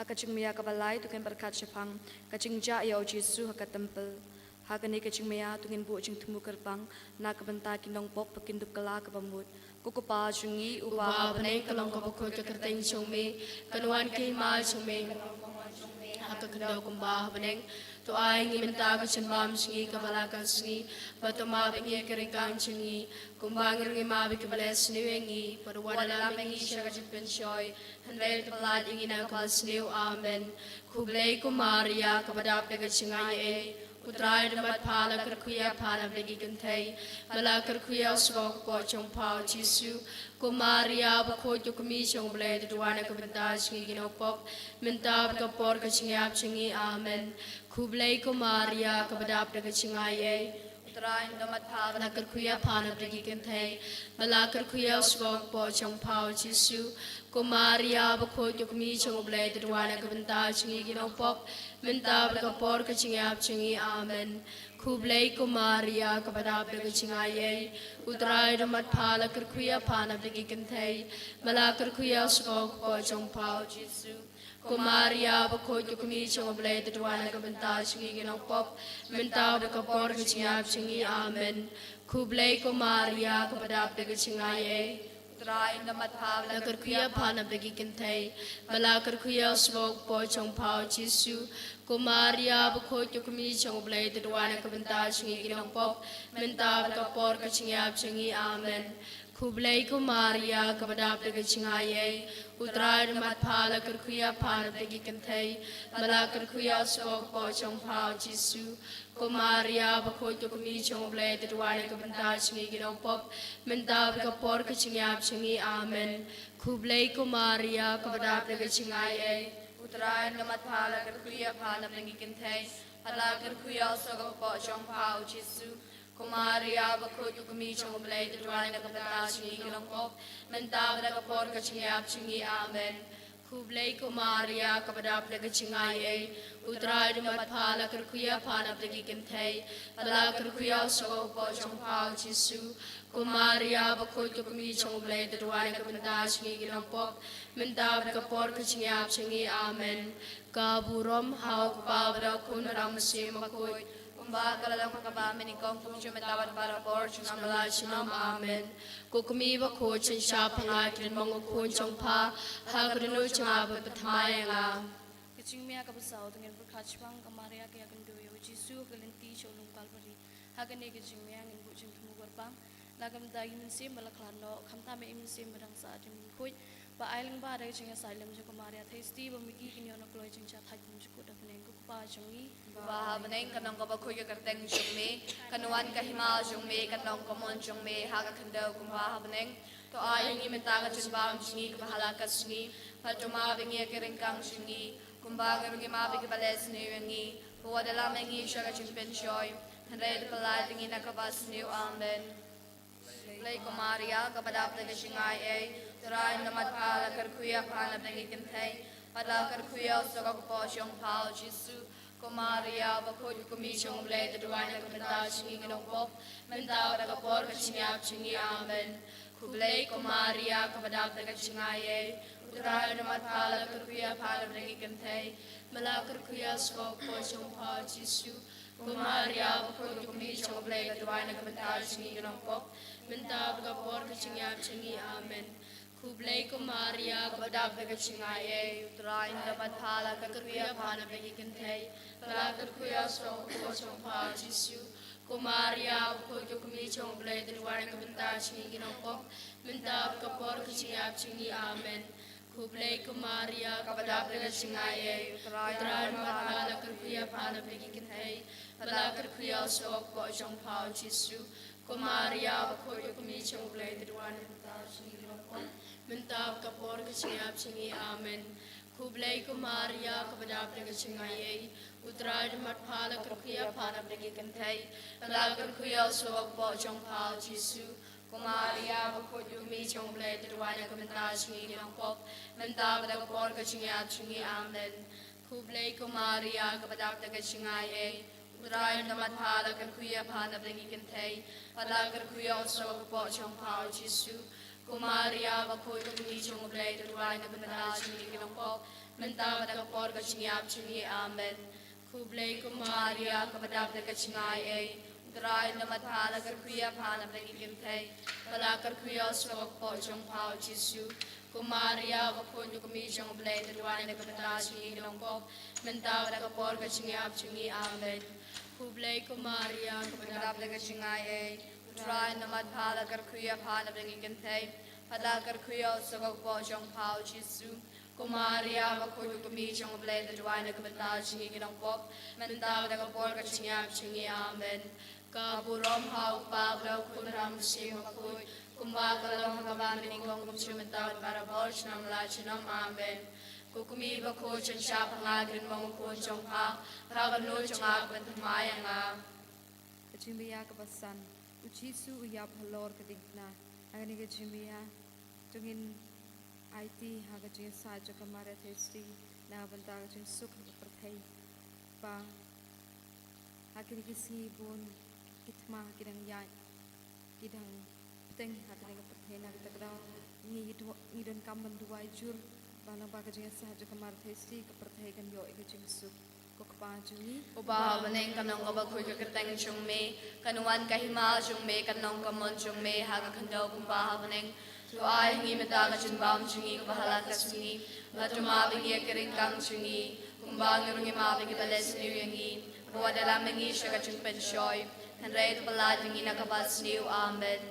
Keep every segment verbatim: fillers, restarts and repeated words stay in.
Ka jingmia kaba lai to ngin pyrkhat shaphang ka jingjah ïa u Jisu ha ka templ. Ha kane ka jingmia to ngin buh jingthmu kyrpang na ka bynta ki nongpop ba kin dup kylla kaba mut. Ko Kpa jong ngi uba ha bneng, ka long kaba khuid ka kyrteng jong me, kan wan ka hima jong me ha ka khyndew kumba ha bneng. To ai ngi mynta ka jingbam jong ngi kaba la ka sngi, bad to map ïa ngi ïa ki ryngkang jong ngi kumba ngi ruh ngi map ïa kiba la sniew ïa ngi, bad wat lam ïa ngi sha ka jingpynshoi, hynrei to pyllait ïa ngi na kaba sniew. Amen. Khublei ko Maria, kaba dap da ka jingai ei, U Trai u don bad pha, la kyrkhu ïa pha na bynta ki kynthei, bad la kyrkhu ïa u sbok u kpoh jong pha u Jisu. Ko Maria bakhuid, ko kmie jong U Blei, to duwai na ka bynta jong ngi ki nongpop, mynta bad ka por ka jingïap jong ngi. Amen. Khublei ko Maria, kaba dap da ka jingai ei, U Trai u don bad pha, la kyrkhu ïa pha na bynta ki kynthei, bad la kyrkhu ïa u sbok u kpoh jong pha u Jisu. Ko Maria bakhuid, ko kmie jong U Blei, to duwai na ka bynta jong ngi ki nongpop, mynta bad ka por ka jingïap jong ngi. Amen. Khublei ko Maria, kaba dap da ka jingai ei, U Trai u don bad pha, la kyrkhu ïa pha na bynta ki kynthei, bad la kyrkhu ïa u sbok u kpoh jong pha u Jisu. Ko Maria bakhuid, ko kmie jong U Blei, to duwai na ka bynta jong ngi ki nongpop, mynta bad ka por ka jingïap jong ngi. Amen. Khublei ko Maria, kaba dap da ka jingai ei, U Trai u don bad pha, la kyrkhu ïa pha na bynta ki kynthei, bad la kyrkhu ïa u sbok u kpoh jong pha u Jisu. Ko Maria bakhuid, ko kmie jong U Blei, to duwai na ka bynta jong ngi ki nongpop, mynta bad ka por ka jingïap jong ngi. Amen. Khublei ko Maria, kaba dap da ka jingai ei, U Trai u don bad pha, la kyrkhu ïa pha na bynta ki kynthei, bad la kyrkhu ïa u sbok u kpoh jong pha u Jisu. Ko Maria bakhuid, ko kmie jong U Blei, to duwai na ka bynta jong ngi ki nongpop, mynta bad ka por ka jingïap jong ngi. Amen. Khublei ko Maria, kaba dap da ka jingai ei, U Trai u don bad pha, la kyrkhu ïa pha na bynta ki kynthei, bad la kyrkhu ïa u sbok u kpoh jong pha u Jisu. Ko Maria bakhuid, ko kmie jong U Blei, to duwai na ka bynta jong ngi ki nongpop, mynta bad ka por ka jingïap jong ngi. Amen. Khublei ko Maria, kaba dap da ka jingai ei, U Trai u don bad pha, la kyrkhu ïa pha na bynta ki kynthei, bad la kyrkhu ïa u sbok u kpoh jong pha u Jisu. Ko Maria bakhuid, ko kmie jong U Blei, to duwai na ka bynta jong ngi ki nongpop, mynta bad ka por ka jingïap jong ngi. Amen. Ka burom ha U Kpa bad ha U Khun bad ha U Mynsiem Bakhuid, kumba ka la long ha kaba mynnyngkong, kumjuh mynta bad barabor, junom la junom. Amen. Ko kmie bakhuid, synshar pha nga ki don mong u khun jong pha ha ka dohnud jong nga bad pynthymmai ïa nga. Ka jingmia kaba saw, to ngin pyrkhat shaphang ka Maria ka ïakynduh ïa u Jisu ha ka lynti sha u lum Kalbari. Ha kane ka jingmia ngin buh jingthmu kyrpang na ka bynta i mynsiem ba la khlad noh, khamtam ïa i mynsiem ba dang sah ha ka jingkhuid, ba ai lyngba da ka jingïasaid lem jong ka Maria Theisotti ba ma ki kin ïoh na kloi jingjahthait bymjukut ha bneng. Ko Kpa jong ngi uba ha bneng, kan long kaba khuid ka kyrteng jong me, kan wan ka hima jong me, kan long ka mon jong me ha ka khyndew kumba ha bneng. To ai ïa ngi mynta ka jingbam jong ngi kaba ha la ka sngi, bad to map ïa ngi ïa ki ryngkang jong ngi, kumba ngi ruh ngi map ïa kiba la sniew ïa ngi, bad wat lam ïa ngi sha ka jingpynshoi, hynrei to pyllait ïa ngi na kaba sniew. Amen. Khublei ko Maria, kaba dap da ka jingai ei, U Trai u don bad pha, la kyrkhu ïa pha na bynta ki kynthei, bad la kyrkhu ïa u sbok u kpoh jong pha u Jisu. Ko Maria bakhuid, ko kmie jong U Blei, to duwai na ka bynta jong ngi ki nongpop, mynta bad ka por ka jingïap jong ngi. Amen. Khublei ko Maria, kaba dap da ka jingai ei, U Trai u don bad pha, la kyrkhu ïa pha na bynta ki kynthei, bad la kyrkhu ïa u sbok u kpoh jong pha u Jisu. Ko Maria bakhuid, ko kmie jong U Blei, to duwai na ka bynta jong ngi ki nongpop, mynta bad ka por ka jingïap jong ngi. Amen. Khublei ko Maria, kaba dap da ka jingai ei, U Trai u don bad pha, la kyrkhu ïa pha na bynta ki kynthei, bad la kyrkhu ïa u sbok u kpoh jong pha u Jisu. Ko Maria bakhuid, ko kmie jong U Blei, to duwai na ka bynta jong ngi ki nongpop, mynta bad ka por ka jingïap jong ngi. Amen. Khublei ko Maria, kaba dap da ka jingai ei, U Trai u don bad pha, la kyrkhu ïa pha na bynta ki kynthei, bad la kyrkhu ïa u sbok u kpoh jong pha u Jisu. Ko Maria bakhuid, ko kmie jong U Blei, to duwai na ka bynta jong ngi ki nongpop, mynta bad ka por ka jingïap jong ngi. Amen. Khublei ko Maria, kaba dap da ka jingai ei, U Trai u don bad pha, la kyrkhu ïa pha na bynta ki kynthei, bad la kyrkhu ïa u sbok u kpoh jong pha u Jisu. Ko Maria bakhuid, ko kmie jong U Blei, to duwai na ka bynta jong ngi ki nongpop, mynta bad ka por ka jingïap jong ngi. Amen. Khublei ko Maria, kaba dap da ka jingai ei, U Trai u don bad pha, la kyrkhu ïa pha na bynta ki kynthei, bad la kyrkhu ïa u sbok u kpoh jong pha u Jisu. Ko Maria bakhuid, ko kmie jong U Blei, to duwai na ka bynta jong ngi ki nongpop, mynta bad ha ka por ka jingïap jong ngi. Amen. Khublei ko Maria, kaba dap da ka jingaiei, U Trai u don bad pha, la kyrkhu ïa pha na bynta ki kynthei, bad la kyrkhu ïa u snoh ka kpoh jong pha u Jisu. Ko Maria, bakhuid ko kmie jong U Blei, to duwai na ka bynta jong ngi ki nongpop, mynta bad ha ka por ka jingïap jong ngi. Amen. Khublei ko Maria, kaba dap da ka jingaiei, U Trai u don bad pha, la kyrkhu ïa pha na bynta ki kynthei, bad la kyrkhu ïa u snoh ka kpoh jong pha u Jisu. Ko Maria, bakhuid ko kmie jong U Blei, to duwai na ka bynta jong ngi ki nongpop, mynta bad ha ka por ka jingïap jong ngi. Amen. Ka burom ha u Kpa bad ha u Khun bad ha u Mynsiem Bakhuid, kumba ka la long ha kaba mynnyngkong, kumjuh mynta bad barabor, junom la junom. Amen. Ko kmie bakhuid, sngewbha pynshai ïa ka ri, ong u Khun jong pha, ha ka dohnud jong nga pynthymmai ïa nga. Ka jingbishar kaba san. U Jisu u ïap halor ka diengphna. Ha kane ka jingbishar to ngin aiti ha ka jingïasaid jong ka Maria Theisotti na ka bynta ka jingsuk ha ka pyrthei. Ba ha kine ki sngi bun ki thma ki dang ïaid, ki dang bteng ha kane ka pyrthei. Na kata ka daw ngi du-, ngi donkam ban duwai jur ba lyngba ka jingïasaid jong ka Maria Theisotti ka pyrthei kan ïoh ïa ka jingsuk. Ko Kpa jong ngi uba ha bneng, kan long kaba khuid ka kyrteng jong me, kan wan ka hima jong me, kan long ka mon jong me ha ka khyndew kumba ha bneng. To ai ha ngi mynta ka jingbam jong ngi kaba ha la ka sngi, bad to map ïa ngi ïa ki ryngkang jong ngi, kumba ngi ruh ngi map ïa kiba leh sniew ïa ngi, bad wat ïalam ïa ngi sha ka jingpynshoi, hynrei to pyllait ïa ngi na kaba sniew. Amen.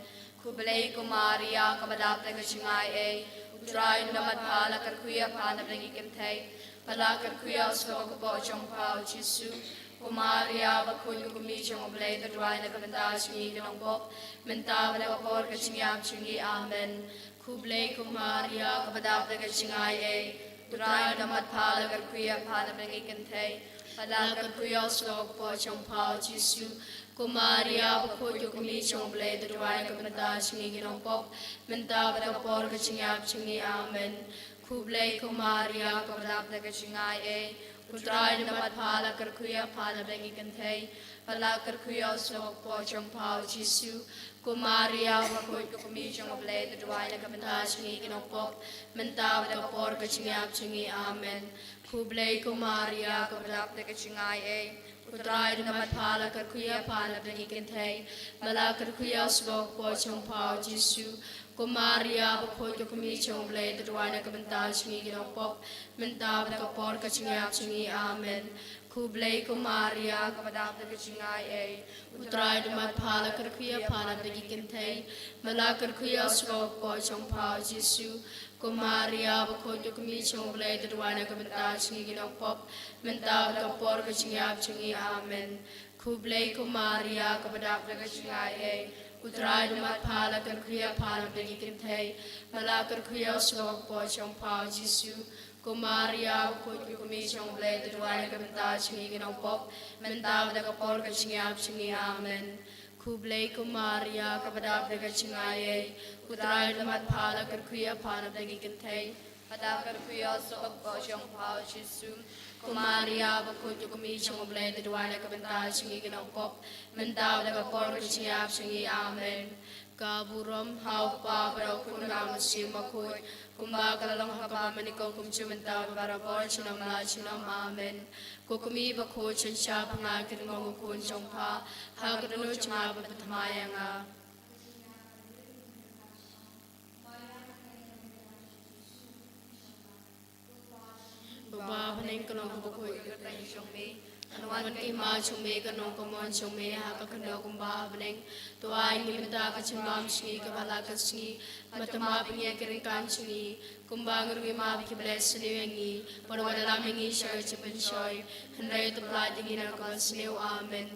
Khublei ko Maria, kaba dap da ka jingaiei, U Trai u don bad pha, la kyrkhu ïa pha na bynta ki kynthei, bad la kyrkhu ïa u snoh ka kpoh jong pha u Jisu. Ko Maria, bakhuid ko kmie jong U Blei, to duwai na ka bynta jong ngi ki nongpop, mynta bad ha ka por ka jingïap jong ngi. Amen. Khublei ko Maria, kaba dap da ka jingaiei, U Trai u don bad pha, la kyrkhu ïa pha na bynta ki kynthei, bad la kyrkhu ïa u snoh ka kpoh jong pha u Jisu. Ko Maria, bakhuid ko kmie jong U Blei, to duwai na ka bynta jong ngi ki nongpop, mynta bad ha ka por ka jingïap jong ngi. Amen. Khublei ko Maria, kaba dap da ka jingaiei, U Trai u don bad pha, la kyrkhu ïa pha na bynta ki kynthei, bad la kyrkhu ïa u snoh ka kpoh jong pha u Jisu. Ko Maria, bakhuid ko kmie jong U Blei, to duwai na ka bynta jong ngi ki nongpop, mynta bad ha ka por ka jingïap jong ngi. Amen. Khublei ko Maria, kaba dap da ka jingaiei, U Trai u don bad pha, la kyrkhu ïa pha na bynta ki kynthei, bad la kyrkhu ïa u snoh ka kpoh jong pha u Jisu. Ko Maria, bakhuid ko kmie jong U Blei, to duwai na ka bynta jong ngi ki nongpop, mynta bad ha ka por ka jingïap jong ngi. Amen. Khublei ko Maria, kaba dap da ka jingaiei, U Trai u don bad pha, la kyrkhu ïa pha na bynta ki kynthei, bad la kyrkhu ïa u snoh ka kpoh jong pha u Jisu. Ko Maria, bakhuid ko kmie jong U Blei, to duwai na ka bynta jong ngi ki nongpop, mynta bad ha ka por ka jingïap jong ngi. Amen. Khublei ko Maria, kaba dap da ka jingaiei, U Trai u don bad pha, la kyrkhu ïa pha na bynta ki kynthei, bad la kyrkhu ïa u snoh ka kpoh jong pha u Jisu. Ko Maria, bakhuid ko kmie jong U Blei, to duwai na ka bynta jong ngi ki nongpop, mynta bad ha ka por ka jingïap jong ngi. Amen. Khublei ko Maria, kaba dap da ka jingaiei, U Trai u don bad pha, la kyrkhu ïa pha na bynta ki kynthei, bad la kyrkhu ïa u snoh ka kpoh jong pha u Jisu. Ko Maria, bakhuid ko kmie jong U Blei, to duwai na ka bynta jong ngi ki nongpop, mynta bad ha ka por ka jingïap jong ngi. Amen. Ka burom ha u Kpa bad ha u Khun bad ha u Mynsiem Bakhuid, kumba ka la long ha kaba mynnyngkong, kumjuh mynta bad barabor, junom la junom. Amen. Ko kmie bakhuid, sngewbha pynshai ïa ka ri, ong u Khun jong pha, ha ka dohnud jong nga pynthymmai ïa nga. Uba ha bneng, kan long kaba khuid ka kyrteng jong me, kan wan ka hima jong me, kan long ka mon jong me ha ka khyndew kumba ha bneng. To ai ha ngi mynta ka jingbam jong ngi kaba ha la ka sngi, bad to map ïa ngi ïa ki ryngkang jong ngi, kumba ngi ruh ngi map ïa kiba leh sniew ïa ngi, bad wat ïalam ïa ngi sha ka jingpynshoi, hynrei to pyllait ïa ngi na kaba sniew. Amen.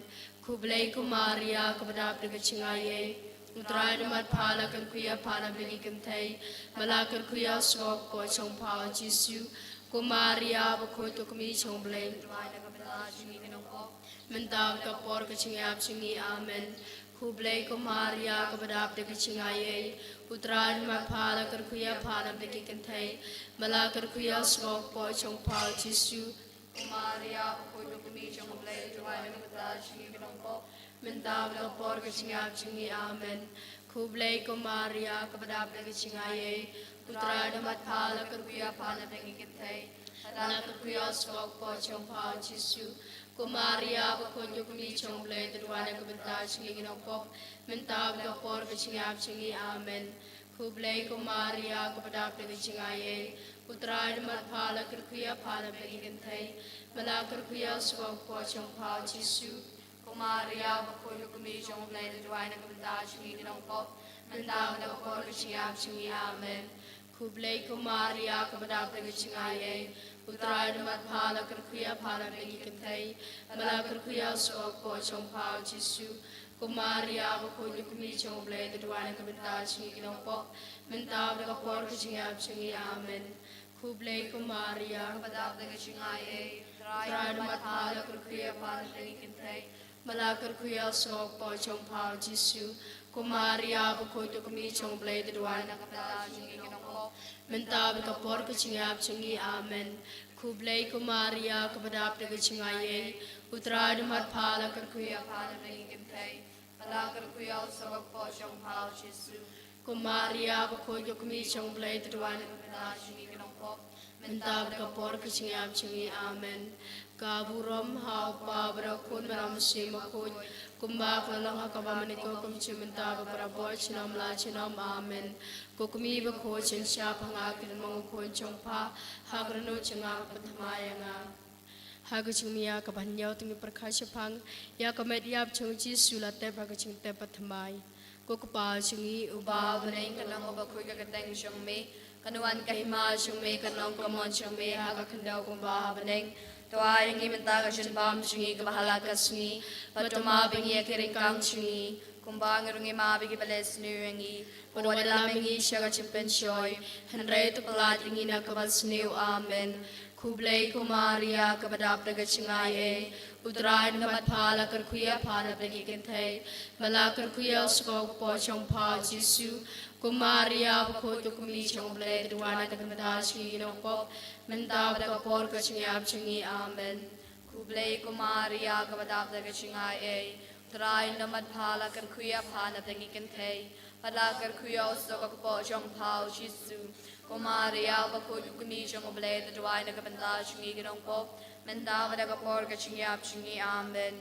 Khublei ko Maria, kaba dap da ka jingaiei, U Trai u don bad pha, la kyrkhu ïa pha na bynta ki kynthei, bad la kyrkhu ïa u snoh ka kpoh jong pha u Jisu. Ko Maria, bakhuid ko kmie jong U Blei, to duwai na ka bynta jong ngi ki nongpop, mynta bad ha ka por ka jingïap jong ngi. Amen. Khublei ko Maria, kaba dap da ka jingaiei, U Trai u don bad pha, la kyrkhu ïa pha na bynta ki kynthei, bad la kyrkhu ïa u snoh ka kpoh jong pha u Jisu. Ko Maria, bakhuid ko kmie jong U Blei, to duwai na ka bynta jong ngi ki nongpop, mynta bad ha ka por ka jingïap jong ngi. Amen. Khublei ko Maria, kaba dap da ka jingaiei, U Trai u don bad pha, la kyrkhu ïa pha na bynta ki kynthei, Bad la kyrkhu ïa u sngewbha u kpoh jong pha u Jisu. Ko Maria bakhuid, ko kmie jong u Blei, to duwai na ka bynta jong ngi ki nongpop, mynta bad ha ka por ka jingïap jong ngi. Amen. Khublei ko Maria, kaba dap da ka jingaiei, u Trai u don bad pha, la kyrkhu ïa pha na pdeng ki kynthei, bad la kyrkhu ïa u sngewbha u kpoh jong pha u Jisu. Ko Maria bakhuid, ko kmie jong u Blei, to duwai na ka bynta jong ngi ki nongpop, mynta bad ha ka por ka jingïap jong ngi. Amen. Khublei ko Maria, kaba dap da ka jingaiei, u Trai u don bad pha, la kyrkhu ïa pha na pdeng ki kynthei, bad la kyrkhu ïa u sngewbha u kpoh jong pha u Jisu. Ko Maria bakhuid, ko kmie jong u Blei, to duwai na ka bynta jong ngi ki nongpop, mynta bad ha ka por ka jingïap jong ngi. Amen. Khublei ko Maria, kaba dap da ka jingaiei, u Trai u don bad pha, la kyrkhu ïa pha na pdeng ki kynthei, bad la kyrkhu ïa u sngewbha u kpoh jong pha u Jisu. Ko Maria bakhuid, ko kmie jong u Blei, to duwai na ka bynta jong ngi ki nongpop, mynta bad ha ka por ka jingïap jong ngi. Amen. Khublei ko Maria, kaba dap da ka jingaiei, u Trai u don bad pha, la kyrkhu ïa pha na pdeng ki kynthei, bad la kyrkhu ïa u sngewbha u kpoh jong pha u Jisu. Ko Maria bakhuid, ko kmie jong u Blei, to duwai na ka bynta jong ngi ki nongpop, mynta bad ha ka por ka jingïap jong ngi. Amen. Ka burom ha u Kpa bad ha u Khun bad ha u Mynsiem Bakhuid, kumba ka la long ha kaba mynnyngkong, kumjuh mynta bad barabor, junom la junom. Amen. Ko kmie bakhuid, synshar pha nga ha u kynmoh u Khun jong pha, ha ka dohnud jong nga, pynthymmai ïa nga. Ha ka jingmih ïa kaba hynñiew, to ngin pyrkhat shaphang ïa ka met ïap jong u Jisu, la tep ha ka jingtep pynthymmai. Ko Kpa jong ngi uba ha bneng, kan long kaba khuid ka kyrteng jong me, kan wan ka hima jong me, kan long ka mon jong me ha ka khyndew kumba ha bneng. To ai ïa ngi mynta ka jingbam jong ngi kaba ha la ka sngi, bad to map ïa ngi ïa ki ryngkang jong ngi, kumba ngi ruh ngi map ïa kiba leh sniew ïa ngi. Bad wat ïalam ïa ngi sha ka jingpynshoi, hynrei to pyllait ïa ngi na kaba sniew. Amen. Khublei ko Maria, kaba dap da ka jingaiei, u Trai u don bad pha, la kyrkhu ïa pha na pdeng ki kynthei, bad la kyrkhu ïa u sngewbha u kpoh jong pha u Jisu. Ko Maria bakhuid, ko kmie jong u Blei, to duwai na ka bynta jong ngi ki nongpop, mynta bad ha ka por ka jingïap jong ngi. Amen. Khublei ko Maria, kaba dap da ka jingaiei, u Trai u don bad pha, la kyrkhu ïa pha na pdeng ki kynthei, bad la kyrkhu ïa u sngewbha u kpoh jong pha u Jisu. Ko Maria bakhuid, ko kmie jong u Blei, to duwai na ka bynta jong ngi ki nongpop, mynta bad ha ka por ka jingïap jong ngi. Amen.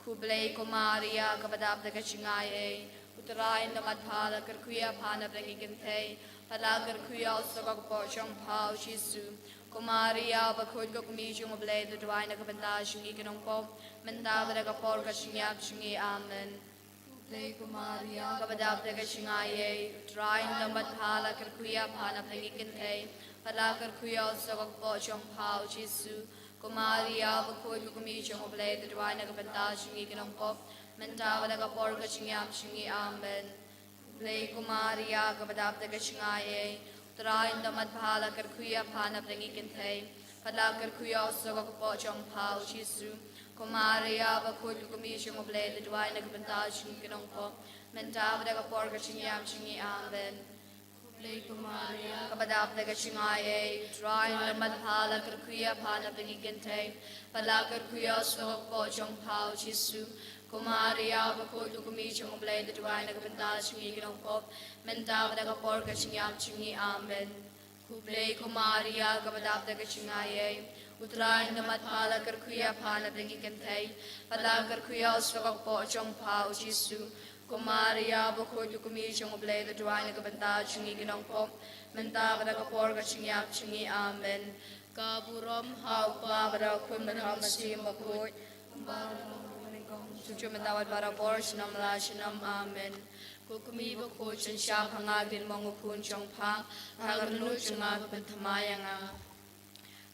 Khublei ko Maria, kaba dap da ka jingaiei, u Trai u don bad pha, la kyrkhu ïa pha na pdeng ki kynthei, bad la kyrkhu ïa u sngewbha u kpoh jong pha u Jisu. Ko Maria bakhuid, ko kmie jong u Blei, to duwai na ka bynta jong ngi ki nongpop, mynta bad ha ka por ka jingïap jong ngi. Amen. Khublei ko Maria, kaba dap da ka jingaiei, u Trai u don bad pha, la kyrkhu ïa pha na pdeng ki kynthei, bad la kyrkhu ïa u sngewbha u kpoh jong pha u Jisu. Ko Maria bakhuid, ko kmie jong u Blei, to duwai na ka bynta jong ngi ki nongpop, mynta bad ha ka por ka jingïap jong ngi. Amen. Khublei ko Maria, kaba dap da ka jingaiei, u Trai u don bad pha, la kyrkhu ïa pha na pdeng ki kynthei, bad la kyrkhu ïa u sngewbha u kpoh jong pha u Jisu. Ko Maria bakhuid, ko kmie jong u Blei, to duwai na ka bynta jong ngi ki nongpop, mynta bad ha ka por ka jingïap jong ngi. Amen. Khublei ko Maria, kaba dap da ka jingaiei, u Trai u don bad pha, la kyrkhu ïa pha na pdeng ki kynthei, bad la kyrkhu ïa u sngewbha u kpoh jong pha u Jisu. Ko Maria bakhuid, ko kmie jong u Blei, to duwai na ka bynta jong ngi ki nongpop, mynta bad ha ka por ka jingïap jong ngi. Amen. Khublei ko Maria, kaba dap da ka jingaiei, u Trai u don bad pha, la kyrkhu ïa pha na pdeng ki kynthei, bad la kyrkhu ïa u sngewbha u kpoh jong pha u Jisu. Ko Maria bakhuid, ko kmie jong u Blei, to duwai na ka bynta jong ngi ki nongpop, mynta bad ha ka por ka jingïap jong ngi. Amen. Ka burom ha u Kpa bad ha u Khun bad ha u Mynsiem Bakhuid, kumba ka long ha bneng, kumjuh mynta bad barabor, junom la junom. Amen. Ko kmie bakhuid, synshar pha nga ha u kynmoh u Khun jong pha, ha ka dohnud jong nga, pynthymmai ïa nga.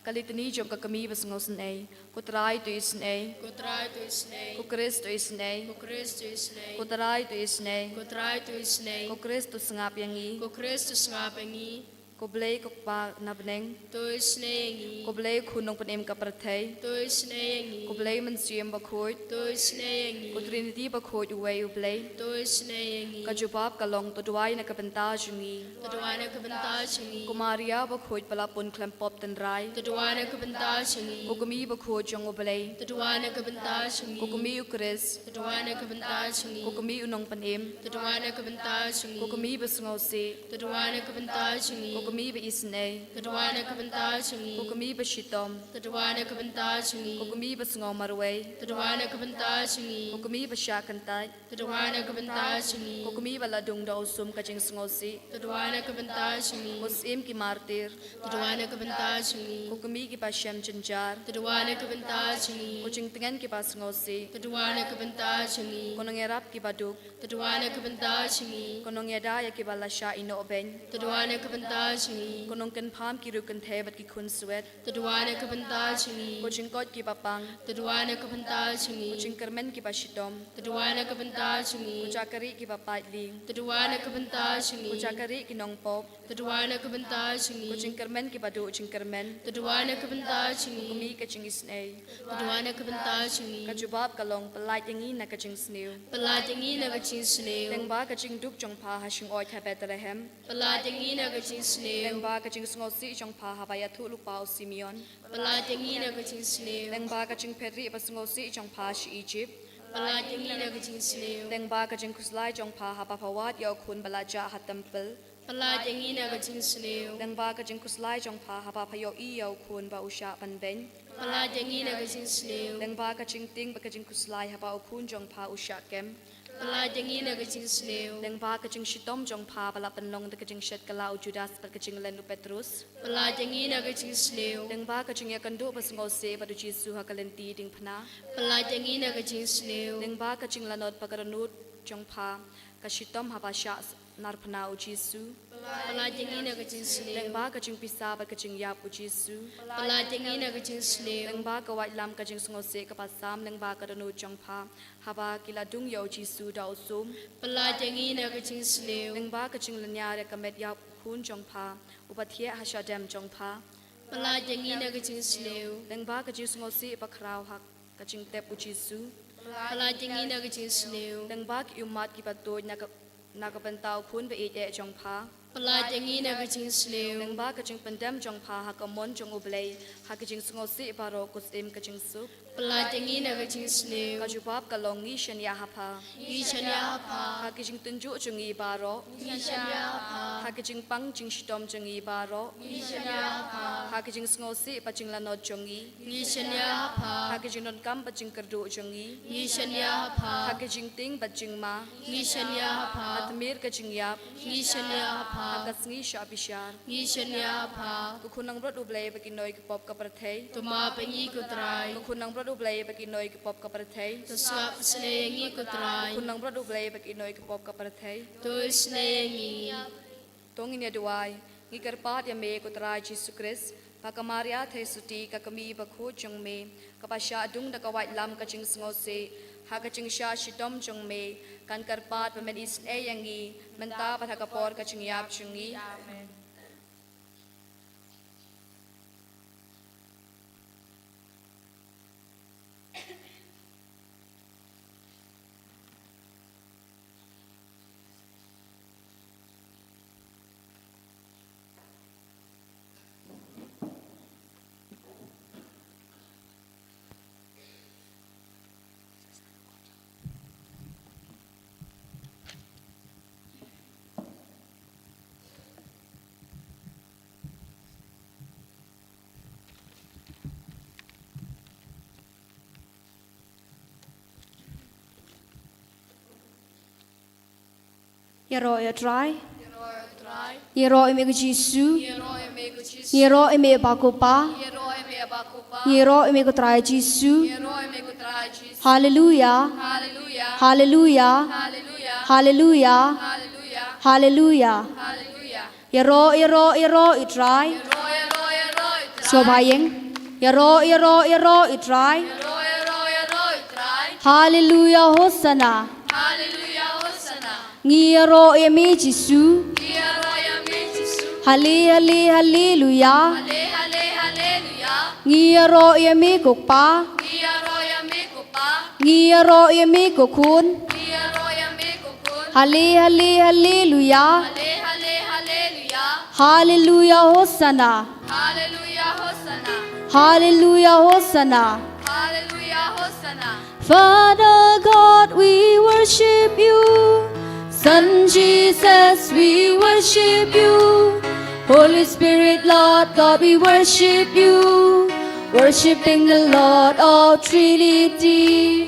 Ka Litani jong ka Kmie Basngew Snei. Ko Trai, to isynei. Ko Trai, to isynei. Ko Khrist, to isynei. Ko Khrist, to isynei. Ko Trai, to isynei. Ko Trai, to isynei. Ko Khrist, to sngap ïa ngi. Ko Khrist, to sngap ïa ngi. Ko Blei ko Kpa na bneng, to isynei ïa ngi. Ko Blei u Khun nongpynim ka pyrthei, to isynei ïa ngi. Ko Blei Mynsiem Bakhuid, to isynei ïa ngi. Ko Trinity bakhuid uwei u Blei, to isynei ïa ngi. Ka jubab ka long, to duwai na ka bynta jong ngi. To duwai na ka bynta jong ngi. Ko Maria bakhuid, ba la pun khlem pop tynrai, to duwai na ka bynta jong ngi. Ko Kmie bakhuid jong u Blei, to duwai na ka bynta jong ngi. Ko Kmie u Khrist, to duwai na ka bynta jong ngi. Ko Kmie u nongpynim, to duwai na ka bynta jong ngi. Ko Kmie basngewsih, to duwai na ka bynta jong ngi. Ko kmie ba isynei. To duwai na ka bynta jong ngi. Ko kmie ba shitom. To duwai na ka bynta jong ngi. Ko kmie ba sngew marwei. To duwai na ka bynta jong ngi. Ko kmie ba shah kyntait. To duwai na ka bynta jong ngi. Ko kmie ba la dung da u sum ka jingsngewsih. To duwai na ka bynta jong ngi. Ko syiem ki martir. To duwai na ka bynta jong ngi. Ko kmie kiba shem jynjar. To duwai na ka bynta jong ngi. Ko jingtngen kiba sngewsih. To duwai na ka bynta jong ngi. Ko nongïarap kiba duk. To duwai na ka bynta jong ngi. Ko nongïada ïa kiba la shah ïehnoh beiñ. To duwai na ka bynta jong ngi. Ko nongkynpham ki riewkynthei bad ki khun swet. To duwai na ka bynta jong ngi. Ko jingkoit kiba pang. To duwai na ka bynta jong ngi. Ko jingkyrmen kiba shitom. To duwai na ka bynta jong ngi. Ko jaka rieh kiba pait lieng. To duwai na ka bynta jong ngi. Ko jaka rieh ki nongpop. To duwai na ka bynta jong ngi. Ko jingkyrmen kiba duh jingkyrmen. To duwai na ka bynta jong ngi. Ko kmie ka jingisynei. To duwai na ka bynta jong ngi. Ka jubab ka long, pyllait ïa ngi na ka jingsniew. Pyllait ïa ngi na ka jingsniew. Lyngba ka jingduk jong pha ha shngoit ha Bethlehem. Pyllait ïa ngi na ka jingsniew. Lyngba ka jingsngewsih jong pha haba ïathuh lypa u Simeon. Pyllait ïa ngi na ka jingsniew. Lyngba ka jingphetrieh ba sngewsih jong pha sha Egypt. Pyllait ïa ngi na ka jingsniew. Lyngba ka jingkhuslai jong pha haba pha wad ïa u khun ba la jah ha temple. Pyllait ïa ngi na ka jingsniew. Lyngba ka jingkhuslai jong pha haba pha ïohi ïa u khun ba u shah pynbeiñ. Pyllait ïa ngi na ka jingsniew. Lyngba ka jingtieng bad ka jingkhuslai haba u khun jong pha u shah kem. Pyllait ïa ngi na ka jingsniew. Lyngba ka jingshitom jong pha ba la pynlong da ka jingshet kylla u Judas bad ka jinglen u Petrus. Pyllait ïa ngi na ka jingsniew. Lyngba ka jingïakynduh ba sngewsih bad u Jisu ha ka lynti diengphna. Pyllait ïa ngi na ka jingsniew. Lyngba ka jinglanot bad ka dohnud jong pha, ka shitom haba shah narphna u Jisu. Pyllait ïa ngi na ka jingsniew. Lyngba ka jingpisa bad ka jingïap u Jisu. Pyllait ïa ngi na ka jingsniew. Lyngba ka waitlam ka jingsngewsih kaba sam lyngba ka dohnud jong pha haba ki la dung ïa u Jisu da u sum. Pyllait ïa ngi na ka jingsniew. Lyngba ka jinglynñiar ïa ka met ïap u khun jong pha uba thiah ha shadem jong pha. Pyllait ïa ngi na ka jingsniew. Lyngba ka jingsngewsih ba khraw ha ka jingtep u Jisu. Pyllait ïa ngi na ka jingsniew. Lyngba ki ummat kiba tuid na ka, na ka bynta u khun ba ïeit eh jong pha. Pyllait ïa ngi na ka jingsniew. Lyngba ka jingpyndem jong pha ha ka mon jong U Blei ha ka jingsngewsih baroh, ko Syiem ka jingsuk. Pyllait ïa ngi na ka jingsniew. Ka jubab ka long, ngi shaniah ha pha. Ngi shaniah ha pha. Ha ki jingtynjuh jong ngi baroh. Ngi shaniah ha pha. Ha ki jingpang jingshitom jong ngi baroh. Ngi shaniah ha pha. Ha ki jingsngewsih bad jinglanot jong ngi. Ngi shaniah ha pha. Ha ki jingdonkam bad jingkyrduh jong ngi. Ngi shaniah ha pha. Ha ki jingtieng bad jingma. Ngi shaniah ha pha. Ha tmier ka jingïap. Ngi shaniah ha pha. Ha ka sngi shah bishar. Ngi shaniah ha pha. Ko khun langbrot U Blei ba ki noi ki pop ka pyrthei. To map ïa ngi ko Trai. Ko khun langbrot U Blei ba ki noi ki pop ka pyrthei. To sngap isynei ïa ngi ko Trai. Ko khun langbrot U Blei ba ki noi ki pop ka pyrthei. To isynei ïa ngi. To ngin ïa duwai. Ngi kyrpad ïa me ko Trai Jisu Khrist, ba ka Maria Theisotti ka kmie bakhuid jong me, kaba shah dung da ka waitlam ka jingsngewsih ha ka jingshah shitom jong me, kan kyrpad ba men isynei ïa ngi mynta bad ha ka por ka jingïap jong ngi. Amen. Ïaroh ïa u Trai. Ïaroh ïa me ko Jisu. Ïaroh ïa me ko Jisu. Ïaroh ïa me Bah ko Pa. Ïaroh ïa me Bah ko Pa. Ïaroh ïa me ko Trai Jisu. Ïaroh ïa me ko Trai Jisu. Haleluia. Haleluia. Haleluia. Haleluia. Haleluia. Haleluia. Haleluia. Haleluia. Ïaroh, ïaroh, ïaroh ïa u Trai. Ïaroh, ïaroh, ïaroh ïa u Trai. Sngewbha ïeng. Ïaroh, ïaroh, ïaroh ïa u Trai. Ïaroh, ïaroh, ïaroh ïa u Trai. Haleluia, Hosana. Haleluia, Hosana. Ngi ïaroh ïa me Jisu. Ngi ïaroh ïa me Jisu. Hale, hale, haleluia. Hale, hale, haleluia. Ngi ïaroh ïa me ko Kpa. Ngi ïaroh ïa me ko Pa. Ngi ïaroh ïa me ko Khun. Ngi ïaroh ïa me ko Khun. Hale, hale, haleluia. Hale, hale, haleluia. Haleluia, Hosana. Haleluia, Hosana. Haleluia, Hosana. Haleluia, Hosana. Father God, we worship you. Son Jesus, we worship you. Holy Spirit, Lord God, we worship you, worshiping the Lord of Trinity.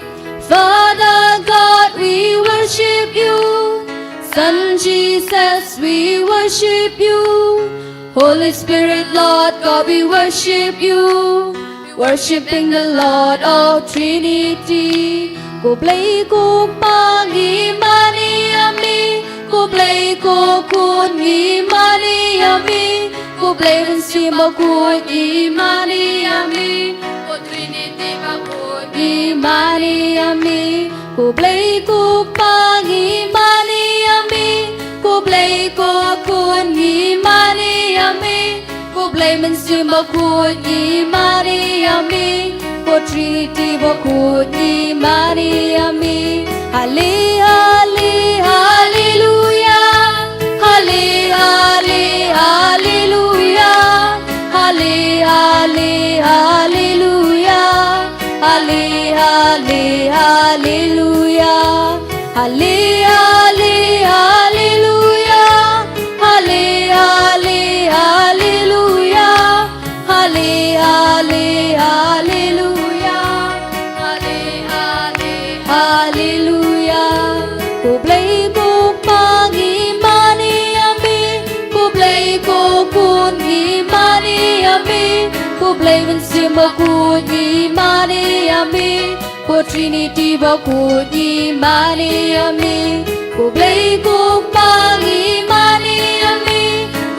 Father God, we worship you. Son Jesus, we worship you. Holy Spirit, Lord God, we worship you, worshiping the Lord of Trinity. Ko Blei ko Kpa ngi mane ïa me, ko Blei ko Khun ngi mane ïa me, ko Blei Mynsiem Bakhuid ngi mane ïa me, ko Trinity Bakhuid ngi mane ïa me, ko Blei ko Kpa ngi mane ïa me, ko Blei ko Khun ngi mane ïa me, ko Blei Mynsiem Bakhuid ngi mane ïa me, ko Trinity Bakhuid ngi mane ïa me. Halle, halle, hallelujah. Halle, halle, hallelujah. Halle, halle, hallelujah. Halle, halle, hallelujah. Halle, halle, hallelujah. Halle, halle, hallelujah. Halle, halle, hallelujah. Halle, halle, hallelujah. Ko Blei ko Kpa ngi mane ïa me, ko Blei ko Khun ngi mane ïa me, ko Blei Mynsiem Bakhuid ngi mane ïa me, ko Trinity Bakhuid ngi mane ïa me, ko Blei ko Kpa ngi mane ïa me,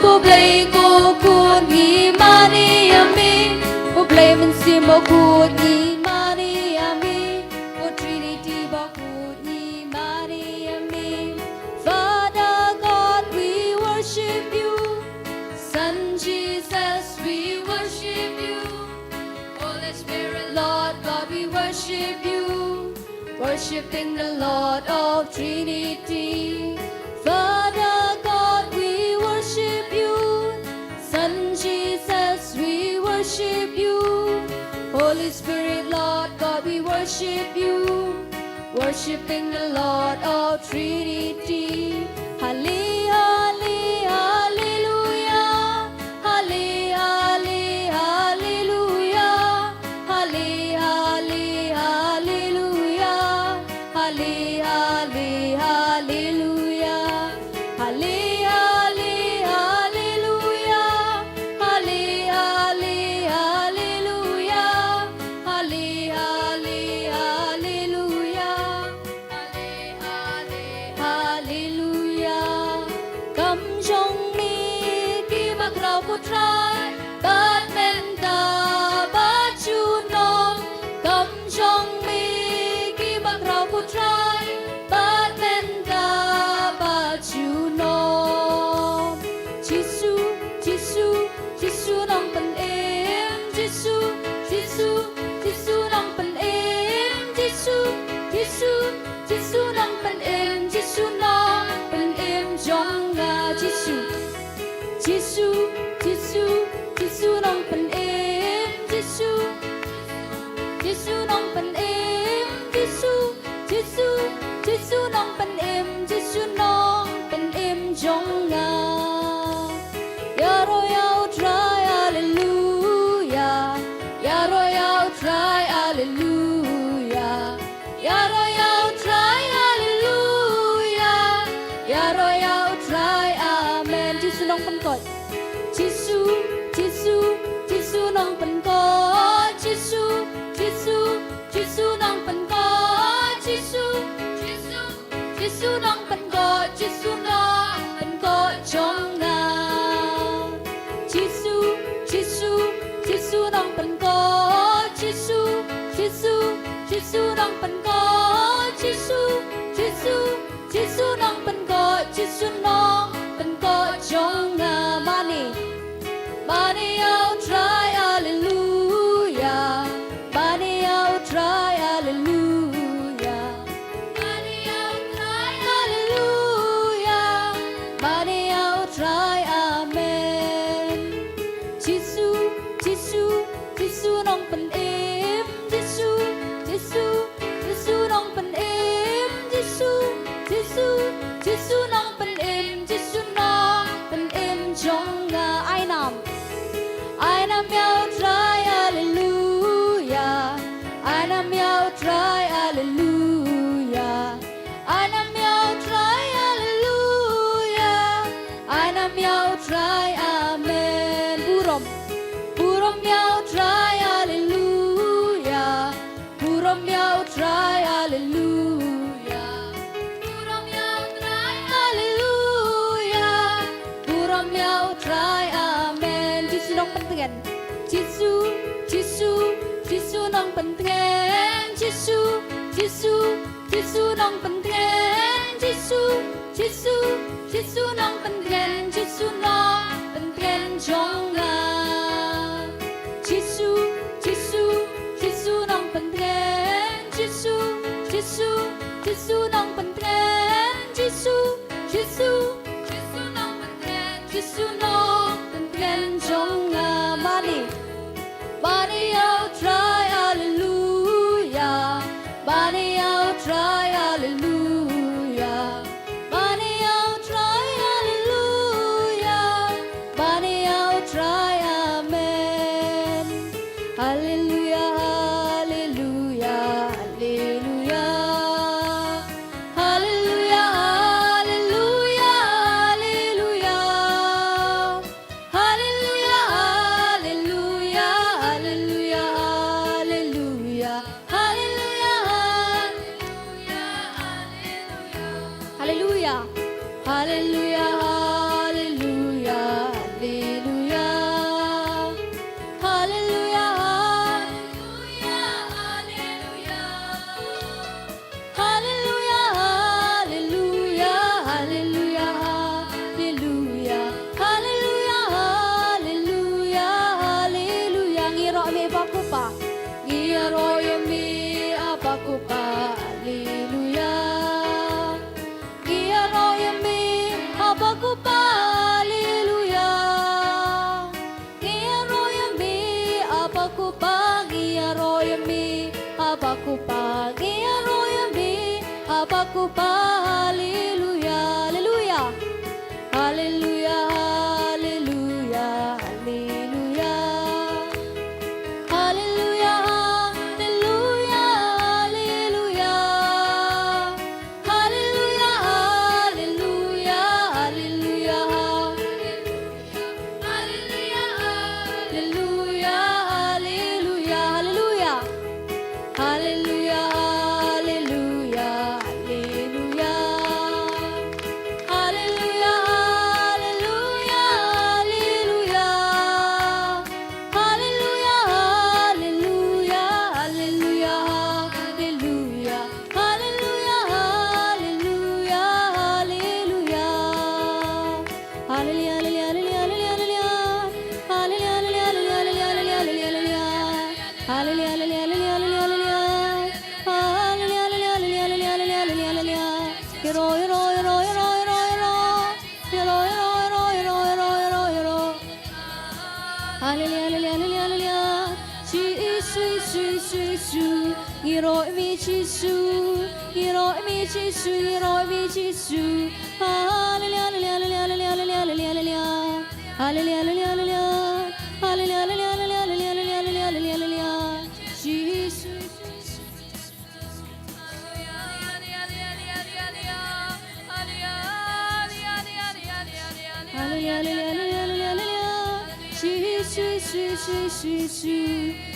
ko Blei ko Khun ngi mane ïa me, ko Blei Mynsiem Bakhuid ngi mane ïa me, ko Trinity Bakhuid ngi mane ïa me. Father God, we worship you. Son Jesus, we worship you. Holy Spirit, Lord God, we worship you. Worshiping the Lord of Trinity. Father God, we worship you. Son Jesus, we worship you. Holy Spirit, Lord God, we worship you. Worshiping the Lord of Trinity. Halle, halle, hallelujah. Halle, halle, hallelujah. Halle, halle, hallelujah. Halle, halle, hallelujah. Halle, halle, hallelujah. Halle, halle, hallelujah. Halle, halle, hallelujah. Halle, halle, hallelujah. Kam jong me ki bakhraw ko Trai, bad mynta bad junom. Kam jong me ki bakhraw ko Trai, bad mynta bad junom. Jisu, Jisu, Jisu Nongpynim. Jisu, Jisu, Jisu Nongpynim. Jisu, Jisu, Jisu Nongpynim. Jisu Nongpynim jong nga. Jisu, Jisu, Jisu, Jisu Nongpynim. Jisu, Jisu Nongpynim. Jisu, Jisu, Jisu Nongpynim. Jisu Nongpynim jong nga. Ïaroh ïa u Trai, hallelujah. Ïaroh ïa u Trai, hallelujah. Ïaroh ïa u Trai, hallelujah. Ïaroh ïa u Trai, amen. Jisu Nongpynkhuid. Jisu, Jisu, Jisu Nongpynkhuid. Jisu, Jisu, Jisu Nongpynkhuid. Jisu, Jisu, Jisu Nongpynkhuid. Jisu Nongpynkhuid jong nga. Jisu, Jisu, Jisu Nongpynkhuid. Jisu, Jisu, Jisu Nongpynkhuid. Jisu, Jisu, Jisu Nongpynkhuid. Jisu Nongpynkhuid jong nga. Mane, mane ïa u Trai, hallelujah. Mane ïa u Trai, hallelujah. Mane ïa u Trai, hallelujah. Mane ïa u Trai, amen. Jisu, Jisu, Jisu Nongpynim. Jisu, Jisu, Jisu Nongpynim. Jisu, Jisu, Jisu Nongpynim. Jisu Nongpynim jong nga. Pyntheng Jisu, Jisu, Jisu nongpyntheng Jisu, Jisu, Jisu nongpyntheng Jisu nongpyntheng jong nga. Jisu, Jisu, Jisu nongpyntheng Jisu, Jisu, Jisu nongpyntheng Jisu, Jisu, Jisu nongpyntheng Jisu nongpyntheng jong nga. Mane. Mane ïa U Trai, haleluya. Mane ïa U Trai, haleluya. Mane ïa U Trai, haleluya. Mane ïa U Trai, amen. Haleluya, haleluya, haleluya. Haleluya, haleluya, haleluya. Haleluya, haleluya, haleluya, haleluya. Haleluya, haleluya, haleluya. Haleluya, haleluya, haleluya. Haleluya, haleluya, haleluya. Haleluya, haleluya, haleluya, haleluya. Haleluya, haleluya, haleluya. Ngi ïaroh ïa me ha kaba khuid. Ngi ïaroh ïa me ha kaba khuid. Haleluya. Ngi ïaroh ïa me ha kaba khuid. Haleluya. Ngi ïaroh ïa me ha kaba khuid, ngi ïaroh ïa me ha kaba khuid, ngi ïaroh ïa me ha kaba khuid. Haleluya, haleluya. Haleluya, haleluya, haleluya. Haleluya, haleluya, haleluya. Haleluya, haleluya, haleluya, haleluya. Haleluya, haleluya, haleluya, haleluya. Haleluya, haleluya, haleluya. Haleluya, haleluya, haleluya. Haleluya, haleluya, haleluya, haleluya. Haleluya, haleluya, haleluya, haleluya. Haleluya, haleluya, haleluya, haleluya. Haleluya, haleluya, haleluya, haleluya, haleluya. Haleluya, haleluya, haleluya, haleluya, haleluya. Ïaroh, ïaroh, ïaroh, ïaroh, ïaroh, ïaroh. Ïaroh, ïaroh, ïaroh, ïaroh, ïaroh, ïaroh. Haleluya, haleluya, haleluya, haleluya. Jisu, Jisu, Jisu, Jisu. Ïaroh me Jisu, ïaroh me Jisu, ïaroh me Jisu. Haleluya, haleluya, haleluya, haleluya, haleluya. Haleluya, haleluya, haleluya. Haleluya, haleluya, haleluya. Jisu, Jisu, Jisu. Haleluya, haleluya, haleluya, haleluya. Jisu, Jisu, Jisu, Jisu.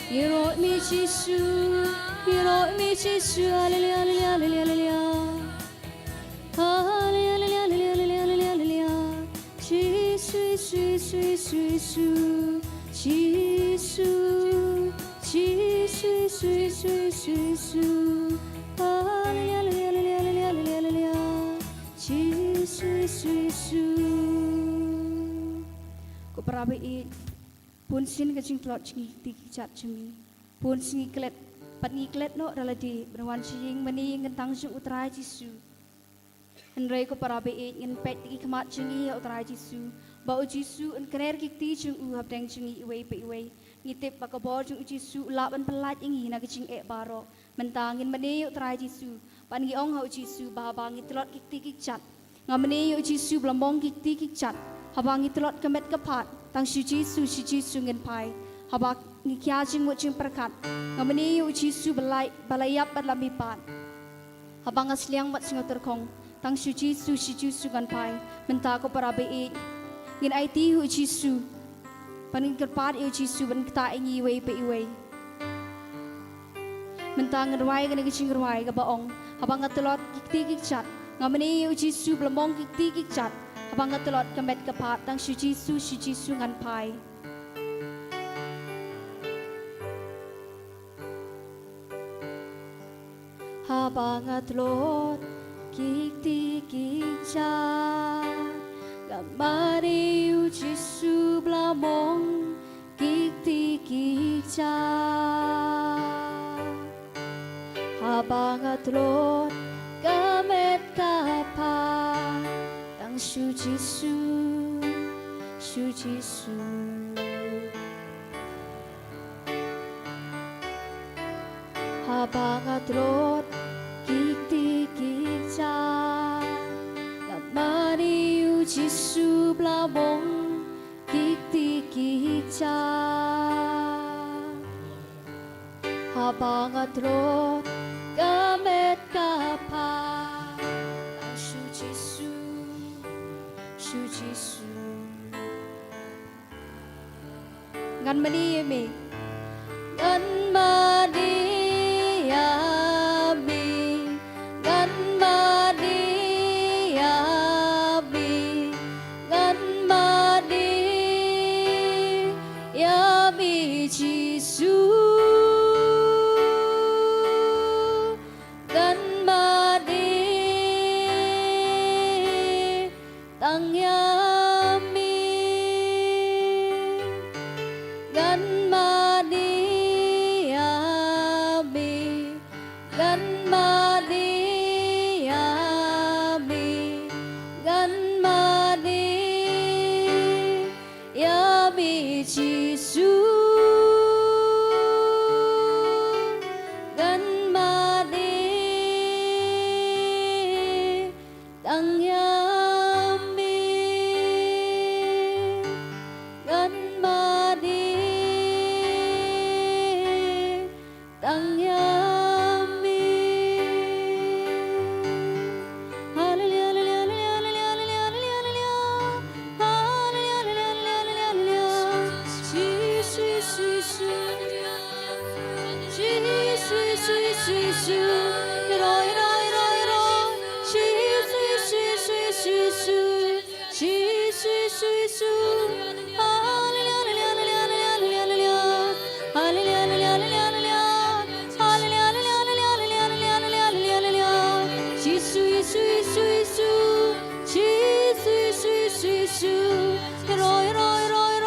Ïaroh me Jisu. Ïaroh me Jisu. Haleluya, haleluya, haleluya, haleluya. Haleluya, haleluya, haleluya, haleluya, haleluya. Jisu, Jisu, Jisu, Jisu. Jisu, Jisu, Jisu, Jisu, Jisu. Haleluya, haleluya, haleluya, haleluya, haleluya. Jisu, Jisu, Jisu. Ko para baieit, bun sien ka jingtlot jong ngi ki kti ki kjat jong ngi. Bun sien ngi klet, bad ngi klet noh da lade ban wan sha ïing mane ïa ka kyrteng jong U Trai Jisu. Hynrei ko para baieit, ngin peit da ki khmat jong ngi ïa U Trai Jisu. Ba U Jisu un kner ki kti jong u hapdeng jong ngi iwei pa iwei. Ngi tip ba ka bor jong U Jisu u lah ban pyllait ïa ngi na ka jingeh baroh. Mynta ngin mane ïa U Trai Jisu. Bad ngi ong ha U Jisu ba haba ngi tlot ki kti ki kjat, nga mane ïa U Jisu ba la mong ki kti ki kjat. Haba ngi tlot ka met ka phad, tang sha U Jisu, sha U Jisu ngin phai. Haba ngi khia jingmut jingpyrkhat, nga mane ïa U Jisu ba la, ba la ïap bad la mihpat. Haba nga sliang bad sngewtyrkhong, tang sha U Jisu, sha U Jisu ngan phai. Mynta ko para baieit, ngin aiti ha U Jisu. Ban ngin kyrpad ïa U Jisu ban ktah ïa ngi iwei pa iwei. Mynta ngin rwai kane ka jingrwai kaba ong, haba nga tlot ki kti ki kjat, nga mane ïa U Jisu ba la mong ki kti ki kjat. Haba nga tlot ka met ka phad, tang sha U Jisu, sha U Jisu ngan phai. Haba nga tlot ki kti ki kjat, nga mane ïa u Jisu ba la mong ki kti ki kjat. Haba nga tlot ka met ka phad, tang shu Jisu, shu Jisu. Haba nga tlot ki kti ki kjat, nga mane ïa u Jisu ba la mong ki kti ki kjat. Haba nga tlot ka met ka phad, tang shu Jisu, shu Jisu. Ngan mane ïa me. Ngan mane ïa me. Ngan mane ïa me. Ngan mane ïa me Jisu. Ngan mane tang ïa me. Ngan mane ïa me. Ngan mane ïa me. Ngan mane ïa me Jisu. Ngan mane tang ïa me. Ngan mane tang ïa me. Hallelujah, hallelujah, hallelujah. Hallelujah, hallelujah, hallelujah, hallelujah. Jesus, Jesus, Jesus. Jesus, Jesus, Jesus, Jesus. Hero, hero, hero, hero, hero. Jesus, Jesus, Jesus, Jesus. Jesus, Jesus. Hallelujah, hallelujah, hallelujah, hallelujah. Hallelujah, hallelujah, hallelujah, hallelujah. Hallelujah, hallelujah, hallelujah, hallelujah, hallelujah. Jesus, Jesus, Jesus, Jesus. Jesus, Jesus, Jesus. Hero, hero, hero, hero.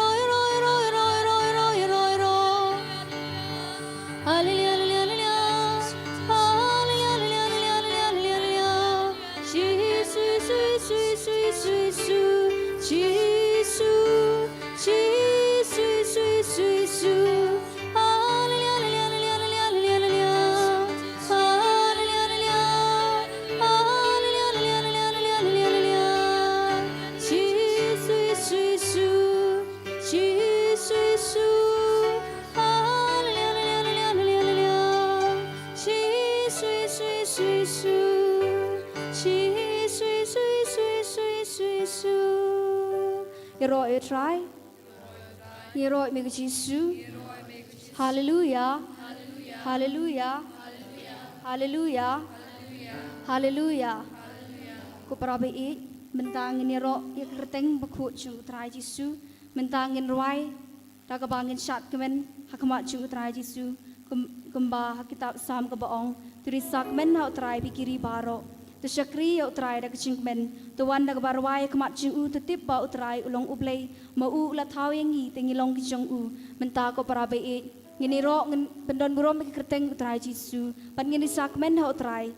Hallelujah, hallelujah, hallelujah. Hallelujah, hallelujah, hallelujah, hallelujah, hallelujah. Jesus, Jesus, Jesus, Jesus. Jesus, Jesus, Jesus, Jesus. Hallelujah, hallelujah, hallelujah, hallelujah, hallelujah. Hallelujah, hallelujah. Hallelujah, hallelujah, hallelujah, hallelujah, hallelujah. Jesus, Jesus, Jesus. Jesus, Jesus. Hallelujah, hallelujah, hallelujah, hallelujah. Jesus, Jesus, Jesus, Jesus. Jesus, Jesus, Jesus, Jesus. Ïaroh ïa u Trai. Ïaroh ïa me ko Jisu. Haleluya. Haleluya. Haleluya. Haleluya. Ko para baieit, mynta ngin ïaroh ïa ka kyrteng bakhuid jong u Trai Jisu. Mynta ngin rwai da kaba ngin shad kmen ha khmat jong u Trai Jisu, kum, kumba ha kitab Salm kaba ong, to ri sakmen ha u Trai phi ki ri baroh. To shakri ïa u Trai da ka jingkmen, to wan da kaba rwai ha khmat jong u, to tip ba u Trai u long U Blei, ma u u la thaw ïa ngi te ngi long ki jong u. Mynta ko para baieit, ngin ïaroh, ngin pyndon burom ïa ka kyrteng u Trai Jisu, bad ngin ri sakmen ha u Trai.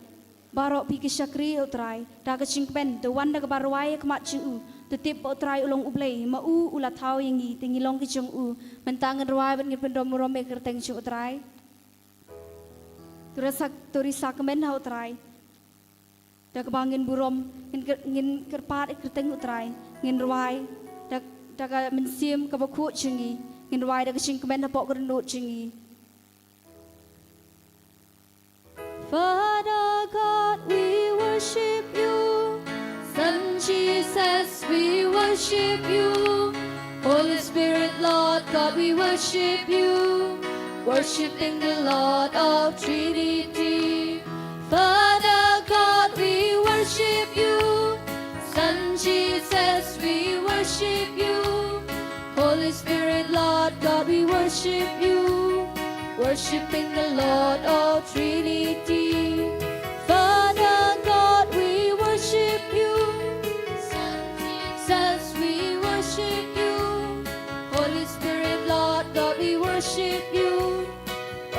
Baroh phi ki shakri ïa u Trai da ka jingkmen, to wan da kaba rwai ha khmat jong u, to tip ba u Trai u long U Blei, ma u u la thaw ïa ngi te ngi long ki jong u. Mynta ngin rwai bad ngin pyndon burom ïa ka kyrteng jong u Trai. To ri sak, to ri sakmen ha u Trai da kaba ngin burom, ngin kyr-, ngin kyrpad ïa ka kyrteng u Trai, ngin rwai da, da ka mynsiem kaba khuid jong ngi, ngin rwai da ka jingkmen hapoh ka dohnud jong ngi. Father God, we worship you. Son Jesus, we worship you. Holy Spirit, Lord God, we worship you. Worshiping the Lord of Trinity. Father God, we worship you. Son Jesus, we worship you. Holy Spirit, Lord God, we worship you. Worshiping the Lord of Trinity.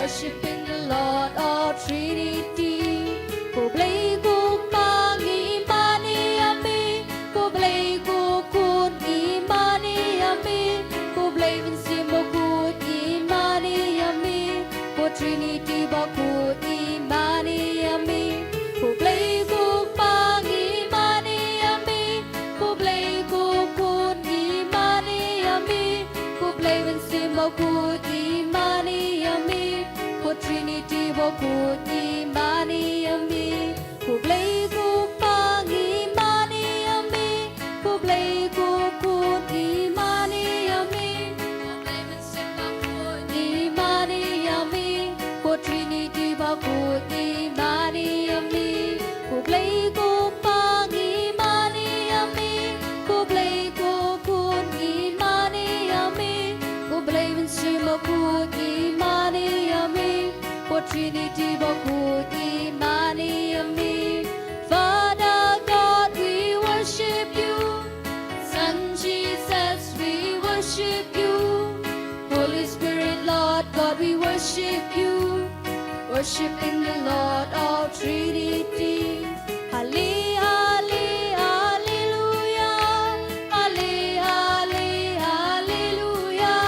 Worshiping the Lord of Trinity. Ko Blei ko Kpa ngi mane ïa me, ko Blei ko Khun ngi mane ïa me, ko Blei Mynsiem Bakhuid ngi mane ïa me, ko Trinity Bakhuid ngi mane ïa me, ko Blei ko Kpa ngi mane ïa me, ko Blei ko Khun ngi mane ïa me, ko Blei Mynsiem Bakhuid ngi mane ïa me, ko Trinity Bakhuid ngi mane ïa me, ko Blei ko Kpa ngi mane ïa me, ko Blei ko Khun ngi mane ïa me, ko Blei Mynsiem Bakhuid ngi mane ïa me, ko Trinity Bakhuid ngi mane ïa me, ko Blei ko Kpa ngi mane ïa me, ko Blei ko Khun ngi mane ïa me, ko Blei Mynsiem Bakhuid ngi mane ïa me, ko Trinity Bakhuid ngi mane ïa me. Father God, we worship you. Son Jesus, we worship you. Holy Spirit, Lord God, we worship you. Worshiping the Lord of Trinity. Halle, halle, hallelujah. Halle, halle, hallelujah.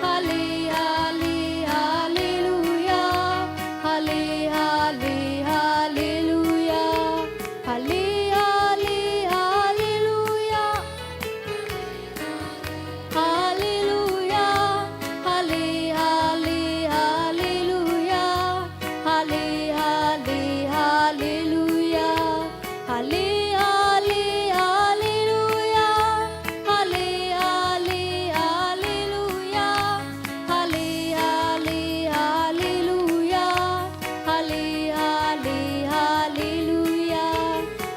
Halle, halle, hallelujah. Halle, halle, hallelujah. Halle, halle, hallelujah. Hallelujah. Halle, halle, hallelujah. Halle, halle, hallelujah. Halle, halle, hallelujah. Halle, halle, hallelujah. Halle, halle, hallelujah. Halle, halle, hallelujah.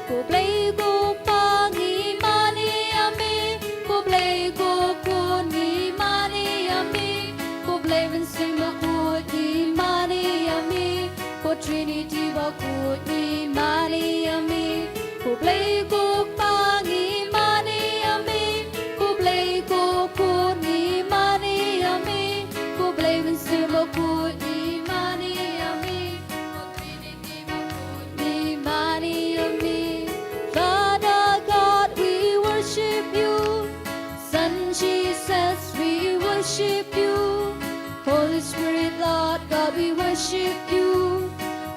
Ko Blei ko Kpa ngi mane ïa me, ko Blei ko Khun ngi mane ïa me, ko Blei Mynsiem Bakhuid ngi mane ïa me, ko Trinity Bakhuid ngi mane ïa me, ko Blei ko Kpa ngi mane ïa me, ko Blei ko Khun ngi mane ïa me, ko Blei Mynsiem Bakhuid ngi mane ïa me, ko Trinity Bakhuid ngi mane ïa me. Father God, we worship you. Son Jesus, we worship you. Holy Spirit, Lord God, we worship you.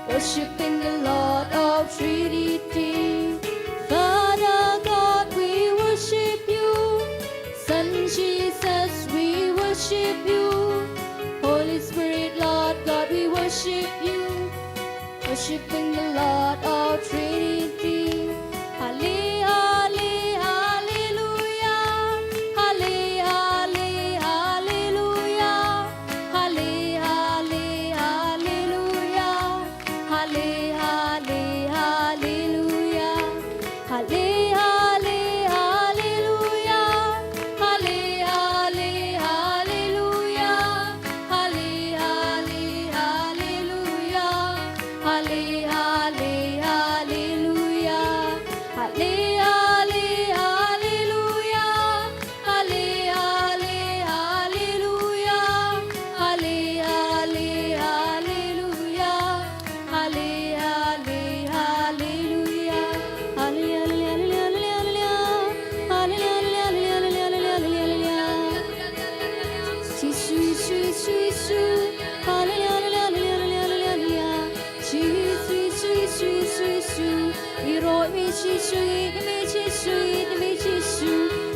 Worshiping the Lord of Trinity. Father God, we worship you. Son Jesus, we worship you. Holy Spirit, Lord God, we worship you. Worshiping the Lord of Trinity. Halle, halle, hallelujah. Halle, halle, hallelujah. Halle, halle, hallelujah. Halle, halle, hallelujah. Halle, halle, hallelujah. Halle, halle, hallelujah. Halle, halle, hallelujah. Halle, halle, hallelujah. Halle, halle, hallelujah. Halle, halle, hallelujah. Halle, halle, hallelujah. Halle, halle, hallelujah. Halle, halle, hallelujah. Halle, halle, hallelujah. Jisu, Jisu, Jisu, Jisu. Halle, halle, hallelujah. Jisu, Jisu, Jisu, Jisu. Iroh me Jisu, iroh me Jisu, iroh me Jisu.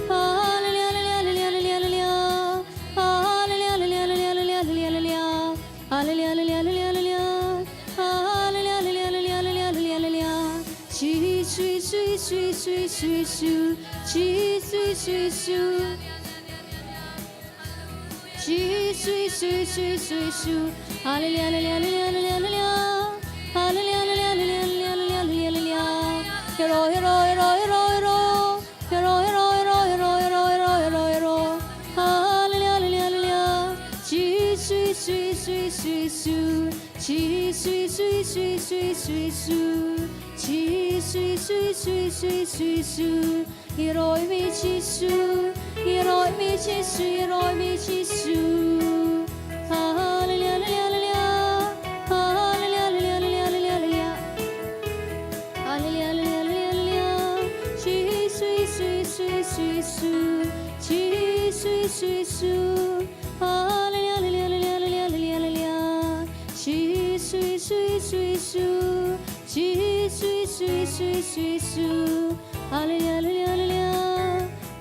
Halle, halle, hallelujah. Hallelujah, hallelujah, hallelujah, hallelujah. Hallelujah, hallelujah, hallelujah, hallelujah. Hallelujah, hallelujah, hallelujah, hallelujah, hallelujah. Jisu, Jisu, Jisu, Jisu, Jisu. Jisu, Jisu, Jisu, Jisu, Jisu. Hallelujah, hallelujah, hallelujah, hallelujah, hallelujah. Hallelujah, hallelujah, hallelujah, hallelujah, hallelujah. Hero, hero, hero, hero, hero. Hero, hero, hero, hero, hero, hero, hero. Hallelujah, hallelujah, hallelujah. Jisu, Jisu, Jisu, Jisu. Jisu, Jisu, Jisu, Jisu, Jisu. Jisu, Jisu, Jisu, Jisu, Jisu. Iroh me Jisu, iroh me Jisu, iroh me Jisu. Hallelujah, hallelujah, hallelujah. Jisu, Jisu, Jisu. Jisu, Jisu, Jisu, Jisu. Haleluya, haleluya, haleluya.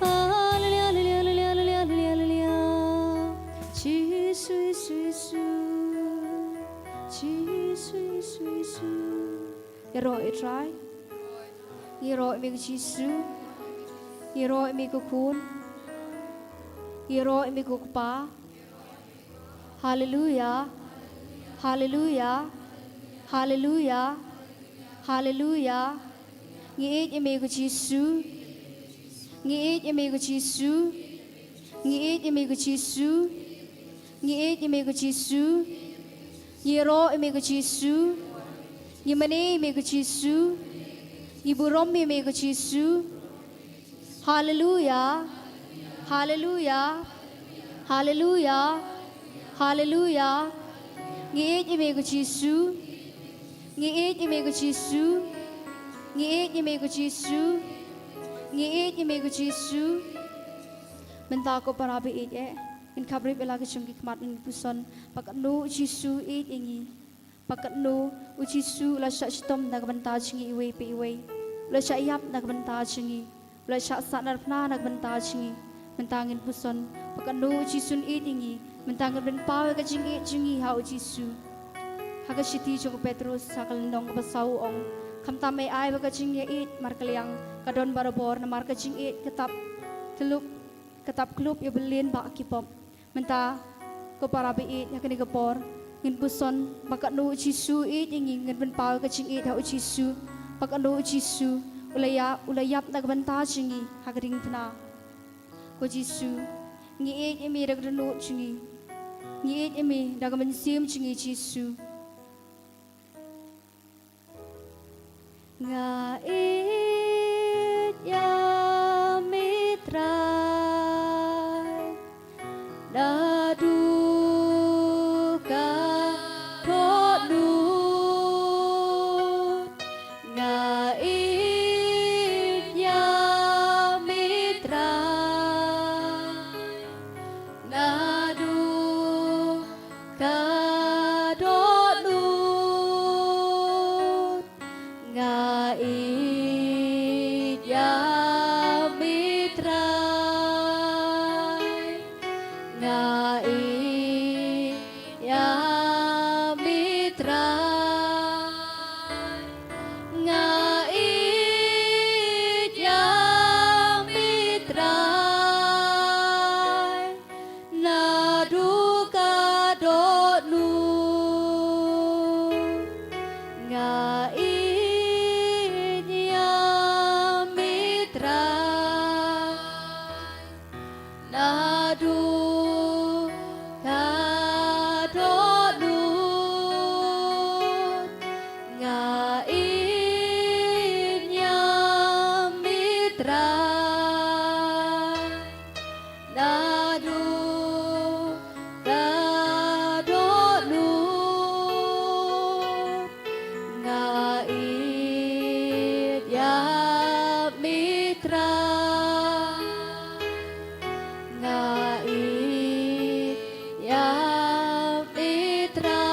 Haleluya, haleluya, haleluya, haleluya, haleluya, haleluya. Jisu, Jisu, Jisu. Jisu, Jisu, Jisu. Ïaroh ïa u Trai. Ïaroh ïa me ko Jisu. Ïaroh ïa me ko Khun. Ïaroh ïa me ko Kpa. Haleluya. Haleluya. Haleluya. Haleluya. Ngi ïeit ïa me ko Jisu. Ngi ïeit ïa me ko Jisu. Ngi ïeit ïa me ko Jisu. Ngi ïeit ïa me ko Jisu. Ngi ïaroh ïa me ko Jisu. Ngi mane ïa me ko Jisu. Ngi burom ïa me ko Jisu. Haleluya. Haleluya. Haleluya. Haleluya. Ngi ïeit ïa me ko Jisu. Ngi ïeit ïa me ko Jisu. Ngi ïeit ïa me ko Jisu. Ngi ïeit ïa me ko Jisu. Mynta ko para ba ïeit eh, ngin khapbrip ïa la ka jong ki khmat, ngin puson ba katno u Jisu u ïeit ïa ngi. Ba katno u Jisu u la shah shitom na ka bynta jong ngi iwei pa iwei. U la shah ïap na ka bynta jong ngi. U la shah sahnarphna na ka bynta jong ngi. Mynta ngin puson ba katno u Jisu un ïeit ïa ngi. Mynta ngin pynpaw ïa ka jingïeit jong ngi ha u Jisu. Ha ka shithi jong u Petrus ha ka lynnong kaba saw u ong, khamtam ai ai ba ka jingïeit markylliang ka don barabor, namar ka jingïeit ka tap kyllup, ka tap kyllup ïa u byllien ba ki pop. Mynta ko para ba ïeit, ha kane ka por ngin puson ba katno u Jisu u ïeit ïa ngi, ngin pynpaw ka jingïeit ha u Jisu. Ba katno u Jisu u la ïa, u la ïap na ka bynta jong ngi ha ka diengphna. Ko Jisu, ngi ïeit ïa me da ka dohnud jong ngi. Ngi ïeit ïa me da ka mynsiem jong ngi Jisu. Nga ïeit ïa me Trai, naduh ka dohnud. Nga ïeit ïa me Trai, naduh ka dohnud. Nga ïeit ïa me Trai, nga ïeit ïa me Trai. Nga ïeit ïa me Trai, naduh ka dohnud. Nga ïeit ïa me Trai, naduh ka dohnud. Nga ïeit ïa me Trai, naduh ka dohnud. Nga ïeit ïa me Trai, nga ïeit ïa me Trai,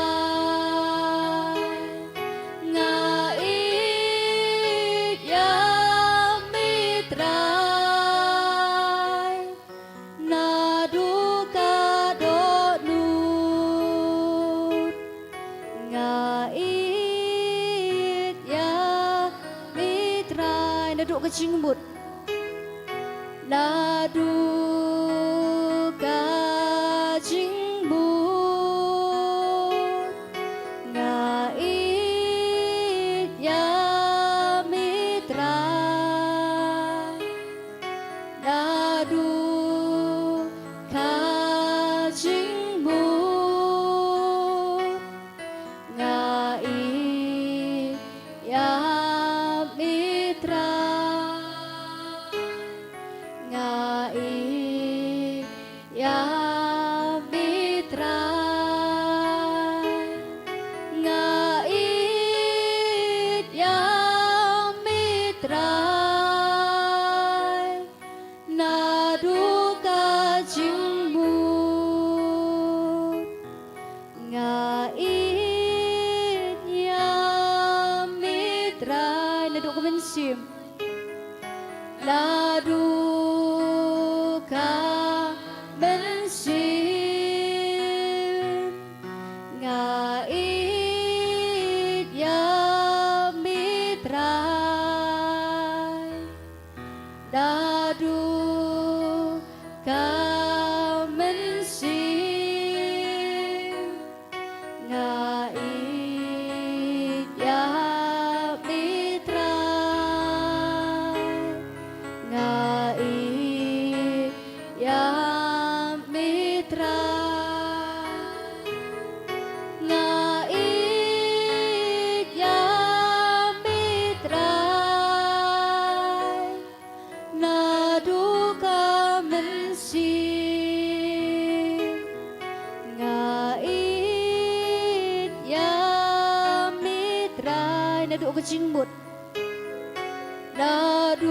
nga ïeit ïa me Trai, naduh ka dohnud. Nga ïeit ïa me Trai, naduh ka jingmut. Naduh ka jingmut. Nga ïeit ïa me Trai, naduh ka jingmut. Nga ïeit ïa me Trai, nga ïeit mynsiem. Naduh ka mynsiem nga ïeit ïa me Trai. Naduh ka mynsiem nga ïeit ïa me Trai. Nga ïeit ïa me Trai. Nga ïeit ïa me Trai. Naduh ka mynsiem nga ïeit ïa me Trai. Naduh ka jingmut. Naduh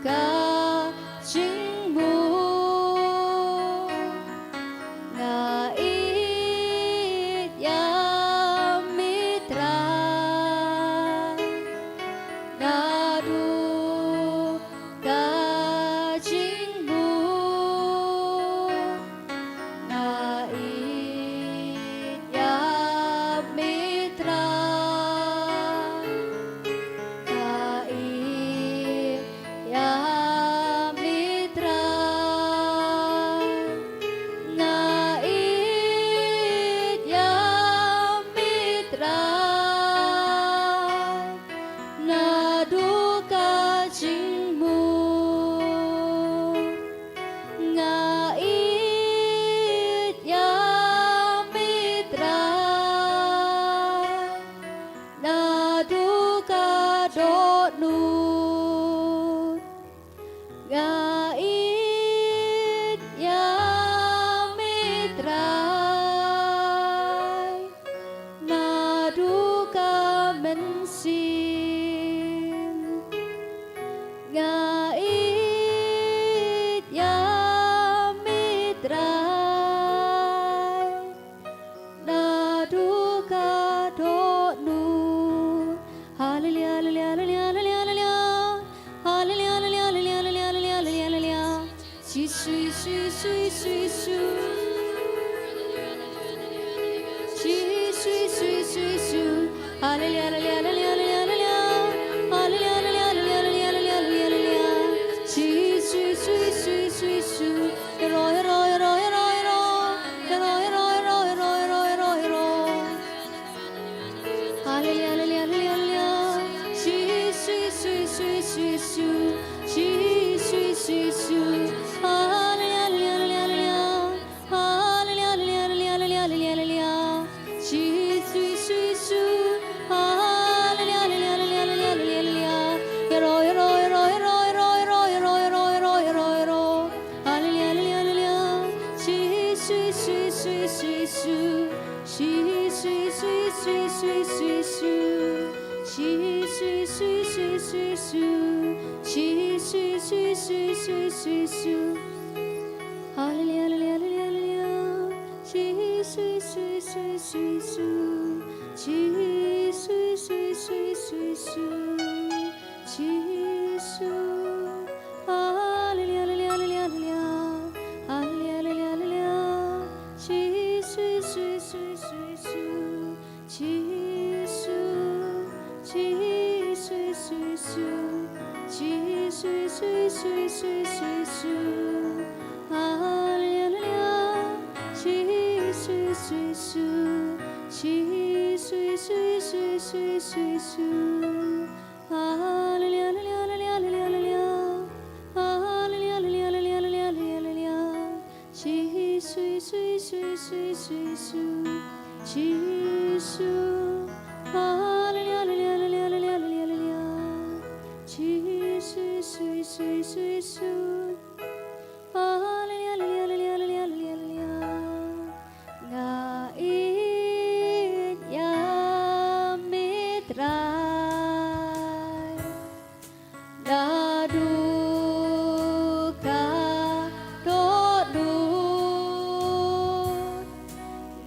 ka jingmut nga ïeit ïa me Trai. Naduh ka jingmut nga ïeit ïa me Trai. Nga ïeit ïa me Trai. Nga ïeit ïa me Trai. Naduh ka jingmut nga ïeit ïa me Trai. Naduh ka dohnud nga ïeit ïa me Trai. Naduh ka mynsiem nga ïeit ïa me Trai. Naduh ka dohnud. Haleluya, haleluya, haleluya, haleluya, haleluya. Haleluya, haleluya, haleluya, haleluya, haleluya, haleluya. Jisu, Jisu, Jisu, Jisu. Jisu, Jisu, Jisu, Jisu. Haleluya, haleluya, haleluya, haleluya, haleluya. Haleluya, haleluya, haleluya, haleluya, haleluya, haleluya. Jisu, Jisu, Jisu, Jisu, Jisu. Ïaroh, ïaroh, ïaroh, ïaroh, ïaroh. Ïaroh, ïaroh, ïaroh, ïaroh, ïaroh, ïaroh. Haleluya, haleluya, haleluya, haleluya. Jisu, Jisu, Jisu, Jisu. Jisu, Jisu, Jisu. Haleluya, haleluya, haleluya, haleluya. Haleluya, haleluya, haleluya, haleluya, haleluya, haleluya. Jisu, Jisu, Jisu. Haleluya, haleluya, haleluya, haleluya, haleluya. Ïaroh, ïaroh, ïaroh, ïaroh. Haleluya, haleluya, haleluya. Jisu, Jisu, Jisu, Jisu. Jisu, Jisu, Jisu, Jisu. Jisu, Jisu, Jisu, Jisu. Jisu, Jisu, Jisu, Jisu. Haleluya, haleluya, haleluya, haleluya. Jisu, Jisu, Jisu, Jisu. Jisu, Jisu, Jisu, Jisu. Jisu. Haleluya, haleluya, haleluya, haleluya. Haleluya, haleluya, haleluya. Jisu, Jisu, Jisu, Jisu. Jisu, Jisu, Jisu, Jisu. Jisu, Jisu, Jisu, Jisu. Haleluya, haleluya. Jisu, Jisu, Jisu. Jisu, Jisu, Jisu, Jisu. Haleluya, haleluya, haleluya, haleluya. Haleluya, haleluya, haleluya, haleluya, haleluya. Jisu, Jisu, Jisu, Jisu, Jisu. Haleluya, haleluya, haleluya, haleluya, haleluya. Jisu, Jisu, Jisu, Jisu. Haleluya, haleluya, haleluya, haleluya, haleluya. Nga ïeit ïa me Trai. Naduh ka dohnud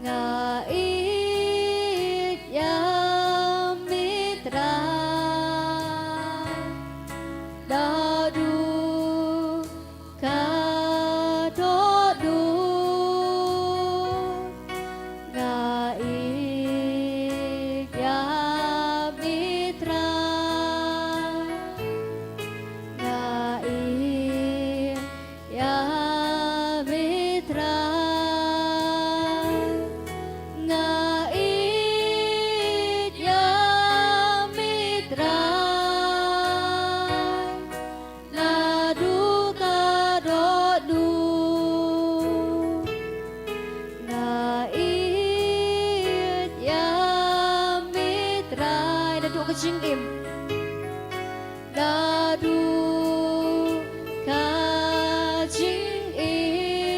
nga ïeit ïa Jingim. Naduh ka jingim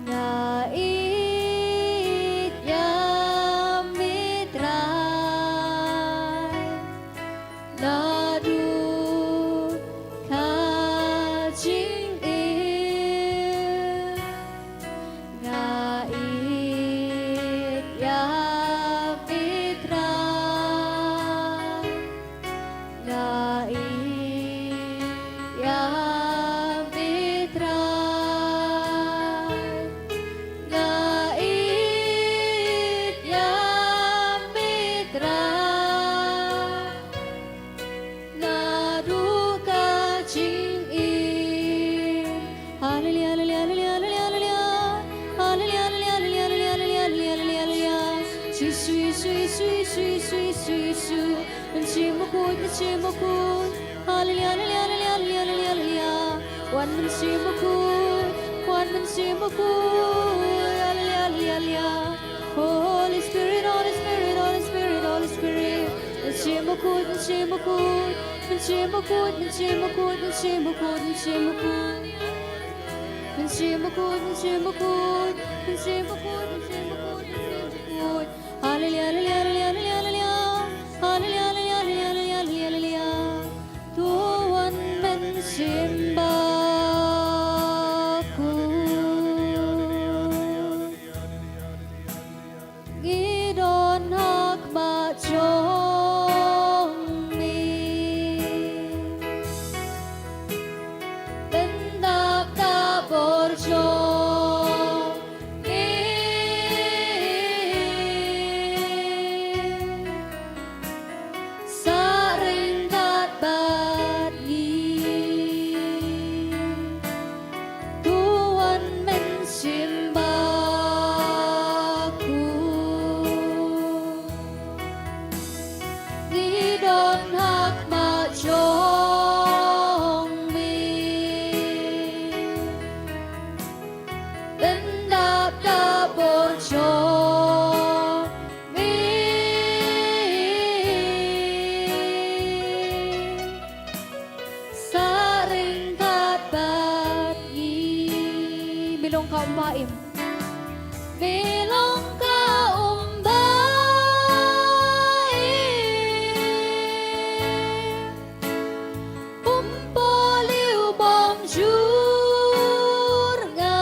nga ïeit ïa me Trai. Naduh ka jingim nga ïeit ïa me Trai. Nga ïeit ïa me Trai. Nga ïeit ïa me Trai. Naduh ka jingim. Haleluya, haleluya, haleluya, haleluya. Haleluya, haleluya, haleluya. Jisu, Jisu, Jisu, Jisu, Jisu, Jisu. Mynsiem Bakhuid, Mynsiem Bakhuid. Haleluya, haleluya, haleluya, haleluya, haleluya. Wan Mynsiem Bakhuid, Wan Mynsiem Bakhuid. Haleluya, haleluya, haleluya. Holy Spirit, Holy Spirit, Holy Spirit, Holy Spirit. Mynsiem Bakhuid, Mynsiem Bakhuid. Mynsiem Bakhuid, Mynsiem Bakhuid, Mynsiem Bakhuid, Mynsiem Bakhuid. Mynsiem Bakhuid, Mynsiem Bakhuid, Mynsiem Bakhuid, Mynsiem Bakhuid, Mynsiem Bakhuid. Haleluya, haleluya, haleluya, haleluya. Haleluya, haleluya, haleluya, haleluya, haleluya. To wan Mynsiem Bakhuid. Ngi don ha khmat jong me. Pyndap da bor jong me. Sa ryngkat bad ngi. To wan Mynsiem Bakhuid. Ngi don ha khmat jong me. Pyndap da bor jong me. Sa ryngkat bad ngi. Me long ka um ba im. Me long ka um ba im. Um pohliew bym jur nga.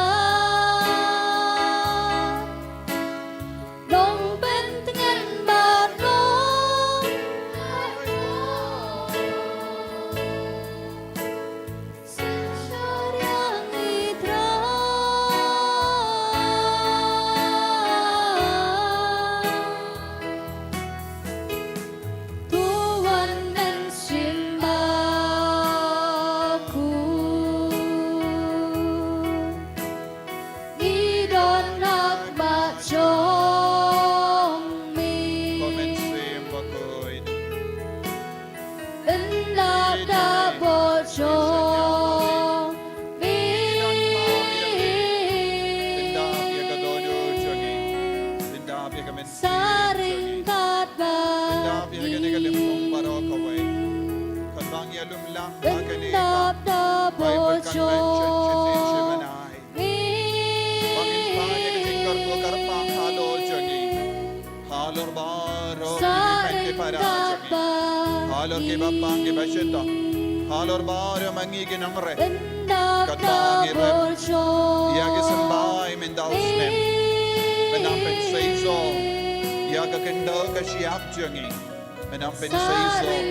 Long pyntngen bad long synshar ïa ngi Trai. To wan Mynsiem Bakhuid. Ngi don ha khmat jong me. Ko Mynsiem Bakhuid. Pyndap da bor jong me. Pyndap ïa ka dohnud jong ngi. Pyndap ïa ka mynsiem jong ngi. Sa ryngkat bad ngi. Pyndap ïa kane ka lympung baroh kawei. Kaba ngi ïalum lang ha kane ka Bible convention shisien shi bnai. Ba ngin pan ïa ka jingkyrkhu kyrpang halor jong ngi. Halor baroh ki hynmen ki para jong ngi. Halor kiba pang kiba shitom. Halor baroh ma ngi ki nongrep. Katba ngi rep ïa ki symbai mynta u snem. Men nang pynseisoh ïa ka khyndew ka shyiap jong ngi. Men nang pynseisoh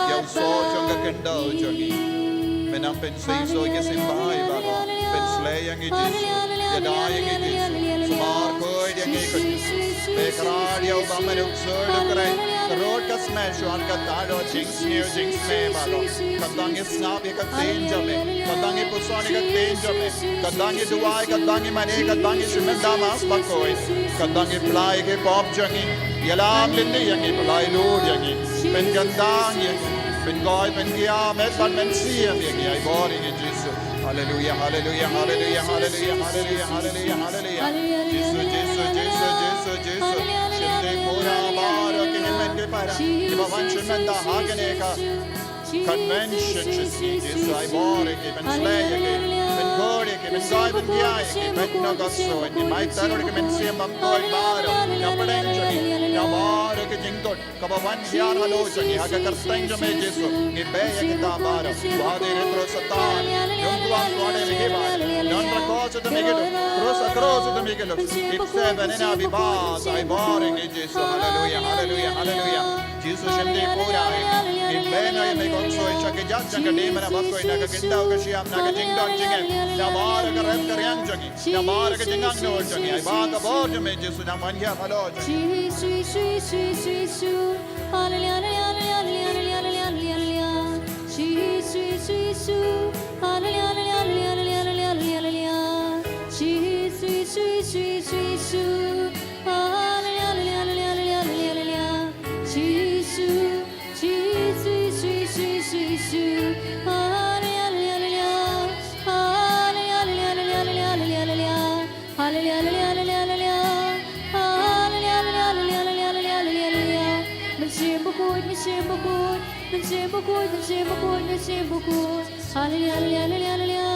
ïa u soh jong ka khyndew jong ngi. Men nang pynseisoh ïa ki symbai baroh. Pynshlei ïa ngi Jisu. Ïada ïa ngi Jisu. Sumar khuid ïa ngi ko Jisu. Pyrkhat ïa u bamon u sur u kren. Ka rud ka smet shuwa kata ka jingsniew jingsmeh baroh. Katba ngi sngap ïa ka ktien jong me. Katba ngi puson ïa ka ktien jong me. Katba ngi duwai, katba ngi mane, katba ngi shim bynta Mass Bakhuid. Katba ngi pynlait ïa ki pop jong ngi. Ïalam lynti ïa ngi, pynlait lut ïa ngi. Pynkyntang ïa ngi. Pynkhuid, pynkhia, met bad mynsiem ïa ngi. Ai bor ïa ngi Jisu. Haleluya, haleluya, haleluya, haleluya, haleluya, haleluya, haleluya. Jisu, Jisu, Jisu, Jisu, Jisu. Shim te pura baroh ki hynmen ki Wan sha mynta ha kane ka convention shisngi Jisu, ai bor ïa ki, pynshlei ïa ki, pynkhuid ïa ki, pynjai pyndiah ïa ki, pynnoh ka soi, ki mai teror ki mynsiem bymkhuid baroh, na pdeng jong ngi, na baroh ki jingkut kaba wan hiar halor jong ngi, ha ka kyrteng jong me Jisu ngi beh ïa kita baroh. Ba dei ruh Soitan, ym kwah kwah dei me ki baroh, nongrwai ka soi me ki luk, krus ka krus me ki luk, ip seven ina biba, ai bor ïa ngi Jisu, haleluya, haleluya, haleluya. Jisu shim dei pura ïa ngi. Ngi beh noh ïa me ko soi sha ki jait jong ka demon ba koit na ka khyndew ka shyiap, na ka jingdon jingem, na baroh ka rep ka riang jong ngi, na baroh ka jingangnud jong ngi. Ai ba ka bor jong me Jisu nang wan hiar halor jong ngi. Jisu, Jisu, Jisu, Jisu. Haleluya, haleluya, haleluya, haleluya, haleluya. Jisu, Jisu, Jisu. Haleluya, haleluya, haleluya, haleluya, haleluya. Jisu, Jisu, Jisu, Jisu. Haleluya, haleluya, haleluya, haleluya, haleluya. Jisu, Jisu, Jisu, Jisu, Jisu. Haleluya, haleluya, haleluya. Haleluya, haleluya, haleluya, haleluya, haleluya. Haleluya, haleluya, haleluya, haleluya. Haleluya, haleluya, haleluya, haleluya, haleluya, haleluya. Mynsiem bakhuid, mynsiem bakhuid, mynsiem bakhuid, mynsiem bakhuid, mynsiem bakhuid. Haleluya, haleluya, haleluya, haleluya.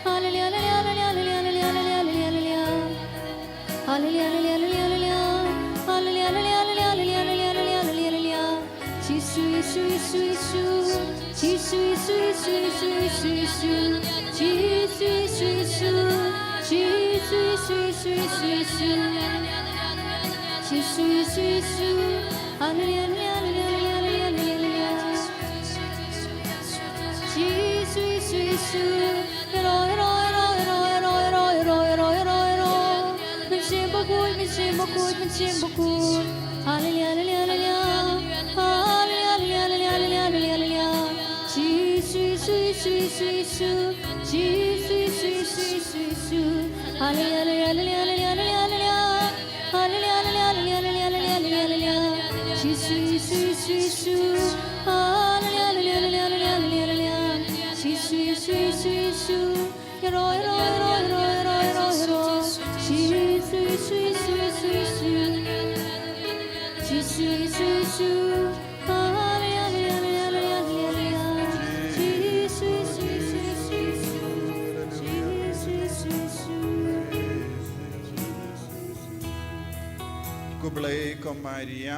Haleluya, haleluya, haleluya, haleluya, haleluya, haleluya. Haleluya, haleluya, haleluya, haleluya, haleluya, haleluya, haleluya. Jisu, Jisu, Jisu, Jisu. Jisu, Jisu, Jisu, Jisu. Jisu, Jisu, Jisu, Jisu. Jisu, Jisu, Jisu, Jisu, Jisu. Jisu, Jisu, Jisu. Haleluya, haleluya, haleluya, haleluya, haleluya. Jisu, Jisu, Jisu. Hero, hero, hero. Mynsiem bakhuid, mynsiem bakhuid, mynsiem bakhuid. Haleluya, haleluya, haleluya. Haleluya, haleluya, haleluya, haleluya, haleluya. Jisu, Jisu, Jisu, Jisu. Jisu, Jisu, Jisu, Jisu, Jisu. Haleluya, haleluya, haleluya, haleluya, haleluya. Haleluya, haleluya, haleluya, haleluya, haleluya, haleluya. Jisu, Jisu, Jisu, Jisu. Haleluya, haleluya, haleluya, haleluya, haleluya, haleluya. Jisu, Jisu, Jisu, Jisu. Hero, hero, hero, hero, hero, hero, hero. Jisu, Jisu, Jisu, Jisu, Jisu. Jisu, Jisu, Jisu. Haleluya, haleluya, haleluya, haleluya, haleluya. Jisu, Jisu, Jisu, Jisu. Jisu, Jisu, Jisu. Ko Blei ko Maria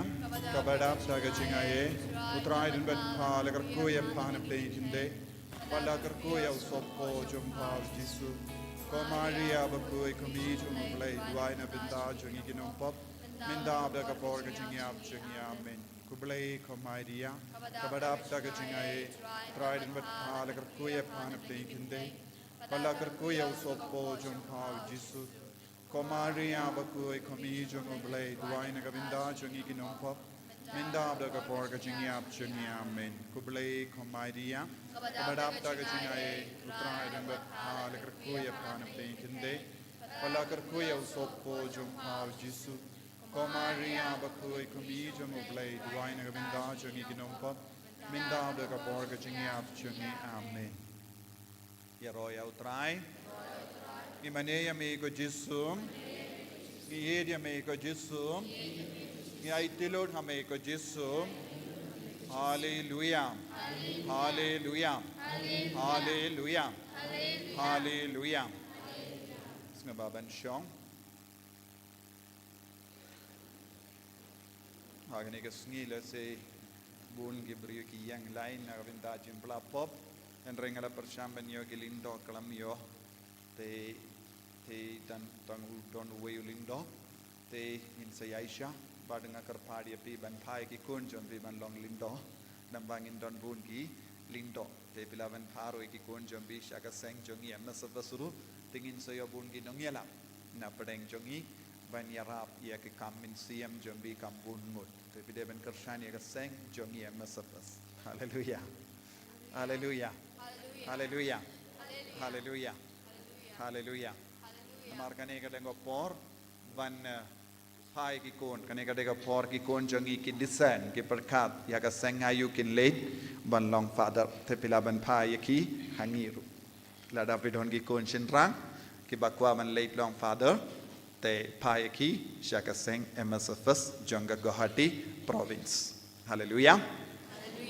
kaba dap da ka jingaiei, U Trai don bad pha, la kyrkhu ïa pha na pdeng ki khyndai bad la kyrkhu ïa u sohpop jong pha u Jisu. Ko Maria bakhuid, ko mei jong u Blei, duwai na ka bynta jong ngi ki nongpop, mynta bad ha ka por ka jingïap jong ngi. Amen. Ko Blei ko Maria kaba dap da ka jingaiei, U Trai don bad pha, la kyrkhu ïa pha na pdeng ki khyndai bad la kyrkhu ïa u sohpop jong pha u Jisu. Ko Maria bakhuid, ko mei jong u Blei, duwai na ka bynta jong ngi ki nongpop, mynta bad ha ka por ka jingïap jong ngi. Amen. Ko Blei ko Maria kaba dap da ka jingaiei, U Trai don bad pha, la kyrkhu ïa pha na pdeng ki khyndai bad la kyrkhu ïa u sohpop jong pha u Jisu. Ko Maria bakhuid, ko mei jong u Blei, duwai na ka bynta jong ngi ki nongpop, mynta bad ha ka por ka jingïap jong ngi. Amen. Ïaroh ïa U Trai. Ngi mane ïa me ko Jisu. Ngi ïeit ïa me ko Jisu. Ngi aiti lut ha me ko Jisu. Haleluya. Haleluya. Haleluya. Haleluya. Sngewbha ban shong. Ha kane ka sngi lehse bun ki briew ki ïeng line na ka bynta jingpynlap pop. Hynrei nga la pyrshang ban ïoh ki lyngdoh khlem ïoh. Te, te tang, tang u don uwei u lyngdoh. Te ngin sa ïaishah bad nga kyrpad ïa phi ban phai ki khun jong phi ban long lyngdoh. Namar ba ngin don bun ki lyngdoh. Te phi lah ban phai ruh ïa ki khun jong phi sha ka seng jong ngi M S F S ruh, te ngin sa ïoh bun ki nongïalap na pdeng jong ngi ban ïarap ïa ki kam mynsiem jong phi kam bun ngut. Te phi dei ban kyrshan ïa ka seng jong ngi M S F S. Haleluya. Haleluya. Haleluya. Haleluya. Haleluya. Namar kane ka dei ka por ban, eh, phai ki khun, kane ka dei ka por ki khun jong ngi ki discern, ki pyrkhat ïa ka seng aïu kin leit ban long father. Te phi lah ban phai ïa ki ha ngi ruh. Lada phi don ki khun shynrang kiba kwah ban leit long father, te phai ïa ki sha ka seng M S F S jong ka Guwahati province. Haleluya.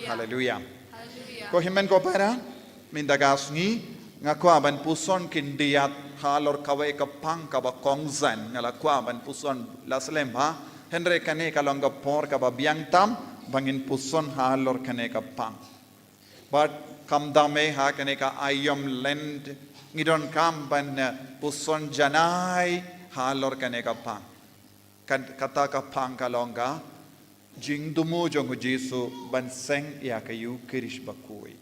Haleluya. Ko hynmen ko para, mynta ka sngi nga kwah ban puson khyndiat halor kawei ka pang kaba kongsan, nga la kwah ban puson la slem bha, hynrei kane ka long ka por kaba biang tam ba ngin puson halor kane ka pang. Bad khamtam eh ha kane ka aïom Lent ngi donkam ban, eh, puson janai halor kane ka pang. Kan, kata ka pang ka long ka jingthmu jong u Jisu ban seng ïa ka Ïukharist bakhuid.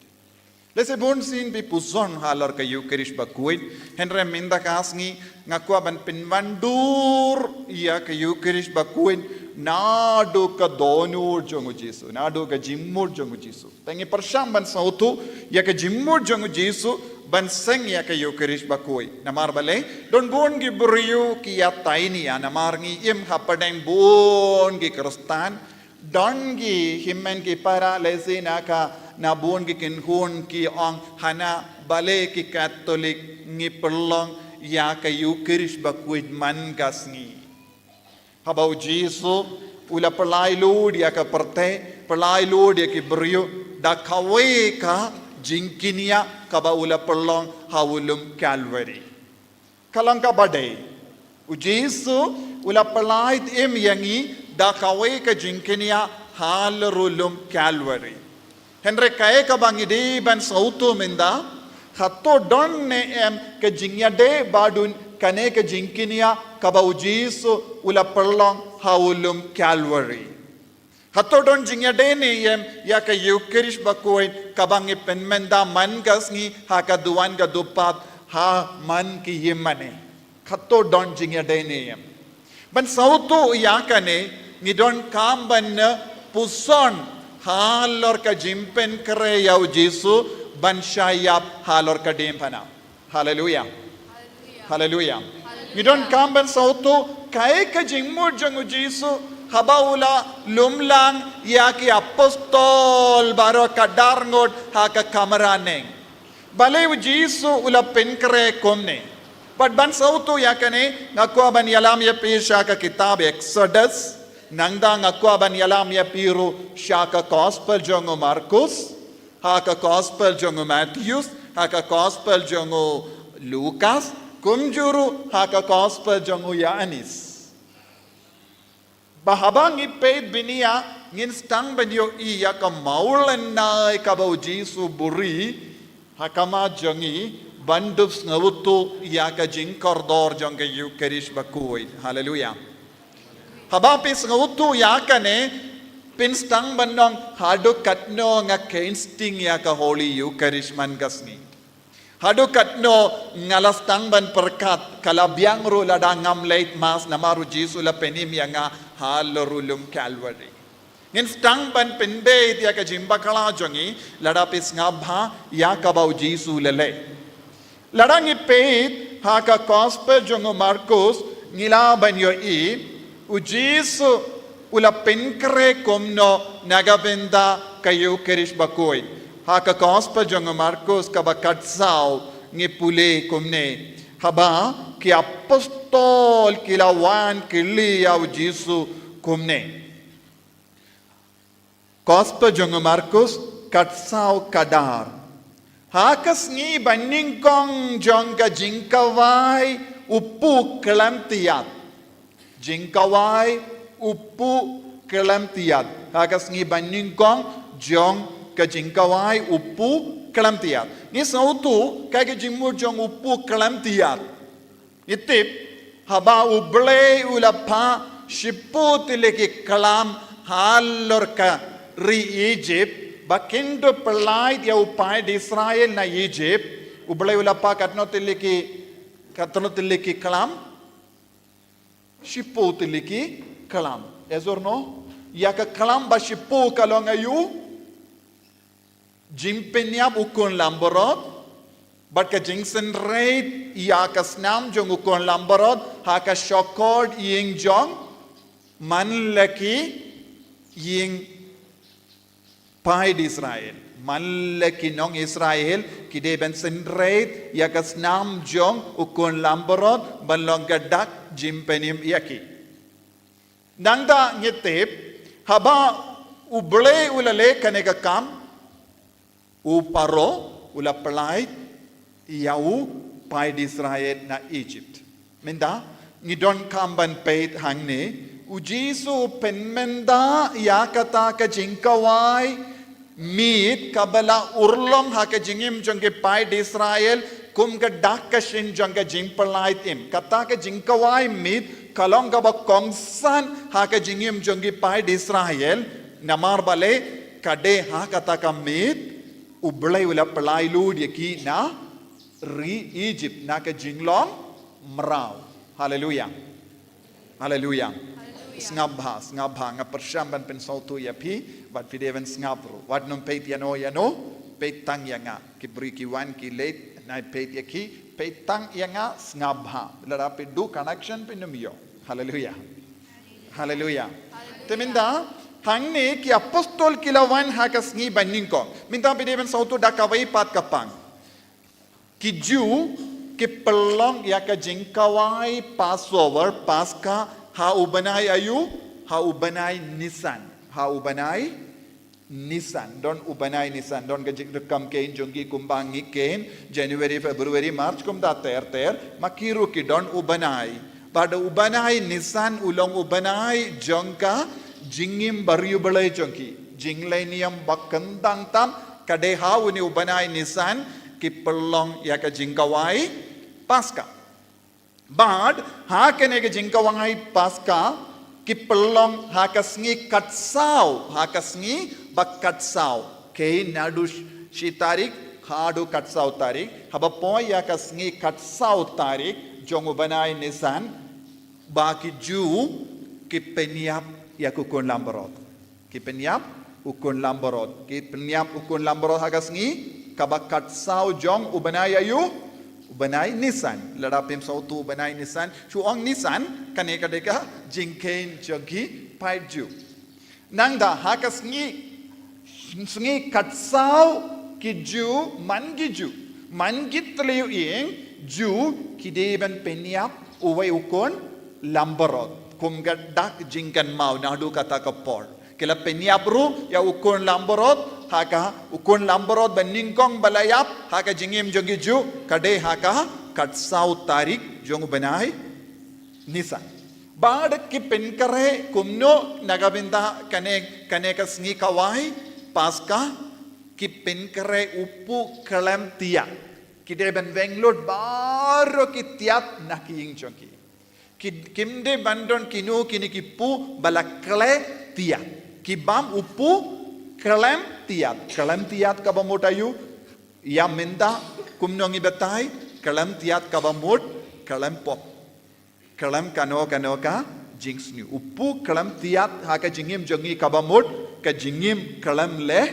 Lehse bun sien phi puson halor ka Ïukharist bakhuid, hynrei mynta ka sngi nga kwah ban pynwandur ïa ka Ïukharist bakhuid naduh ka dohnud jong u Jisu, naduh ka jingmut jong u Jisu. Te ngi pyrshang ban sngewthuh ïa ka jingmut jong u Jisu ban seng ïa ka Ïukharist bakhuid. Namar balei? Don bun ki briew ki ïa tai nia, namar ngi im hapdeng bun ki Khristan. Don ki hynmen ki para, lehse na ka, na bun ki kynhun ki ong, hana balei ki Katholik ngi pynlong ïa ka Ïukharist bakhuid man ka sngi. Haba u Jisu u la pynlait lut ïa ka pyrthei, pynlait lut ïa ki briew da kawei ka jingkñia kaba u la pynlong ha u lum Kalbari. Ka long kaba dei, u Jisu u la pynlait im ïa ngi da kawei ka jingkñia halor u lum Kalbari. Hynrei kaei kaba ngi dei ban sngewthuh mynta, hato don ne em ka jingïadei bad kane ka jingkñia kaba u Jisu u la pynlong ha u lum Kalbari? Hato don jingïadei ne em ïa ka Ïukharist bakhuid kaba ngi pynmynta man ka sngi ha ka duwan ka dupad ha man ki hynmen? Hato don jingïadei ne em? Ban sngewthuh ïa kane, ngi donkam ban puson halor ka jingpynkhreh ïa u Jisu ban shah ïap halor ka diengphna. Haleluya. Haleluya. Ngi donkam ban sngewthuh kaei ka jingmut jong u Jisu haba u la lumlang ïa ki apostol baroh ka dar ngut ha ka kamra neng. Balei u Jisu u la pynkhreh kumne? Bad ban sngewthuh ïa kane, nga kwah ban ïalam ïa phi sha ka kitab Exodus, nangta nga kwah ban ïalam ïa phi ruh sha ka Gospel jong u Markus, ha ka Gospel jong u Matheus, ha ka Gospel jong u Lukas, kumjuh ruh ha ka Gospel jong u Ïoannis. Ba haba ngi peit bniah ngin sdang ban ïohi ïa ka mawlynnai kaba u Jisu buhrieh ha khmat jong ngi ban dup sngewthuh ïa ka jingkordor jong ka Ïukharist bakhuid. Haleluya. Haba phi sngewthuh ïa kane, phin sdang ban ong, haduh katno nga kheiñ sting ïa ka Holy Eucharist man ka sngi. Haduh katno nga la sdang ban pyrkhat, ka la biang ruh lada ngam leit Mass namar u Jisu la pynim ïa nga halor u lum Kalbari. Ngin sdang ban pynbeit ïa ka jingbakla jong ngi lada phi sngap bha ïa kaba u Jisu u la leh. Lada ngi peit ha ka Gospel jong u Markus, ngi lah ban ïohi u Jisu u la pynkhreh kumno na ka bynta ka Ïukharist bakhuid. Ha ka Gospel jong u Markus kaba khatsaw ngi pule kumne. Haba ki apostol ki la wan kylli ïa u Jisu kumne. Gospel jong u Markus, khatsaw khadar. Ha ka sngi banyngkong jong ka jingkhawai u Pu Khlem Thiat. Jingkhawai u Pu Khlem Thiat. Ha ka sngi banyngkong jong ka jingkhawai u Pu Khlem Thiat. Ngi sngewthuh kaei ka jingmut jong u Pu Khlem Thiat. Ngi tip, haba U Blei u la phah shiphew tylli ki khlam halor ka ri Egypt, ba kin dup pyllait ïa u paid Israel na Egypt, U Blei u la phah katno tylli ki, katno tylli ki khlam? Shiphew tylli ki khlam. Yes or no? Ïa ka khlam ba shiphew ka long aïu? Jingpynïap u khun langbrot, bad ka jingsynreit ïa ka snam jong u khun langbrot ha ka shkor ïing jong man la ki ïing paid Israel. Man la ki nong Israel ki dei ban synreit ïa ka snam jong u khun langbrot ban long ka dak jingpynim ïa ki. Nangta ngi tip, haba U Blei u la leh kane ka kam, u Pharaoh u la pynlait ïa u paid Israel na Egypt. Mynta ngi donkam ban peit hangne, u Jisu u pynmynda ïa kata ka jingkawai miet kaba la urlong ha ka jingim jong ki paid Israel kum ka dak ka shin jong ka jingpynlait im. Kata ka jingkawai miet ka long kaba kongsan ha ka jingim jong ki paid Israel, namar balei, ka dei ha kata ka miet U Blei u la pynlait lut ïa ki na ri Egypt na ka jinglong mraw. Haleluya. Haleluya. Sngap bha, sngap bha, nga pyrshang ban pynsngewthuh ïa phi, bad phi dei ban sngap ruh. Wat nym peit ïano ïano, peit tang ïa nga. Ki briew ki wan ki leit, nai peit ïa ki, peit tang ïa nga, sngap bha. Lada phi duh connection phin nym ïoh. Haleluya. Haleluya. Te mynta, hangne ki apostol ki la wan ha ka sngi ba nyngkong. Mynta phi dei ban sngewthuh da kawei pat ka pang. Ki Jiw ki pynlong ïa ka jingkawai Passover, Paska, ha u bnai aïu, ha u bnai Nisan, ha u bnai Nisan, don u bnai Nisan, don ka jingdonkam khein jong ki kumba ngi khein, January, February, March, kumta ter ter, ma ki ruh ki don u bnai. Bad u bnai Nisan u long u bnai jong ka jingim ba riewblei jong ki. Jingleh niam ba kyndang tam, ka dei ha une u bnai Nisan ki pynlong ïa ka jingkawai Paska. Bad ha kane ka jingkawai Paska ki pynlong ha ka sngi khatsaw, ha ka sngi ba khatsaw. Khein naduh shi tarik haduh khatsaw tarik, haba poi ïa ka sngi khatsaw tarik jong u bnai Nisan, ba ki Jiw ki pynïap ïa u khun langbrot. Ki pynïap u khun langbrot. Ki pynïap u khun langbrot ha ka sngi kaba khatsaw jong u bnai aïu, u bnai Nisan. Lada phim sngewthuh u bnai Nisan, shu ong Nisan, kane ka dei ka jingkhein jong ki paid Jiw. Nangta ha ka sngi, sngi khatsaw ki Jiw, man ki Jiw, man ki tliw ïing Jiw ki dei ban pynïap uwei u khun langbrot kum ka dak jingkynmaw naduh kata ka por. Ki la pynïap ruh ïa u khun langbrot, ha ka u khun langbrot ba nyngkong ba la ïap ha ka jingim jong ki Jiw ka dei ha ka khatsaw tarik jong u bnai Nisan. Bad ki pynkhreh kumno na ka bynta kane, kane ka sngi kawai Paska, ki pynkhreh u pud khlem tiat. Ki dei ban weng lut baroh ki tiat na ki ïing jong ki. Ki, kim dei ban don kino kine ki pud ba la khleh tiat. Ki bam u pud khlem tiat. Khlem tiat kaba mut aïu, ïa mynta kumno ngi batai, khlem tiat kaba mut khlem pop. Khlem kano kano ka jingsniew. U pud khlem tiat ha ka jingim jong ngi kaba mut ka jingim khlem leh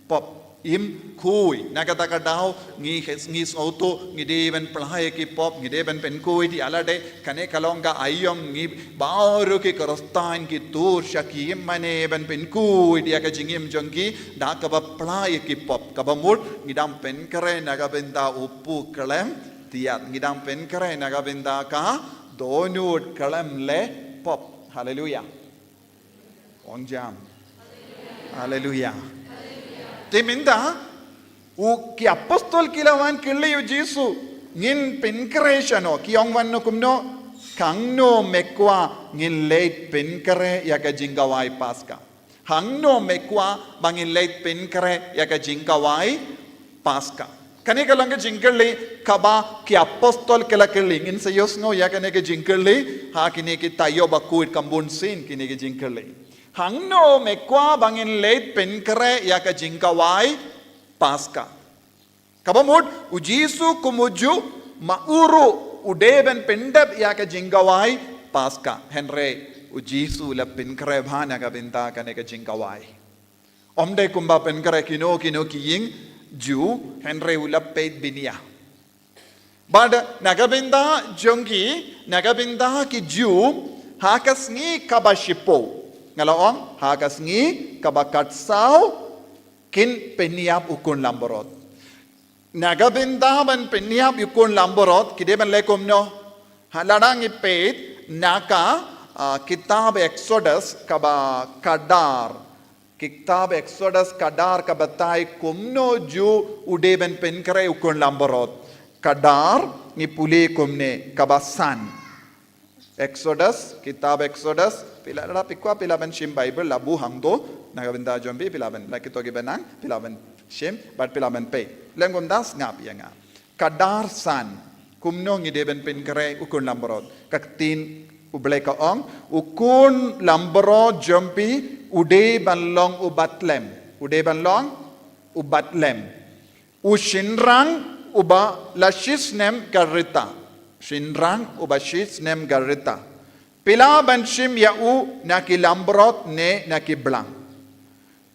pop, im khuid. Na kata ka daw ngi, ngi sngewthuh ngi dei ban pynlait ïa ki pop, ngi dei ban pynkhuid ïa lade. Kane ka long ka aïom, ngi baroh ki Khristan ki tur sha ki im mane ban pynkhuid ïa ka jingim jong ki da kaba pynlait ïa ki pop. Kaba mut ngi dang pynkhreh na ka bynta u pud khlem tiat, ngi dang pynkhreh na ka bynta ka dohnud khlem leh pop. Haleluya. Ong jam. Haleluya. Te mynta u, ki apostol ki la wan kylli u Jisu, ngin pynkhreh shano? Ki ong, wan no kumno? Hangno me kwah ngin leit pynkhreh ïa ka jingkawai Paska? Hangno me kwah ba ngin leit pynkhreh ïa ka jingkawai Paska? Kane ka long ka jingkylli kaba ki apostol ki la kylli. Ngin sa ïohsngew ïa kane ka jingkylli ha kine ki taïew ba khuid, kam bun sien kine ki jingkylli. Hangno me kwah ba ngin leit pynkhreh ïa ka jingkawai Paska? Kaba mut u Jisu kum u Jiw, ma u ruh u dei ban pyndep ïa ka jingkawai Paska. Hynrei u Jisu u la pynkhreh bha na ka bynta kane ka jingkawai. Ym dei kumba pynkhreh kino kino ki ïing Jiw, hynrei u la peit bniah. Bad na ka bynta jong ki, na ka bynta ki Jiw, ha ka sngi kaba shiphew, nga la ong, ha ka sngi kaba khatsaw, kin pynïap u khun langbrot. Na ka bynta ban pynïap ïa u khun langbrot, ki dei ban leh kumno? Ha, lada ngi peit na ka, ah, kitab Exodus kaba khatdar, Kitab Exodus ka dar ka batai kumno ju u dei ban pynkhreh u khun langbrot. Ka dar ngi pule kumne, kaba san. Exodus, kitab Exodus, phi lah, lada phi kwah phi lah ban shim Bible, la buh hangto, na ka bynta jong phi, phi lah ban, la kito kiba nang, phi lah ban shim, bad phi lah ban peit. Lem kumta sngap ïa nga. Ka dar san, kumno ngi dei ban pynkhreh u khun langbrot. Ka ktien U Blei ka ong, u khun langbrot jong phi u dei ban long u batlem. U dei ban long u batlem. U shynrang uba la shisnem ka rta. Shynrang uba shisnem ka rta. Phi lah ban shim ïa u na ki langbrot ne na ki blang.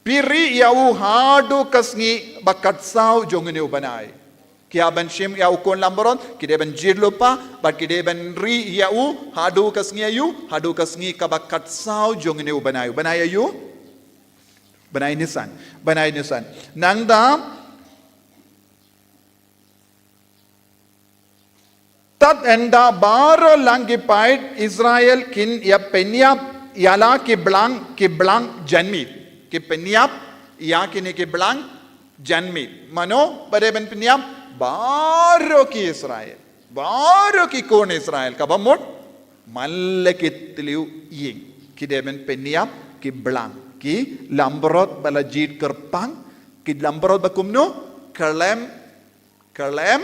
Phi rieh ïa u haduh ka sngi ba khatsaw jong une u bnai. Ki hap ban shim ïa u khun langbrot, ki dei ban jied lypa, bad ki dei ban rieh ïa u haduh ka sngi aïu, haduh ka sngi kaba khatsaw jong une u bnai. U bnai aïu? Bnai Nisan. Bnai Nisan. Nangta, tad ynda baroh lang ki paid Israel kin ïa pynïap ïa la ki blang, ki blang janmiet. Ki pynïap ïa kine ki blang janmiet. Mano ba dei ban pynïap? Baroh ki Israel. Baroh ki khun Israel. Kaba mut man la ki tliw ïing. Ki dei ban pynïap ki blang. Ki langbrot ba la jied kyrpang. Ki langbrot ba kumno? Khlem, khlem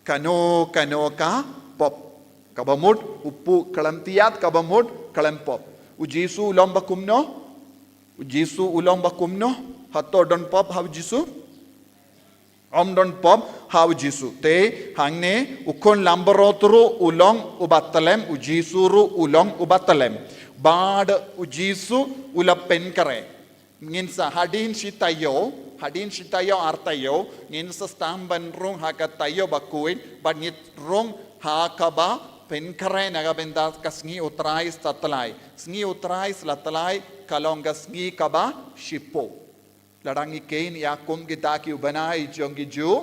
kano kano ka pop. Kaba mut u pop khlem tiat, kaba mut khlem pop. U Jisu u long ba kumno? U Jisu u long ba kumno? Hato don pop ha u Jisu? Ym don pop ha u Jisu. Te hangne u khun langbrot ruh u long uba tlem, u Jisu ruh u long uba tlem. Bad u Jisu u la pynkhreh. Ngin sa hadien shi taïew, hadien shi taïew ar taïew, ngin sa sdang ban rung ha ka taïew ba khuid, bad ngin rung ha kaba pynkhreh na ka bynta ka sngi U Trai sla tlai. Sngi U Trai sla tlai ka long ka sngi kaba shiphew. Lada ngi kheiñ ïa kum kita ki u bnai jong ki Jiw,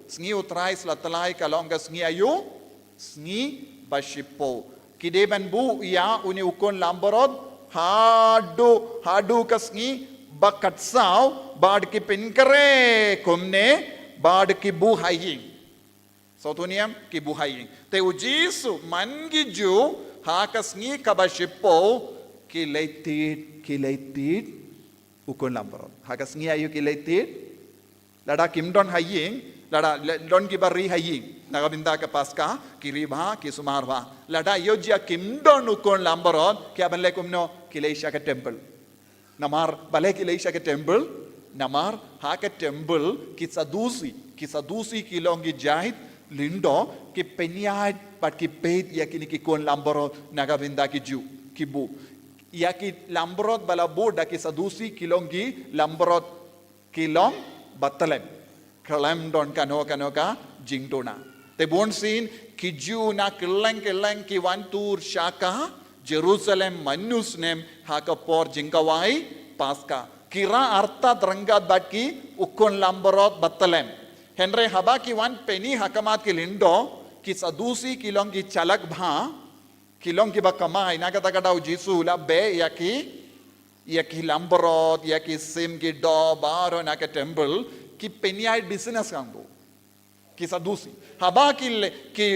sngi U Trai sla tlai ka long ka sngi aïu? Sngi ba shiphew. Ki dei ban buh ïa une u khun langbrot haduh, haduh ka sngi ba khatsaw, bad ki pynkhreh kumne, bad ki buh ha ïing. Sawdong niam, ki buh ha ïing. Te u Jisu man ki Jiw ha ka sngi kaba shiphew ki leit tied, ki leit tied u khun langbrot. Ha ka sngi aïu ki leit tied? Lada kim don ha ïing, lada le-, don kiba rieh ha ïing. Na ka bynta ka Paska, ki rieh bha, ki sumar bha. Lada ïoh jia kim don u khun langbrot, ki hap ban leh kumno? Ki leit sha ka temple. Namar balei ki leit sha ka temple? Namar ha ka temple ki Sadusi, ki Sadusi ki long ki jait lyngdoh, ki pynïaid bad ki peit ïa kine ki khun langbrot na ka bynta ki Jiw, ki buh. Ïa ki langbrot ba la buh da ki Sadusi ki long ki langbrot ki long ba tlem. Khlem don kano kano ka jingduna. Te bunsien ki Jiw na kylleng kylleng ki wan tur sha ka Jerusalem man u snem ha ka por jingkhawai Paska. Ki rah artat ryngkat bad ki u khun langbrot ba tlem. Hynrei haba ki wan pyni ha khmat ki lyngdoh, ki Sadusi ki long ki shalak bha, ki long kiba kamai, na kata ka daw u Jisu u la beh ïa ki, ïa ki langbrot, ïa ki sim ki doh baroh na ka temple, ki pynïaid business kangtu. Ki Sadusi. Haba ki le-, ki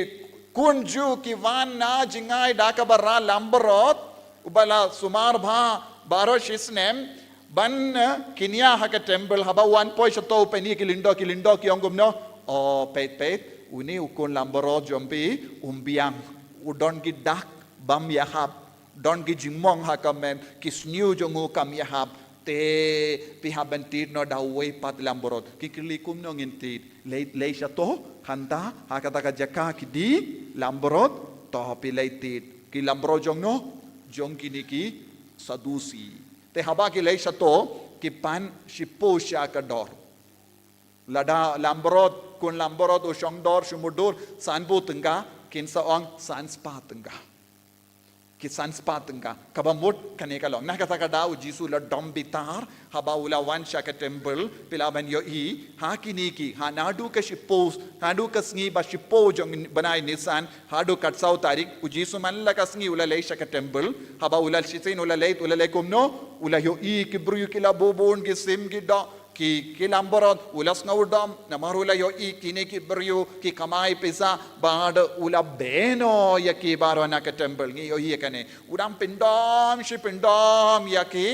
khun Jiw ki wan na jngai da kaba rah langbrot, uba la sumar bha baroh shi snem, ban, eh, kynja ha ka temple, haba u wan poi shato u pyni ki lyngdoh, ki lyngdoh ki ong kumno? O, peit, peit, une u khun langbrot jong phi, um biang, u don ki dak bym ïahap, don ki jingmong ha ka met, ki sniew jong u kam ïahap, te phi hap ban tied noh da uwei pat langbrot. Ki kylli kumno ngin tied? Leit, leit shato, hangta, ha kata ka jaka ki die langbrot, to phi leit tied. Ki langbrot jong no? Jong kine ki Sadusi. Te haba ki leit shato, ki pan shiphew sha ka dor. Lada langbrot, khun langbrot u shong dor, shu mutdur, sanphew tyngka, kin sa ong san spah tyngka. Ki san spah tyngka. Kaba mut kane ka long. Na kata ka daw u Jisu u la dom bitar, haba u la wan sha ka temple, phi lah ban ïohi, ha kine ki, ha naduh ka shiphew, naduh ka sngi ba shiphew jong bnai Nisan, haduh ka saw tarik, u Jisu man la ka sngi u la leit sha ka temple, haba u la shisien u la leit, u la leit kumno, u la ïohi ki briew ki la bun bun ki sim ki doh, ki, ki langbrot, u la sngewdom, namar u la ïohi kine ki briew ki kamai pisa, bad u la beh noh ïa ki baroh na ka temple, ngi ïohi ïa kane. U dang pyndom shi pyndom ïa ki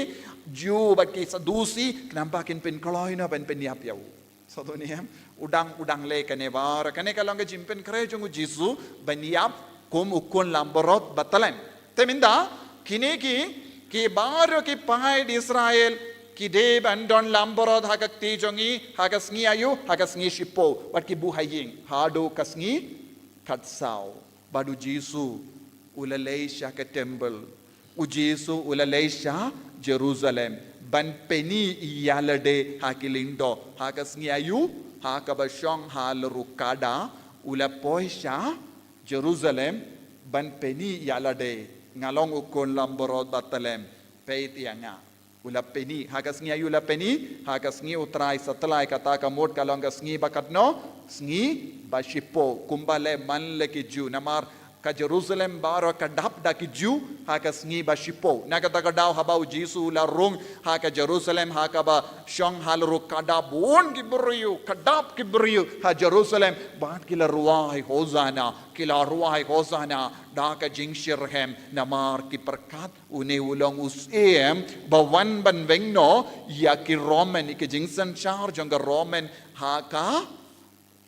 Jiw bad ki Sadusi, khnang ba kin pynkloi noh ban pynïap ïa u. Sngewthuh ne em, u dang, u dang leh kane baroh. Kane ka long ka jingpynkhreh jong u Jisu, ban ïap kum u khun langbrot ba tlem. Te mynta, kine ki, ki baroh ki paid Israel, ki dei ban don langbrot ha ka kti jong ngi, ha ka sngi aïu, ha ka sngi shiphew, bad ki buh ha ïing, haduh ka sngi khatsaw. Bad u Jisu, u la leit sha ka temple. U Jisu, u la leit sha Jerusalem. Ban pyni ïa lade ha ki lyngdoh. Ha ka sngi aïu, ha kaba shong ha la rukada, u la poi sha Jerusalem, ban pyni ïa lade, nga long u khun langbrot ba tlem, peit ïa nga. U la pyni, ha ka sngi aïu u la pyni, ha ka sngi u Trai Satlai, kata ka mut ka long ka sngi ba katno, sngi ba shiphew, kumba leh man la ki Jiw, namar ka Jerusalem baroh ka dap da ki Jiw, ha ka sngi ba shiphew. Na kata ka daw haba u Jisu u la rung, ha ka Jerusalem, ha kaba shong ha la rukada bun ki briew, ka dap ki briew, ha Jerusalem, bad ki la rwai Hosana, ki la rwai Hosana, da ka jingshitrhem, namar ki pyrkhat, une u long u Syiem, ba wan ban weng noh, ïa ki Roman, ïa ki jingsynshar jong ka Roman, ha ka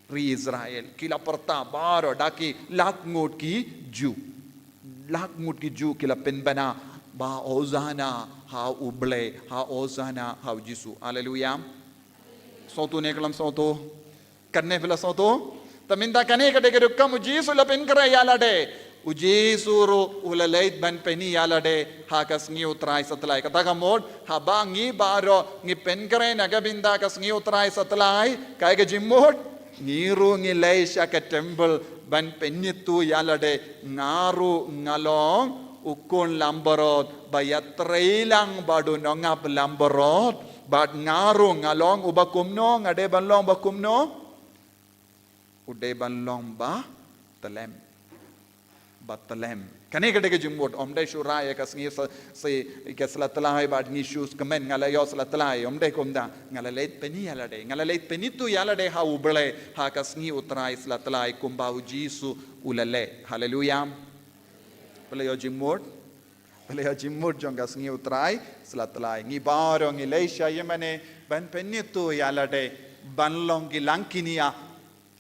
ri Israel. Ki la pyrta baroh, da ki lak ngut ki Jiw. Lak ngut ki Jiw, ki la pynbna, ba Hosana, ha u Blei, ha Hosana, ha u Jisu. Haleluya. Sngewthuh ne khlem sngewthuh. Katne phi la sngewthuh. Te mynta kane ka dei ka dei kam u Jisu la pynkhreh ïa lade. U Jisu ruh u la leit ban pyni ïa lade ha ka sngi u Trai Satlai. Kata ka mut, haba ngi baroh ngi pynkhreh na ka bynta ka sngi u Trai Satlai, kaei ka jingmut? Ngi ruh ngi leit sha ka temple ban pynithuh ïa lade, nga ruh nga long u khun langbrot ba ïatrei lang bad u nongap langbrot, bad nga ruh nga long uba kumno, nga dei ban long ba kumno? U dei ban long ba tlem. Ba tlem. Kane ka dei ka jingmut, ym dei shu rah ïa ka sngi sa, sa, ka Satlai bad ngi shu kmen nga la ïoh Satlai, ym dei kumta, nga la leit pyni ïa lade, nga la leit pynithuh ïa lade ha u Blei, ha ka sngi u Trai Satlai kumba u Jisu u la leh. Haleluya. Phi la ïoh jingmut? Phi la ïoh jingmut jong ka sngi u Trai Satlai? Ngi baroh ngi leit sha ïingmane ban pynithuh ïa lade, ban long ki langkñia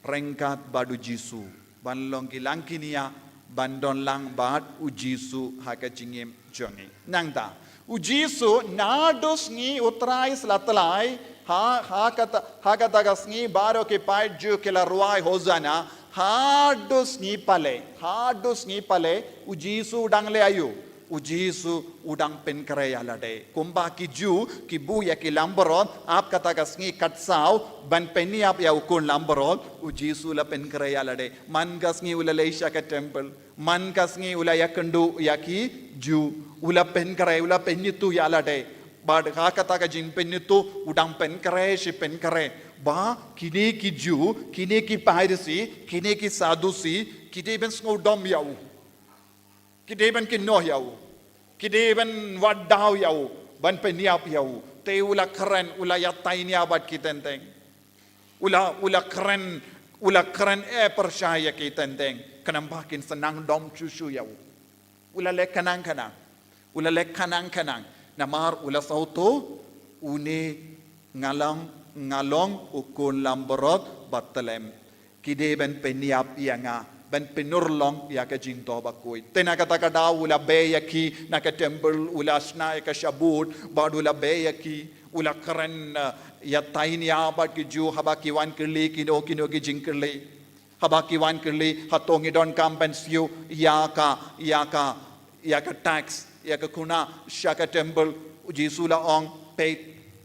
ryngkat bad u Jisu. Ban long ki langkñia, ban don lang bad u Jisu ha ka jingim jong ngi. Nangta, u Jisu naduh sngi u Trai Satlai, ha, ha kata, ha kata ka sngi baroh ki paid Jiw ki la rwai Hosana, haduh sngi pale, haduh sngi pale, u Jisu u dang leh aïu? U Jisu u dang pynkhreh ïa lade. Kumba ki Jiw ki buh ïa ki langbrot, ap kata ka sngi khatsaw, ban pynïap ïa u khun langbrot, u Jisu u la pynkhreh ïa lade. Man ka sngi u la leit sha ka temple. Man ka sngi u la ïakynduh ïa ki Jiw. U la pynkhreh, u la pynithuh ïa lade. Bad ha kata ka jingpynithuh u dang pynkhreh shi pynkhreh. Ba kine ki Jiw, kine ki Pharisi, kine ki Sadusi, ki dei ban sngewdom ïa u. Ki dei ban kynnoh ïa u. Ki dei ban wad daw ïa u. Ban pynïap ïa u. Te u la kren, u la ïatai nia bad ki teng teng. U la, u la kren, u la kren, eh, pyrshah ïa ki teng teng. Khnang ba kin sa nang dom shuh shuh ïa u. U la leh khnang khnang. U la leh khnang khnang. Namar u la sngewthuh, une nga long, nga long u khun langbrot ba tlem. Ki dei ban pynïap ïa nga, ban pynurlong ïa ka jingthoh bakhuid. Te na kata ka daw u la beh ïa ki na ka temple, u la shna ïa ka shabut, bad u la beh ïa ki, u la kren, eh, ïatai nia bad ki Jiw haba ki wan kylli kino kino ki jingkylli. Haba ki wan kylli, hato ngi donkam ban siew ïa ka, ïa ka, ïa ka tax, ïa ka khuna sha ka temple? U Jisu u la ong, peit,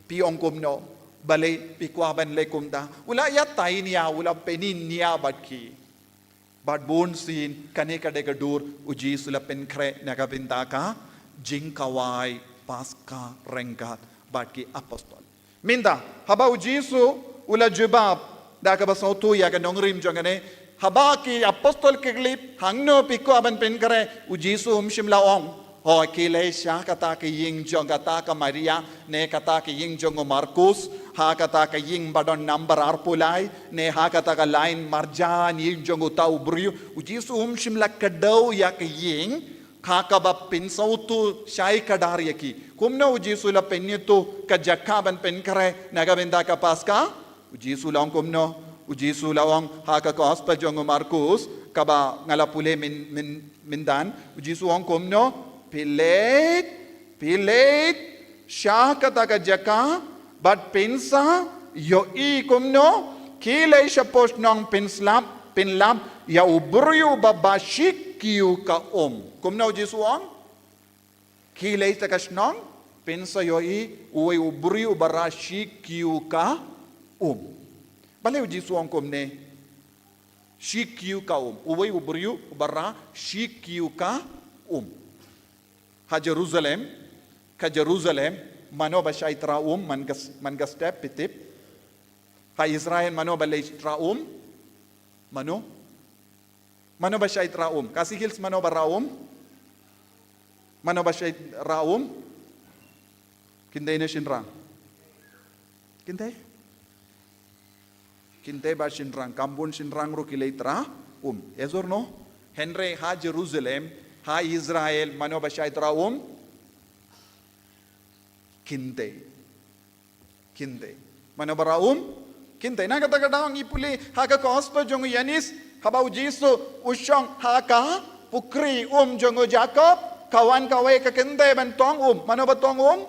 phi ong kumno? Balei phi kwah ban leh kumta? U la ïatai nia, u la pyni nia bad ki. Bad bun sien kane ka dei ka dur u Jisu la pynkhreh na ka bynta ka jingkawai Paska ryngkat bad ki apostol. Mynta haba u Jisu u la jubab da kaba sawtu ïa ka nongrim jong kane, haba ki apostol ki kylli hangno phi kwah ban pynkhreh, u Jisu um shym la ong, ho, khie leit sha kata ka ïing jong kata ka Maria, ne kata ka ïing jong u Markus, ha kata ka ïing ba don nambar arphew lai, ne ha kata ka lain marjan ïing jong uta u briew. U Jisu um shym la kdew ïa ka ïing ha kaba pynsawtu shai kdar ïa ki. Kumno u Jisu la pynïathuh ka jaka ban pynkhreh na ka bynta ka Paska? U Jisu la ong kumno? U Jisu la ong ha ka gospel jong u Markus kaba nga la pule myn, myn, myndan. U Jisu ong kumno? Phi leit, phi leit sha kata ka jaka bad pynsa ïohi kumno? Khie leit shapoh shnong pynslap, pynlap ïa u briew ba, ba shi kiew ka um. Kumno u Jisu ong? Khie leit sha ka shnong, pynsa ïohi uwei u briew ba ra shi kiew ka um. Balei u Jisu ong kumne? Shi kiew ka um. Uwei u briew ba ra shi kiew ka um. Ha Jerusalem, ka Jerusalem, mano ba shait ra um man ka, man ka step, phi tip? Ha Israel mano ba leit ra um? Mano? Mano ba shait ra um? Khasi Hills mano ba ra um? Mano ba shait ra um? Kynthei ne shynrang? Kynthei. Kynthei bad shynrang, kam bun shynrang ruh ki leit ra um. Yes or no? Hynrei ha Jerusalem, ha Israel, mano ba shait ra um? Kynthei. Kynthei. Mano ba ra um? Kynthei. Na kata ka daw ngi pule ha ka gospel jong u Ïoannis, haba u Jisu u shong ha ka pukri um jong u Jakob, ka wan kawei ka kynthei ban tong um. Mano ba tong um?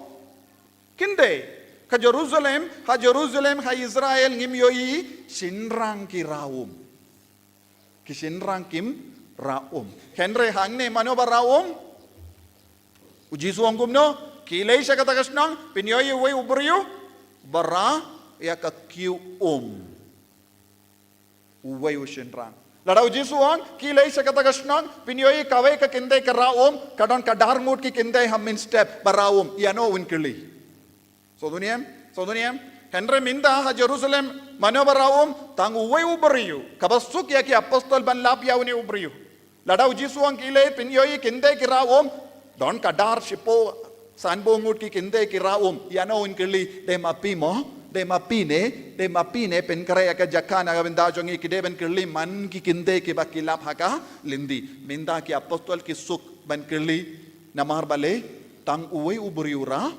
Kynthei. Ka Jerusalem, ha Jerusalem, ha Israel ngim ïohi shynrang ki ra um. Ki shynrang kim ra um. Hynrei hangne mano ba ra um? U Jisu ong kumno? Khie leit sha kata ka shnong, phin ïohi uwei u briew ba ra ïa ka kiew um. Uwei u shynrang. Lada u Jisu u ong, khie leit sha kata ka shnong, phin ïohi kawei ka kynthei ka ra um, ka don ka dar ngut ki kynthei ha mynstep ba ra um. Ïano un kylli? Sngewthuh ne em? Sngewthuh ne em? Hynrei mynta ha Jerusalem, mano ba ra um? Tang uwei u briew. Kaba suk ïa ki apostol ban lap ïa une u briew. Lada u Jisu u ong khie leit, phin ïohi kynthei ki ra um, don ka dar shiphew sanphew ngut ki kynthei ki ra um. Ïano un kylli? Dei ma phi mo? Dei ma phi ne? Dei ma phi ne pynkhreh ïa ka jaka na ka bynta jong ngi? Ki dei ban kylli man ki kynthei kiba ki lap ha ka lynti. Mynta ki apostol ki suk ban kylli, namar balei? Tang uwei u briew ra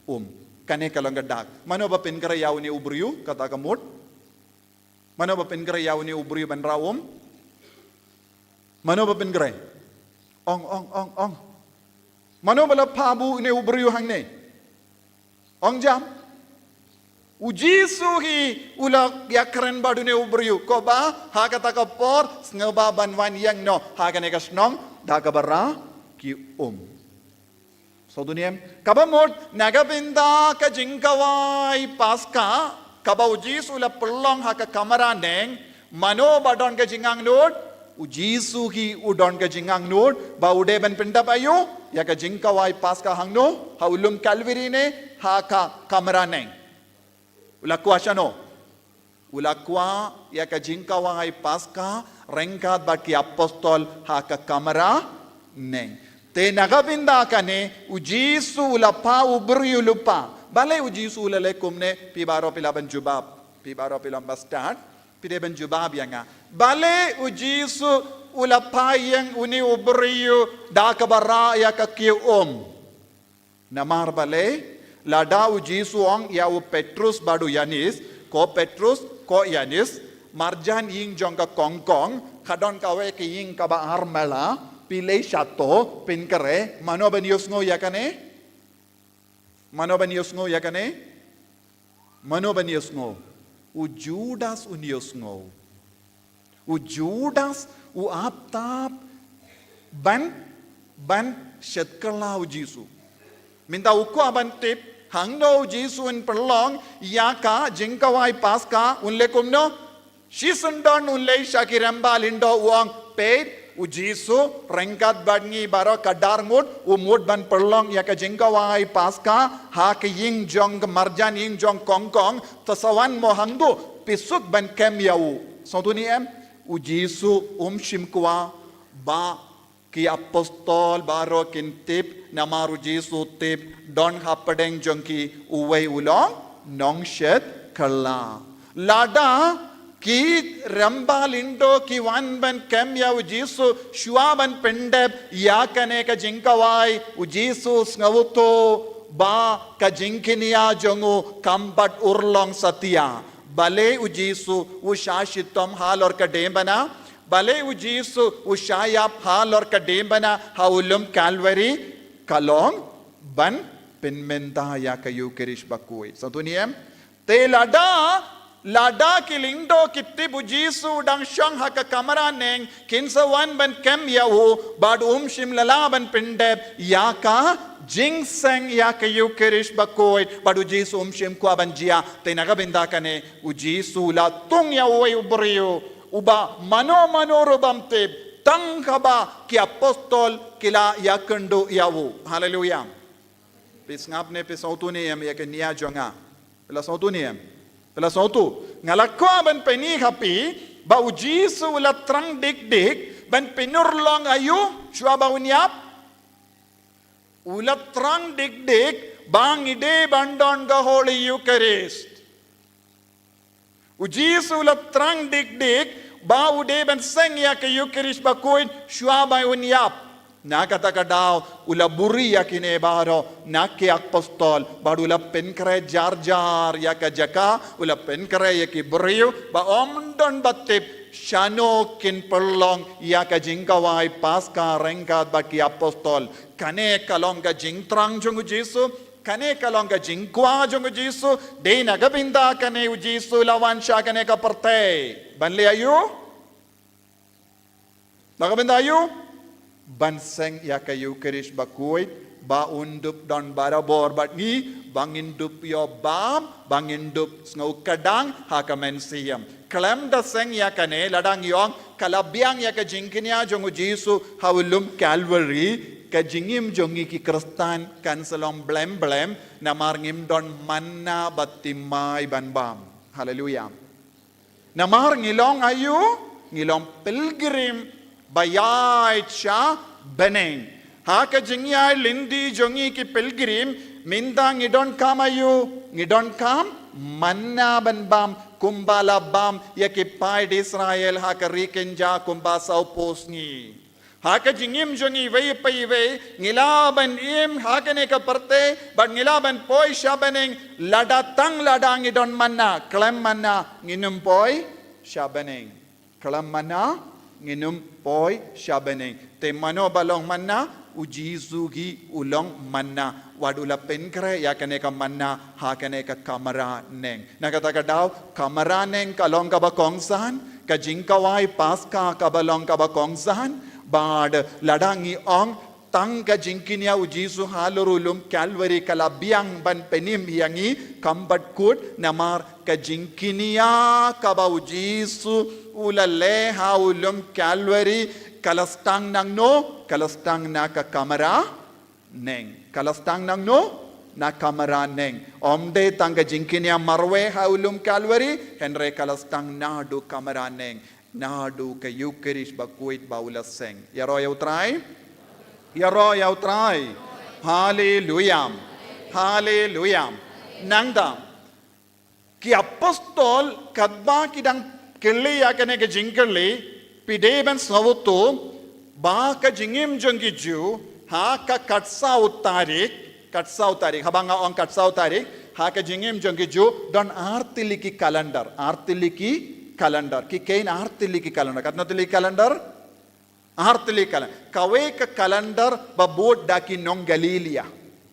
um. Kane ka long ka dak. Mano ba pynkhreh ïa une u briew, kata ka mut? Mano ba pynkhreh ïa une u briew ban ra um? Mano ba pynkhreh? Ong, ong, ong, ong. Mano ba la phah buh une u briew hangne? Ong jam. U Jisu hi u la ïakren bad une u briew. Ko ba, ha kata ka por, sngewbha ban wan ïeng noh ha kane ka shnong, da kaba ra ki um. Sngewthuh ne em? Kaba mut, na ka bynta ka jingkawai Paska, kaba u Jisu u la pynlong ha ka kamra neng, mano ba don ka jingangnud? U Jisu hi u don ka jingangnud, ba u dei ban pyndap aïu ïa ka jingkawai Paska hangno? Ha u lum Kalbari ne ha ka kamra neng? U la kwah shano? U la kwah ïa ka jingkawai Paska ryngkat bad ki apostol ha ka kamra neng. Te na ka bynta kane, u Jisu u la phah u briew lypa. Balei u Jisu u la leh kumne? Phi baroh phi lah ban jubab. Phi baroh phi long bastad. Phi dei ban jubab ïa nga. Balei u Jisu u la phah ïeng une u briew da kaba ra ïa ka kiew um? Namar balei? Lada u Jisu u ong ïa u Petrus bad u Ïoannis, ko Petrus, ko Ïoannis, marjan ïing jong ka kongkong, ka don kawei ka ïing kaba armala, phi leit shato, pynkhreh, mano ban ïohsngew ïa kane? Mano ban ïohsngew ïa kane? Mano ban ïohsngew? U Judas un ïohsngew. U Judas u ap tap ban, ban shet kylla u Jisu. Mynta u kwah ban tip hangno u Jisu un pynlong ïa ka jingkawai Paska, un leh kumno? Shisyndon un leit sha ki rymba lyngdoh u ong, peit, u Jisu ryngkat bad ngi baroh ka dar ngut, u mut ban pynlong ïa ka jingkawai Paska ha ka ïing jong ka marjan, ïing jong kongkong, te sa wan mo hangtu, phi suk ban kem ïa u. Sngewthuh ne em? U Jisu um shym kwah ba ki apostol baroh kin tip, namar u Jisu u tip, don hapdeng jong ki uwei u long nongshet kylla. Lada ki rymba lyngdoh ki wan ban kem ïa u Jisu, shuwa ban pyndep ïa kane ka jingkawai, u Jisu u sngewthuh ba ka jingkñia jong u kam pat urlong satia. Balei u Jisu u shah shitom halor ka diengphna? Balei u Jisu u shah ïap halor ka diengphna ha u lum Kalbari? Ka long ban pynmynta ïa ka Ïukharist bakhuid. Sngewthuh ne em? Te lada, lada ki lyngdoh ki tip u Jisu u dang shong ha ka kamra neng, kin sa wan ban kem ïa u, bad um shym la lah ban pyndep ïa ka jingseng ïa ka Ïukharist bakhuid, bad u Jisu um shym kwah ban jia. Te na ka bynta kane, u Jisu u la thung ïa uwei u briew uba mano mano ruh bym tip, tang haba ki apostol ki la ïakynduh ïa u. Haleluia. Phi sngap ne phi sngewthuh ne em ïa ka nia jong nga? Phi la sngewthuh ne em? Phi la sngewthuh? Nga la kwah ban pyni ha phi ba u Jisu u la thrang dik dik ban pynurlong aïu shuwa ba un ïap. U la thrang dik dik ba ngi dei ban don ka Holy Eucharist. U Jisu u la thrang dik dik ba u dei ban seng ïa ka Ïukharist bakhuid shuwa ba un ïap. Na kata ka daw u la buhrieh ïa kine baroh na ki apostol, bad u la pynkhreh jar jar ïa ka jaka, u la pynkhreh ïa ki briew ba ym don ba tip shano kin pynlong ïa ka jingkawai Paska ryngkat bad ki apostol. Kane ka long ka jingthrang jong u Jisu, kane ka long ka jingkwah jong u Jisu, dei na ka bynta kane u Jisu u la wan sha kane ka pyrthei. Ban leh aïu? Na ka bynta aïu? Ban seng ïa ka Ïukharist bakhuid, ba un dup don barabor bad ngi, ba ngin dup ïoh bam, ba ngin dup sngew kdang ha ka mynsiem. Khlem da seng ïa kane, lada ngi ong, ka la biang ïa ka jingkñia jong u Jisu ha u lum Kalbari, ka jingim jong ngi ki Khristan kan sa long blem blem, namar ngim don manna bad thymmai ban bam. Haleluia. Namar ngi long aïu, ngi long pilgrim ba ïaid sha bneng. Ha ka jingïaid lynti jong ngi ki pilgrim, mynta ngi donkam aïu, ngi donkam manna ban bam, kumba la bam ïa ki paid Israel ha ka ri kynja kumba saw phew sngi. Ha ka jingim jong ngi iwei pa iwei, ngi lah ban im ha kane ka pyrthei, bad ngi lah ban poi sha bneng, lada tang lada ngi don manna, khlem manna, ngin ym poi sha bneng. Khlem manna, ngin ym poi sha bneng. Te mano ba long manna, u Jisu hi u long manna. Wat u la pynkhreh ïa kane ka manna ha kane ka kamra neng. Na kata ka daw, kamra neng ka long kaba kongsan, ka jingkawai Paska kaba long kaba kongsan, bad lada ngi ong tang ka jingkñia u Jisu halor u lum Kalbari ka la biang ban pynim ïa ngi, kam pat kut, namar ka jingkñia kaba u Jisu u la leh ha u lum Kalbari ka la sdang nangno, ka la sdang na ka kamra neng. Ka la sdang nangno, na kamra neng. Ym dei tang ka jingkñia marwei ha u lum Kalbari, hynrei ka la sdang naduh kamra neng, naduh ka Ïukharist bakhuid ba u la seng. Ïaroh ïa u Trai? Ïaroh ïa u Trai? Haleluia. Haleluia. Nangta ki apostol katba ki dang kylli ïa kane ka jingkylli, phi dei ban sngewthuh ba ka jingim jong ki Jiw ha ka khatsaw tarik, khatsaw tarik, haba nga ong khatsaw tarik, ha ka jingim jong ki Jiw don ar tylli ki calendar, ar tylli ki calendar, ki kheiñ ar tylli ki calendar. Katno tylli ki calendar? Ar tylli ki calendar. Kawei ka calendar ba bud da ki nong Galilia.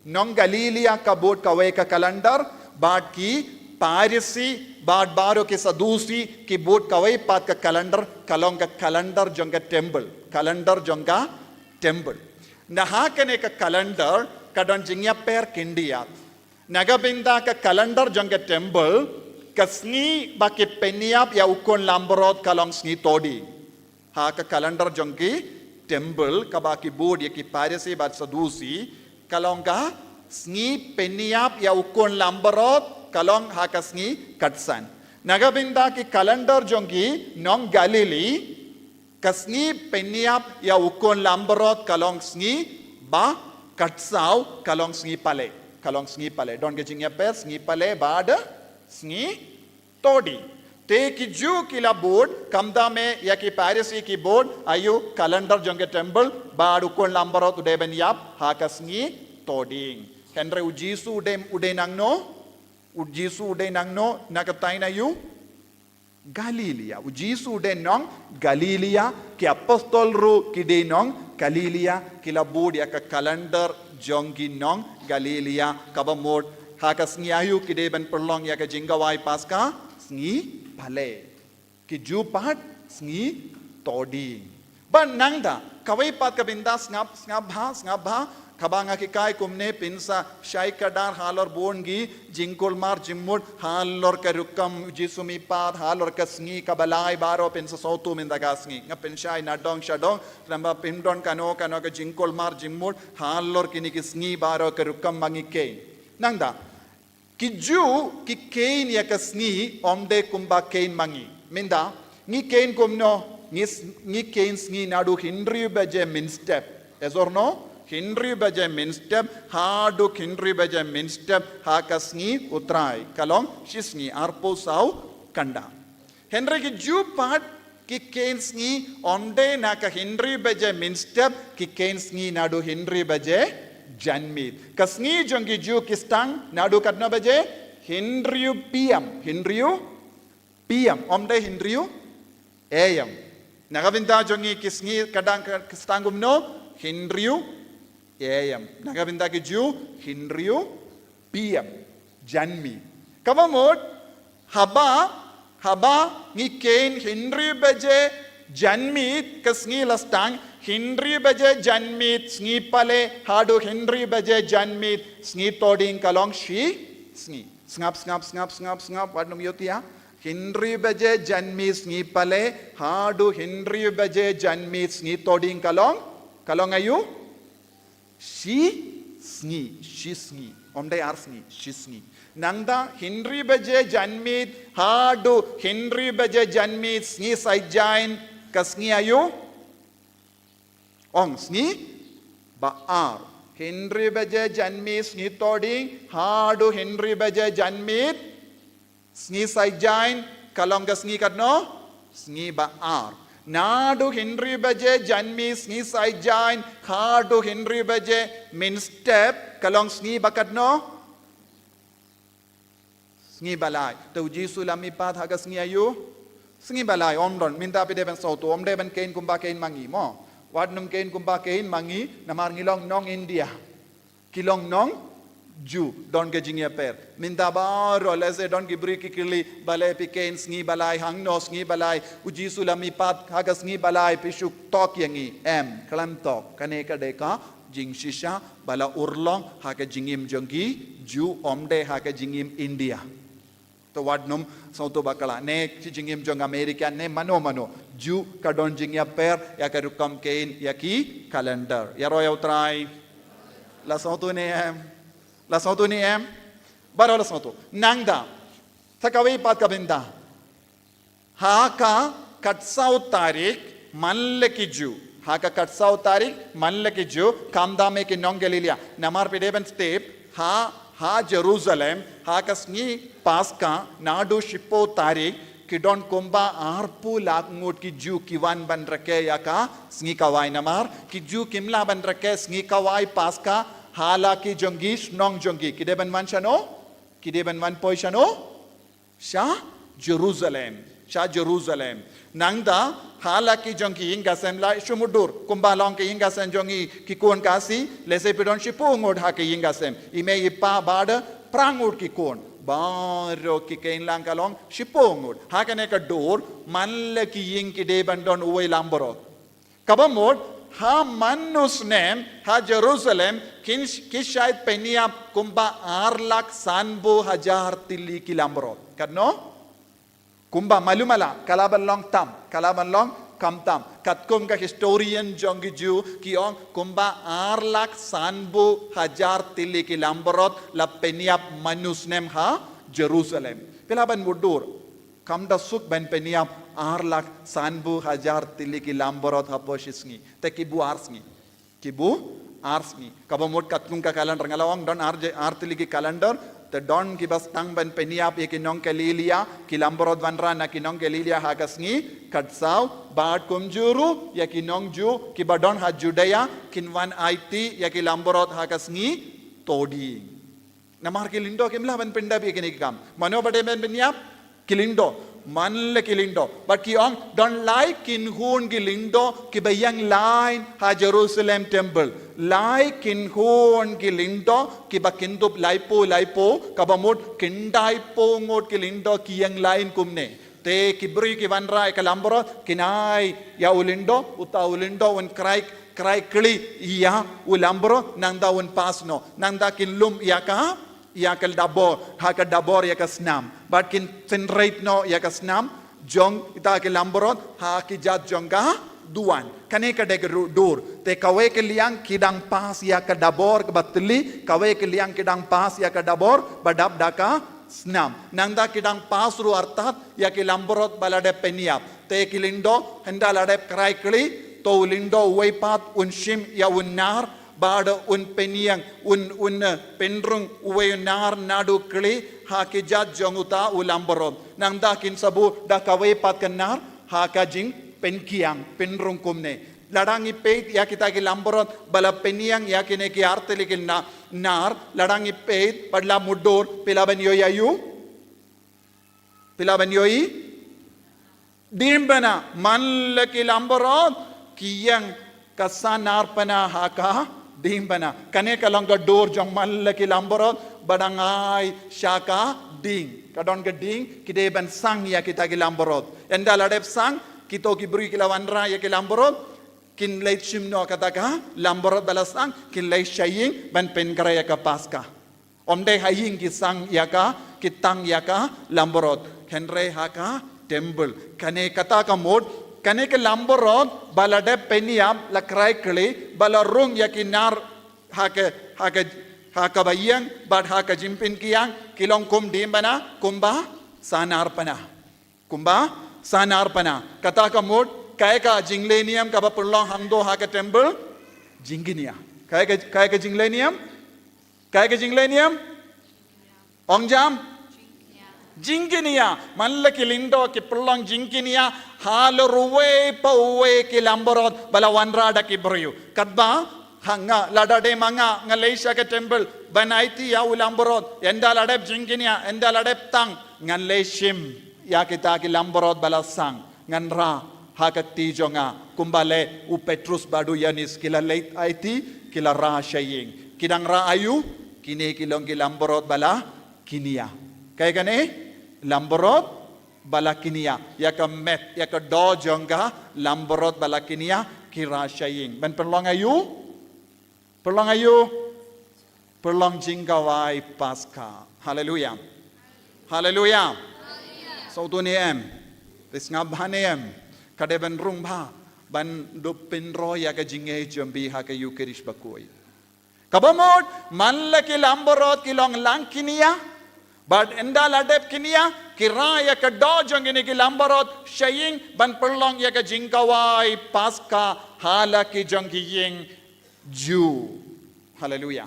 Nong Galilia ka bud kawei ka calendar, bad ki Pharisi, bad baroh ki Sadusi, ki bud kawei pat ka calendar, ka long ka calendar jong ka temple. Calendar jong ka temple. Na ha kane ka calendar, ka don jingïapher khyndiat. Na ka bynta ka calendar jong ka temple, Ka sngi ba ki pynïap ïa u khun langbrot ka long sngi Thohdieng. Ha ka calendar jong ki temple, kaba ki bud ïa ki Pharisi bad Saddusi, ka long ka sngi pynïap ïa u khun langbrot, ka long ha ka sngi Khatsan. Na ka bynta ki calendar jong ki nong Galili, ka sngi pynïap ïa u khun langbrot ka long sngi ba khatsaw, ka long sngi Palei. Ka long sngi Palei. Don ka jingïapher sngi Palei bad sngi Thohdieng. Te ki Jiw ki la bud, khamtam eh ïa ki Pharisi ki bud, aïu calendar jong ka temple, bad u khun langbrot u dei ban ïap ha ka sngi Thohdieng. Hynrei u Jisu u dei, u dei nangno, u Jisu u dei nangno, na ka thaiñ na ïu Galilia. U Jisu u dei nong Galilia, ki apostol ruh ki dei nong Galilia, ki la bud ïa ka calendar jong ki nong Galilia, kaba mut ha ka sngi aïu ki dei ban pynlong ïa ka jingkhawai Paskha, sngi Palei. Ki Jiw pat sngi Thohdieng. Bad nangta, kawei pat ka bynta sngap, sngap bha, sngap bha, kaba nga hikai kumne, pynshai khadar halor bun ki jingkulmar jingmut halor ka rukom Jisu mihpat, halor ka sngi kaba lai baroh, pynshai sawtu mynta ka sngi. Nga pynshai nadong shadong, lada phin don kano kano ka jingkulmar jingmut halor kine ki sngi baroh, ka rukom ba ngi kheiñ. Nangta, ki Jiw ki kheiñ ïa ka sngi ym dei kumba kheiñ ma ngi. Mynta, ngi kheiñ kumno, ngi s-, ngi kheiñ sngi naduh hynriew baje mynstep. Yes or no? Hynriew baje mynstep, haduh hynriew baje mynstep, ha ka sngi U Trai. Ka long shi sngi arphew saw khyndai. Hynrei ki Jiw pat ki kheiñ sngi ym dei na ka hynriew baje mynstep, ki kheiñ sngi naduh hynriew baje janmiet. Ka sngi jong ki Jiw ki sdang naduh katno baje? Hynriew P M, hynriew P M, ym dei hynriew A M. Na ka bynta jong ngi ki sngi ka dang ka, ka sdang kumno? Hynriew A M. Na ka bynta ki Jiw, hynriew P M. Janmiet. Kaba mut, haba, haba ngi kheiñ hynriew baje janmiet, ka sngi la sdang, hynriew baje janmiet, sngi Palei, haduh hynriew baje janmiet, sngi Thohdieng, ka long shi sngi. Sngap, sngap, sngap, sngap, sngap, wat nym ïohi ïa. Hynriew baje janmiet, sngi Palei, haduh hynriew baje janmiet, sngi Thohdieng, ka long, ka long aïu? Shi sngi, shi sngi. Ym dei ar sngi, shi sngi. Nangta hynriew baje janmiet, haduh hynriew baje janmiet, sngi Saitjaiñ, ka sngi aïu? Ong, sngi ba ar. Hynriew baje janmiet, sngi Thohdieng, haduh hynriew baje janmiet, sngi Saitjaiñ, ka long ka sngi katno? Sngi ba ar. Naduh hynriew baje janmiet, sngi Saitjaiñ, haduh hynriew baje mynstep, ka long sngi ba katno? Sngi ba lai. Te u Jisu u la mihpat ha ka sngi aïu? Sngi ba lai, ym don, mynta phi dei ban sngewthuh, ym dei ban kheiñ kumba kheiñ ma ngi, mo. Wat nym kheiñ kumba kheiñ ma ngi, namar ngi long nong India. Ki long nong Jiw, don ka jingïapher. Mynta baroh lehse don ki briew ki kylli, balei phi kheiñ sngi ba lai hangno, sngi ba lai, u Jisu u la mihpat ha ka sngi ba lai, phi shu thok ïa ngi, em, khlem thok, kane ka dei ka jingshisha ba la urlong ha ka jingim jong ki Jiw, ym dei ha ka jingim India. To wat nym sngewthuh bakla, ne ka jingim jong America ne mano mano, Jiw ka don jingïapher ïa ka rukom kheiñ ïa ki calendar. Ïaroh ïa U Trai. La sngewthuh ne em? La sngewthuh ne em? Baroh la sngewthuh. Nangta, sa kawei pat ka bynta. Ha ka khatsaw tarik man la ki Jiw. Ha ka khatsaw tarik man la ki Jiw, khamtam eh ki nong Galilia. Namar phi dei ban tip, ha, ha Jerusalem, ha ka sngi Paskha, naduh shiphew tarik, ki don kumba arphew lak ngut ki Jiw ki wan ban rakhe ïa ka sngi kawai. Namar ki Jiw kim lah ban rakhe sngi kawai Paskha ha la ki jong ki shnong jong ki. Ki dei ban wan shano? Ki dei ban wan poi shano? Sha Jerusalem, sha Jerusalem. Nangta ha la ki jong ki ïing ka sem la shu mutdur, kumba long ki ïing ka sem jong ngi ki khun Khasi, lehse phi don shiphew ngut ha ki ïing ka sem, i mei i pa bad phra ngut ki khun. Baroh ki kheiñ lang ka long shiphew ngut. Ha kane ka dur man la ki ïing ki dei ban don uwei langbrot. Kaba mut, ha man u snem, ha Jerusalem, kin sh-, ki shait pynïap kumba ar lak sanphew hajar tylli ki langbrot. Katno? Kumba malu mala, ka lah ban long tam, ka lah ban long khamtam. Katkum ka historian jong ki Jiw, ki ong kumba ar lak sanphew hajar tylli ki langbrot la pynïap man u snem ha Jerusalem. Phi lah ban mutdur, kam da suk ban pynïap ar lak sanphew hajar tylli ki langbrot hapoh shi sngi. Te ki buh ar sngi. Ki buh ar sngi. Kaba mut katkum ka calendar, nga la ong don ar tylli ki calendar, te don kiba sdang ban pynïap ïa ki nong Galilea, ki langbrot wanrah na ki nong Galilea ha ka sngi khatsaw, bad kumjuh ruh ïa ki nong Jiw kiba don ha Judea, kin wan aiti ïa ki langbrot ha ka sngi todi. Namar ki lyngdoh kim lah ban pyndap ïa kine ki kam. Mano ba dei ban pynïap? Ki lyngdoh. Man la ki lyngdoh. Bad ki ong don lai kynhun ki lyngdoh kiba ïeng line ha Jerusalem Temple. Lai kynhun ki lyngdoh kiba kynthup laiphew laiphew, kaba mut khyndai phew ngut ki lyngdoh ki ïeng line kumne. Te ki briew ki wanrah ïa ka langbrot, kin ai ïa u lyngdoh, uta u lyngdoh un krai, krai kli ïa u langbrot, nangta un pass noh, nangta kin lum ïa ka, ïa ka dabor, ha ka dabor ïa ka snam. Bad kin synreit noh ïa ka snam jong kita ki langbrot ha ki jait jong ka duwan. Kane ka dei ka dur. Te kawei ka liang ki dang pass ïa ka dabor kaba tylli, kawei ka liang ki dang pass ïa ka dabor ba dap da ka snam. Nangta ki dang pass ruh artat ïa ki langbrot ba la dep pynïap. Te ki lyngdoh, hynda la dep krai kli, to u lyngdoh uwei pat un shim ïa u nar, bad un pynïeng, un, un, eh, pynrung uwei u nar naduh kli ha ki jait jong uta u langbrot. Nangta kin sa buh da kawei pat ka nar ha ka jingpynkiang, pynrung kumne. Lada ngi peit ïa kita ki langbrot ba la pynïeng ïa kine ki ar tylli ki na-, nar, lada ngi peit bad la mutdur, phi lah ban ïohi aïu? Phi lah ban ïohi? Diengphna. Man la ki langbrot ki ïeng ka sanar phna ha ka diengphna. Kane ka long ka dur jong man la ki langbrot ba dang ai sha ka dieng. Ka don ka dieng, ki dei ban sang ïa kita ki langbrot. Ynda la dep sang, kito ki briew ki la wanrah ïa ki langbrot, kin leit shim noh kata ka langbrot ba la sang, kin leit sha ïing ban pynkhreh ïa ka Paska. Ym dei ha ïing ki sang ïa ka, ki tang ïa ka langbrot, hynrei ha ka temple. Kane kata ka mut, kane ka langbrot ba la dep pynïap, la krai kli, ba la rung ïa ki nar ha ka, ha ka, ha kaba ïeng bad ha ka jingpynkiang, ki long kum diengphna, kumba sanar phna. Kumba sanar phna. Kata ka mut, kaei ka jinglehniam kaba pynlong hangto ha ka temple? Jingkñia. Kaei ka, kaei ka jinglehniam? Kaei ka jinglehniam? Ong jam? Jingkñia. Man la ki lyngdoh ki pynlong jingkñia halor uwei pa uwei ki langbrot ba la wanrah da ki briew. Katba, ha nga, lada dei ma nga, nga leit sha ka temple ban aiti ïa u langbrot, ynda la dep jingkñia, ynda la dep tang, ngan leit shim ïa kita ki langbrot ba la sang, ngan rah ha ka kti jong nga. Kumba leh u Petrus bad u Ïoannis, ki la leit aiti, ki la rah sha ïing. Ki dang rah aïu? Kine ki long ki langbrot ba la kñia. Kaei kane? Langbrot ba la kñia. Ïa ka met, ïa ka doh jong ka langbrot ba la kñia, ki rah sha ïing. Ban pynlong aïu? Pynlong aïu? Pynlong jingkhawai Paska. Haleluia. Haleluia. Sngewthuh ne em? Te sngap bha ne em? Ka dei ban rung bha ban dup pynroi ïa ka jingngeit jong phi ha ka Ïukharist bakhuid. Kaba mut, man la ki langbrot ki long lang kñia, bad ynda la dep kñia, ki rah ïa ka doh jong kine ki langbrot sha ïing ban pynlong ïa ka jingkhawai Paska ha la ki jong ki ïing Jiw. Haleluia.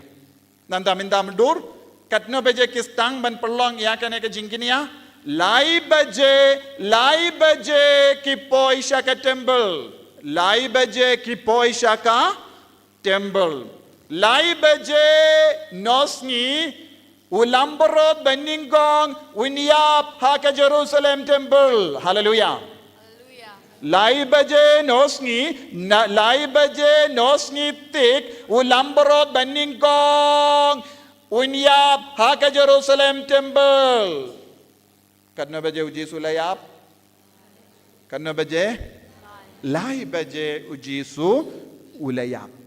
Nangta mynta mutdur, katno baje ki sdang ban pynlong ïa kane ka jingkñia? Lai baje, lai baje ki poi sha ka temple. Lai baje ki poi sha ka temple. Lai baje nosngi u langbrot banyngkong un ïap ha ka Jerusalem temple. Haleluia. Lai baje nosngi, na, lai baje nosngi tik, u langbrot banyngkong un ïap ha ka Jerusalem temple. Katno baje u Jisu la ïap? Katno baje? Lai baje u Jisu u la ïap.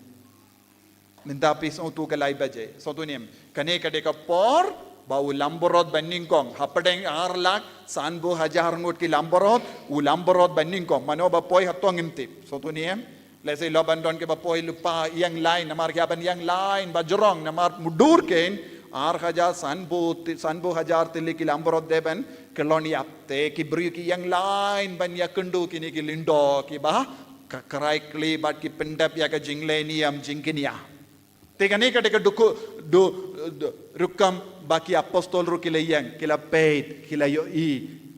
Mynta phi sngewthuh ka lai baje. Sngewthuh ne em? Kane ka dei ka por Ba u langbrot ba nyngkong, hapdeng ar lak sanphew hajar ngut ki langbrot, u langbrot ba nyngkong, mano ba poi hato ngim tip. Sngewthuh ne em? Lehse lah ban don kiba poi lypa ïeng lain, namar ki hap ban ïeng lain ba jrong, namar mutdur kein, ar hajar sanphew ti-, sanphew hajar tylli ki langbrot dei ban kyllon ïap, te ki briew ki ïeng lain ban ïakynduh kine ki lyngdoh kiba ka krai kli bad ki pyndep ïa ka jingleh niam jingkñia. Te kane ka dei ka dukhu, du, du, rukom ba ki apostol ruh ki la ïeng, ki la peit, ki la ïohi,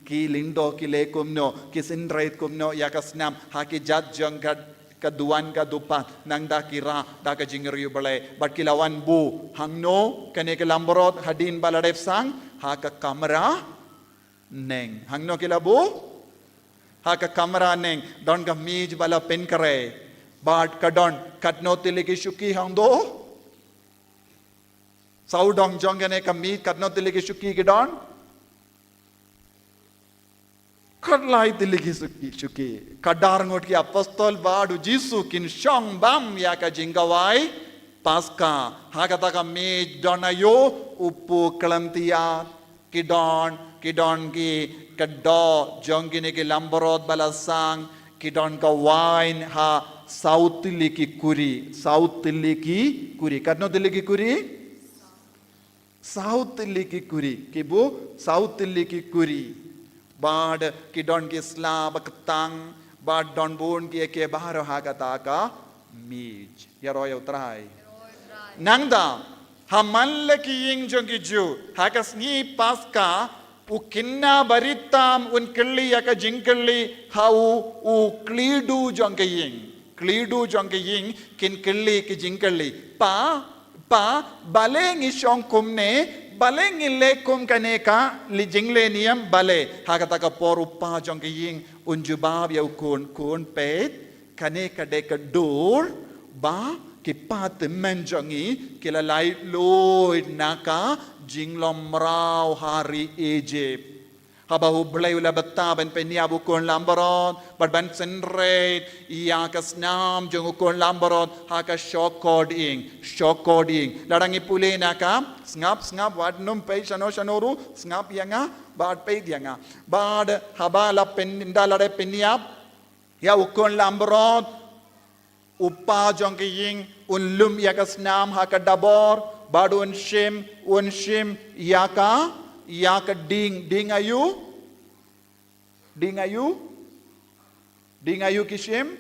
ki lyngdoh ki leh kumno, ki synreit kumno ïa ka snam, ha ki jait jong ka, ka duwan ka dupat, nangta ki rah da ka jingriewblei, bad ki la wan buh hangno kane ka langbrot hadien ba la dep sang, ha ka kamra neng. Hangno ki la buh? Ha ka kamra neng, don ka miej ba la pynkhreh. Bad ka don katno tylli ki shuki hangto? Sawdong jong kane ka miej katno tylli ki shuki ki don? Khatlai tylli ki shuki, shuki. Khatar ngut ki apostol bad u Jisu kin shong bam ïa ka jingkhawai Paskha. Ha kata ka miej don aïu? U phew khlem tiar. Ki don, ki don ki khatduh jong kine ki langbrot ba la sang, ki don ka wain ha saw tylli ki kuri, saw tylli ki kuri. Katno tylli ki kuri? Saw tylli ki kuri. Ki buh saw tylli ki kuri. Bad ki don ki sla ba ktang, bad don bun kiei kiei baroh ha kata ka miej. Ïaroh ïa U Trai. Nangta, ha man la ki ïing jong ki Jiw, ha ka sngi Paskha, u khynnah baritam un kylli ïa ka jingkylli ha u, u khlieh duh jong ka ïing. Khlieh duh jong ka ïing kin kylli ki jingkylli. Pa, pa, balei ngi shong kumne, balei ngi leh kum kane ka, leh jingleh niam, balei? Ha kata ka por u pa jong ka ïing un jubab ïa u khun, khun peit, kane ka dei ka dur ba ki patymmen jong ngi ki la laitluid na ka jinglong mraw ha ri Ijip. Haba U Blei u la bthah ban pynïap u khun langbrot, bad ban synreit ïa ka snam jong u khun langbrot ha ka shokor ïing, shokor ïing. Lada ngi pule na ka, sngap, sngap, wat nym peit shano shano ruh, sngap ïa nga, bad peit ïa nga. Bad haba la pyn-, ynda la dep pynïap ïa u khun langbrot, u pa jong ka ïing un lum ïa ka snam ha ka dabor, bad un shim, un shim ïa ka, ïa ka dieng, dieng aïu? Dieng aïu? Dieng aïu ki shim?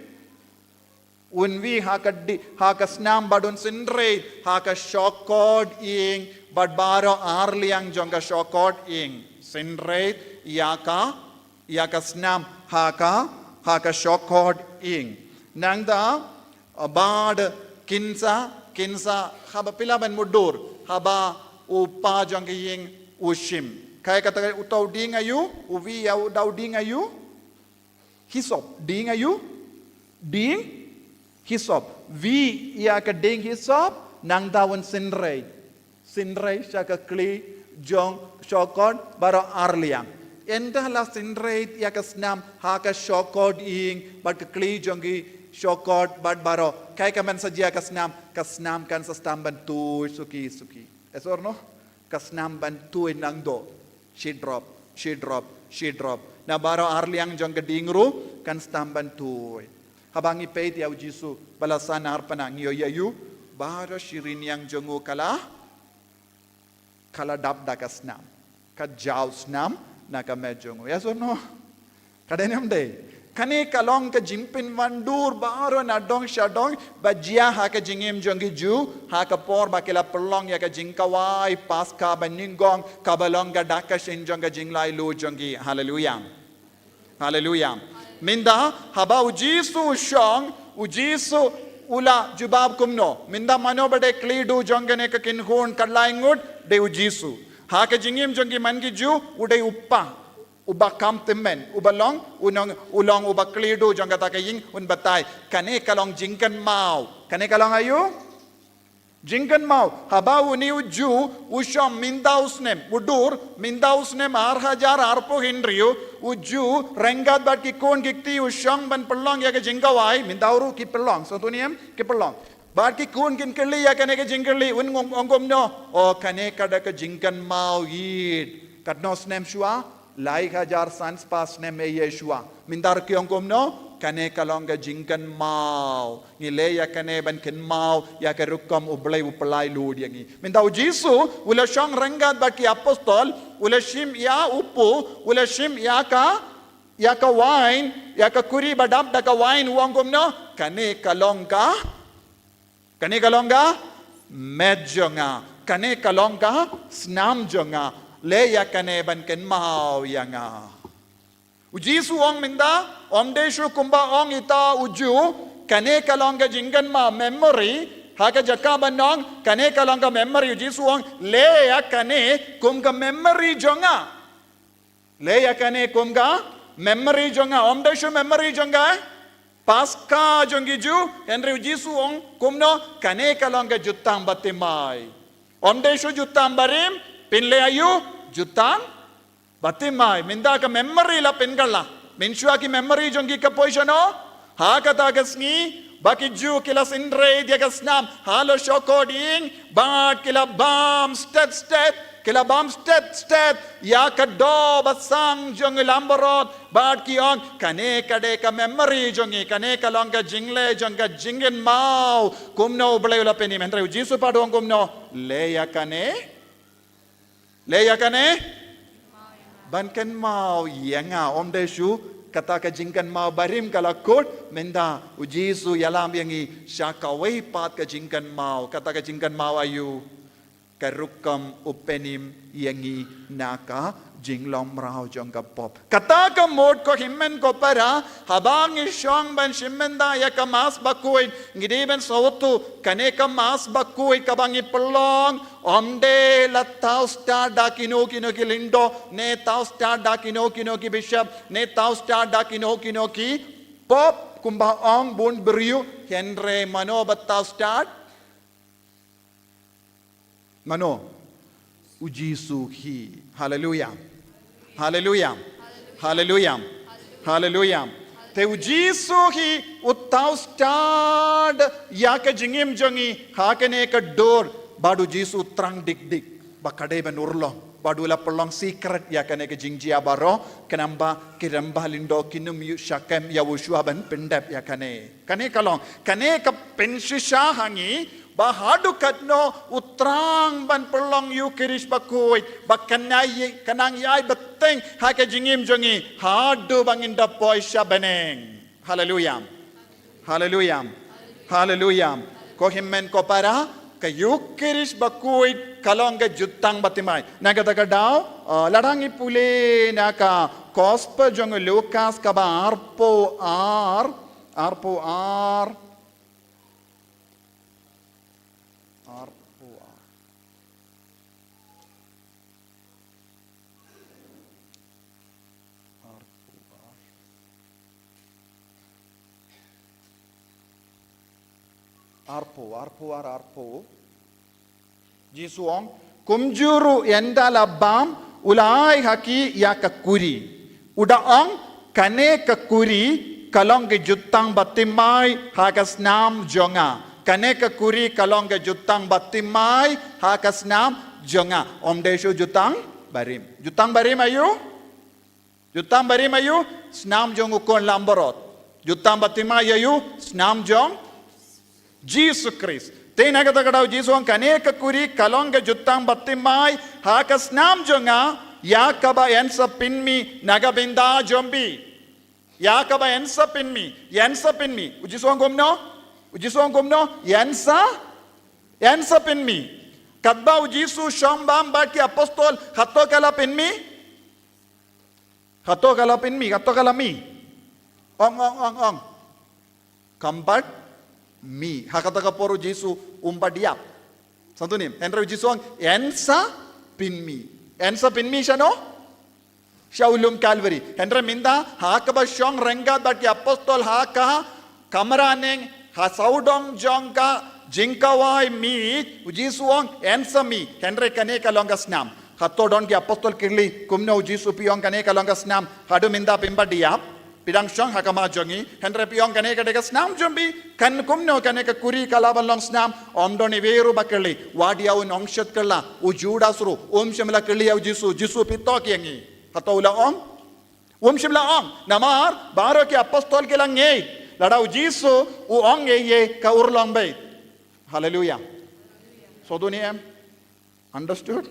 Un wih ha ka di-, ha ka snam bad un synreit ha ka shokor ïing, bad baroh arliang jong ka shokor ïing. Synreit ïa ka, ïa ka snam ha ka, ha ka shokor ïing. Nangta, bad kynsa, kynsa, haba phi lah ban mutdur, haba u pa jong ka ïing u shim. Kaei kata uta u dieng aïu, u wih ïa uta u dieng aïu? Hisop, dieng aïu? Dieng hisop. Wih ïa ka dieng hisop, nangta un synreit. Synreit sha ka khlieh jong shokor baroh arliang. Ynda la synreit ïa ka snam ha ka shokor ïing bad ka khlieh jong ki shokor bad baroh. Kaei ka ban sa jia ka snam, ka snam kan sa sdang ban tuid suki suki. Yes or no? Ka snam ban tuid nangto. Shi drop, shi drop, shi drop. Na baroh arliang jong ka dieng ruh kan sdang ban tuid. Haba ngi peit ïa u Jisu ba la sahnarphna ngi ïohi ïa u, baroh shi ri niang jong u ka la, ka la dap da ka snam. Ka jaw snam na ka met jong u. Yes or no? Ka dei ne em dei? Kane ka long ka jingpynwandur baroh na dong sha dong ba jia ha ka jingim jong ki Jiw, ha ka por ba ki la pynlong ïa ka jingkhawai Paskha ba nyngkong, kaba long ka dak ka shin jong ka jinglaitluid jong ki. Haleluia. Haleluia. Mynta haba u Jisu u shong, u Jisu u la jubab kumno? Mynta mano ba dei khlieh duh jong kane ka kynhun khatlai ngut? Dei u Jisu. Ha ka jingim jong ki man ki Jiw, u dei u pa uba kham tymmen, uba long, u nong, u long uba khlieh duh jong kata ka ïing, un batai. Kane ka long jingkynmaw. Kane ka long aïu? Jingkynmaw. Haba une u Jiw u shong mynta u snem, u dur, mynta u snem ar hajar arphew hynriew, u Jiw ryngkat bad ki khun ki kti u shong ban pynlong ïa ka jingkhawai, mynta ruh ki pynlong, sngewthuh ne em, ki pynlong. Bad ki khun kin kylli ïa kane ka jingkylli, un ong kumno? O, kane ka da ka jingkynmaw ïit. Katno snem shuwa? Lai hajar san spah snem ei ei shuwa. Mynta ki ong kumno? Kane ka long ka jingkynmaw. Ngi leh ïa kane ban kynmaw ïa ka rukom U Blei u pynlait lut ïa ngi. Mynta U Jisu u la shong ryngkat bad ki apostol, u la shim ïa u pu, u la shim ïa ka, ïa ka wain, ïa ka kuri ba dap da ka wain, u ong kumno? Kane ka long ka Kane ka long ka met jong nga. Kane ka long ka snam jong nga. Leh ïa kane ban kynmaw ïa nga. U Jisu ong mynta, ym dei shuh kumba ong ita u Jiw, kane ka long ka jingkynmaw, memory, ha ka jaka ban ong, kane ka long ka memory, U Jisu ong, leh ïa kane kum ka memory jong nga. Leh ïa kane kum ka memory jong nga, ym dei shuh memory jong ka Paska jong ki Jiw, hynrei U Jisu ong kumno, kane ka long ka jutang bathymmai. Ym dei shuh jutang barim, pynleh aïu, jutang bathymmai. Mynta ka memory la pynkylla. Mynshuwa ki memory jong ki ka poi shano? Ha kata ka sngi, ba ki Jiw ki la synreit ïa ka snam, ha la shokor ïing, bad ki la bam stet stet, ki la bam stet stet ïa ka doh basang jong u langbrot, bad ki ong, kane ka dei ka memory jong ngi, kane ka long ka jingleh jong ka jingkynmaw. Kumno U Blei u la pynim, hynrei U Jisu pat u ong kumno? Leh ïa kane Leh ïa kane ban kynmaw ïa nga. Ym dei shuh kata ka jingkynmaw barim ka la kut, mynta U Jisu u ïalam ïa ngi sha kawei pat ka jingkynmaw. Kata ka jingkynmaw aïu? Ka rukom u pynim ïa ngi na ka jinglong mraw jong ka pop. Kata ka mut ko hynmen ko para, haba ngi shong ban shim bynta ïa ka Mass bakhuid, ngi dei ban sngewthuh, kane ka Mass bakhuid kaba ngi pynlong, ym dei la thaw stad da kino kino ki lyngdoh, ne thaw stad da kino kino ki bishop, ne thaw stad da kino kino ki pop, kumba ong bun briew, hynrei mano ba thaw stad? Mano? U Jisu hi. Haleluya. Haleluya. Haleluya. Haleluya. Te U Jisu hi u thaw stad ïa ka jingim jong ngi ha kane ka dur, bad U Jisu u thrang dik dik ba ka dei ban urlong, bad u la pynlong secret ïa kane ka jingjia baroh, khnang ba ki rangbah lyngdoh kin ym ïoh shah kem ïa u shuwa ban pyndep ïa kane. Kane ka long, kane ka pynshisha ha ngi, ba haduh katno u thrang ban pynlong Ïukharist bakhuid, ba kan ïai, kan nang ïai bteng ha ka jingim jong ngi, haduh ba ngin da poi sha bneng. Haleluya. Haleluya. Haleluya. Ko hynmen ko para, ka Ïukharist bakhuid ka long ka jutang bathymmai. Na kata ka daw, uh, lada ngi pule na ka Gospel jong u Lukas kaba arphew ar, arphew ar, arphew ar. Arphew, arphew ar, arphew. Jisu ong, kumjuh ruh ynda la bam, u la ai ha ki ïa ka kuri. U da ong, kane ka kuri ka long ka jutang bathymmai ha ka snam jong nga. Kane ka kuri ka long ka jutang bathymmai ha ka snam jong nga. Ym dei shuh jutang barim. Jutang barim aïu? Jutang barim aïu? Snam jong u khun langbrot. Jutang bathymmai aïu? Snam jong Jisu Khrist. Te na kata ka daw Jisu ong, kane ka kuri ka long ka jutang bathymmai ha ka snam jong nga, ïa kaba yn sa pynmih na ka bynta jong phi. Ïa kaba yn sa pynmih, yn sa pynmih. U Jisu ong kumno? U Jisu ong kumno? Yn sa, yn sa pynmih. Katba U Jisu u shong bam bad ki apostol, hato ka la pynmih? Hato ka la pynmih, hato ka la mih? Ong, ong, ong, ong. Kam pat mih. Ha kata ka por U Jisu um pat ïap. Sngewthuh ne em? Hynrei U Jisu ong, yn sa pynmih. Yn sa pynmih shano? Sha u lum Kalbari. Hynrei mynta, ha kaba shong ryngkat bad ki apostol ha ka kamra neng, ha sawdong jong ka jingkhawai mih, U Jisu u ong, yn sa mih, hynrei kane ka long ka snam. Hato don ki apostol kylli, kumno U Jisu phi ong kane ka long ka snam, haduh mynta phim pat ïap? Phi dang shong ha khmat jong ngi, hynrei phi ong kane ka dei ka snam jong phi, kan kumno kane ka kuri ka lah ban long snam, ym don iwei ruh ba kylli, wat ïa u nongshit kylla, u Judas ruh, um shym la kylli ïa u Jisu, Jisu phi tok ïa ngi. Hato u la ong? Um shym la ong, namar, baroh ki apostol ki la ngeit, lada u Jisu, u ong ei ei ka urlong beit. Haleluya. Sngewthuh ne em? Understood?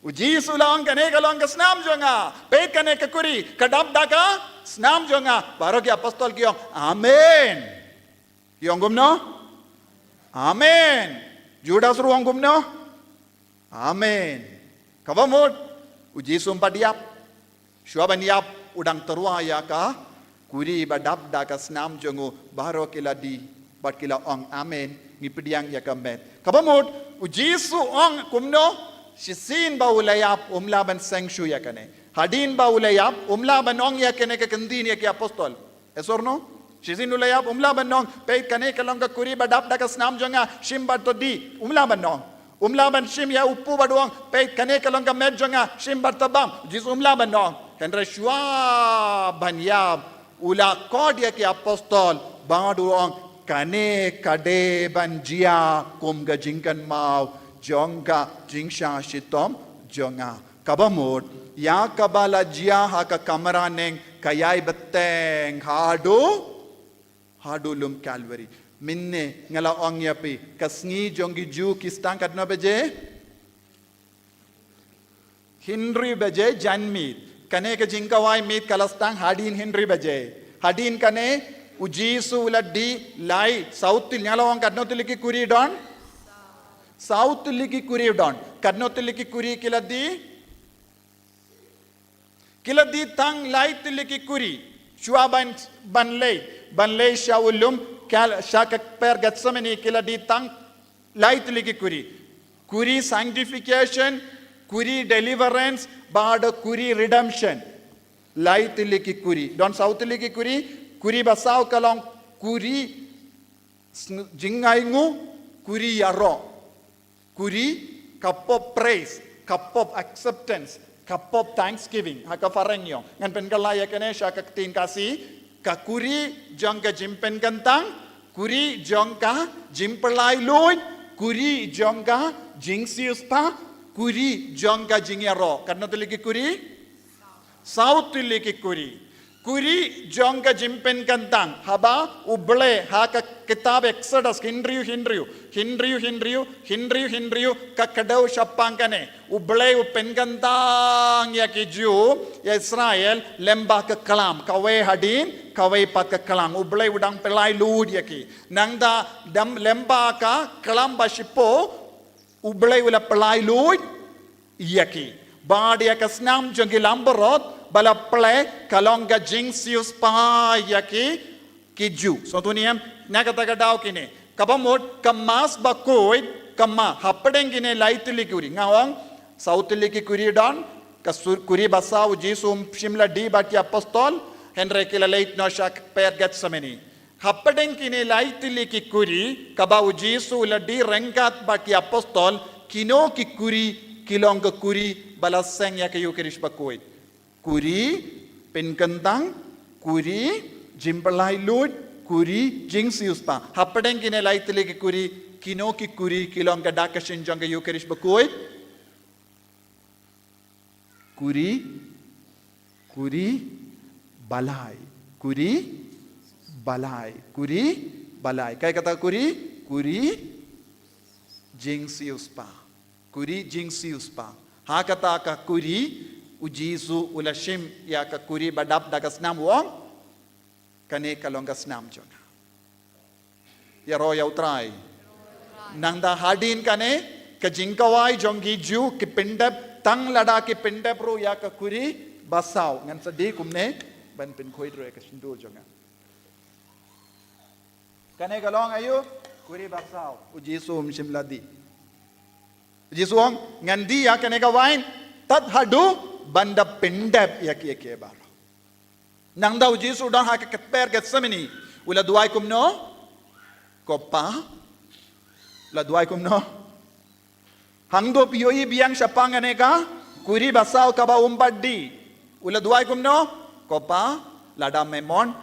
U Jisu u la ong kane ka long ka snam jong nga. Peit kane ka kuri, ka dap da ka snam jong nga. Baroh ki apostol ki ong, amen. Ki ong kumno? Amen. Judas ruh u ong kumno? Amen. Kaba mut, u Jisu um pat ïap. Shuwa ban ïap u dang tyrwa ïa ka kuri ba dap da ka snam jong u, baroh ki la die bad ki la ong amen, ngi pdiang ïa ka met. Kaba mut, u Jisu u ong kumno, shisien ba u la ïap um lah ban seng shuh ïa kane. Hadien ba u la ïap um lah ban ong ïa kane ka kyntien ïa ki apostol. Yes or no? Shisien u la ïap um lah ban ong, peit kane ka long ka kuri ba dap da ka snam jong nga, shim bad to die, um lah ban ong. Um lah ban shim ïa u pud bad u ong, peit kane ka long ka met jong nga, shim bad to bam. Jisu um lah ban ong. Hynrei shuwa ban ïap u la khot ïa ki apostol bad u ong, kane ka dei ban jia kum ka jingkynmaw jong ka jingshah shitom jong nga. Kaba mut, ïa kaba la jia ha ka kamra neng ka ïai bteng haduh, haduh lum Kalbari. Mynne nga la ong ïa phi, ka sngi jong ki Jiw ki sdang katno baje? Hynriew baje janmiet. Kane ka jingkhawai miet ka la sdang hadien hynriew baje. Hadien kane u Jisu u la die lai, saw tylli, nga la ong katno tylli ki kuri don? Saw tylli ki kuri don. Katno tylli ki kuri ki la die? Ki la die tang lai tylli ki kuri. Shuwa ban, ban leit, ban leit sha u lum, ka, sha ka kper Gethsemane ki la die tang lai tylli ki kuri. Kuri sanctification, kuri deliverance, bad kuri redemption. Lai tylli ki kuri. Don saw tylli ki kuri, kuri basaw ka long kuri sng-, jingngainguh, kuri ïaroh. Kuri, ka pop praise, ka pop acceptance, ka pop thanksgiving, ha ka phareng ïong. Ngan pynkylla ïa kane sha ka ktien Khasi, ka kuri jong ka jingpynkyntang, kuri jong ka jingpyllait luid, kuri jong ka jingsiewspah, kuri jong ka jingïaroh. Katno tylli ki kuri? Saw tylli ki kuri. Kuri jong ka jingpynkyntang. Haba U Blei ha ka kitab Exodus hynriew hynriew, hynriew hynriew, hynriew hynriew, ka kdew shaphang kane. U Blei u pynkyntang ïa ki Jiw, ïa Israel, lyngba ka klam, kawei hadien, kawei pat ka klam. U Blei u dang pyllait luid ïa ki. Nangta dang lyngba ka klam ba shipor, U Blei u la pyllait luid ïa ki. Bad ïa ka snam jong ki langbrot ba la plie ka long ka jingsiewspah ïa ki, ki Jiw. Sngewthuh ne em, na kata ka daw kine. Kaba mut ka Mass bakhuid, ka ma, hapdeng kine lai tylli ki kuri. Nga ong, saw tylli ki kuri don, ka sur-, kuri basaw u Jisu um shym la die bad ki apostol, hynrei ki la leit noh sha ka kper Gethsemane. Hapdeng kine lai tylli ki kuri, kaba u Jisu u la die ryngkat bad ki apostol, kino ki kuri, ki long ka kuri, ba la seng ïa ka Eucharist bakhuid. Kuri, pynkyntang, kuri, jingpyllait luid, kuri, jingsiewspah. Hapdeng kine lai tylli ki kuri, kino ki kuri, ki long ka dak ka shin jong ka Eucharist bakhuid. Kuri, kuri, balai. Kuri, balai. Kuri, balai. Kaei kata kuri? Kuri, jingsiewspah. Kuri, jingsiewspah. Ha kata ka kuri, u Jisu u la shim ïa ka kuri ba dap da ka snam u ong. Kane ka long ka snam jong nga. Ïaroh ïa U Trai. Nangta hadien kane, ka jingkhawai jong ki Jiw ki pyndep, tang lada ki pyndep ruh ïa ka kuri basaw. Ngan sa die kumne, ban pynkhuid ruh ïa ka shyntur jong nga. Kane ka long aïu, kuri basaw. U Jisu um shym la die. U Jisu u ong, ngan die ïa kane ka wain, tad haduh, ban da pyndep ïa ki, ïa ki baroh. Nangta u Jisu u don ha ka kper Gethsemane. U la duwai kumno? Ko Pa. U la duwai kumno? Hangto phi ïohi biang shaphang kane ka kuri basaw kaba um pat die. U la duwai kumno? Ko Pa. Lada me mon,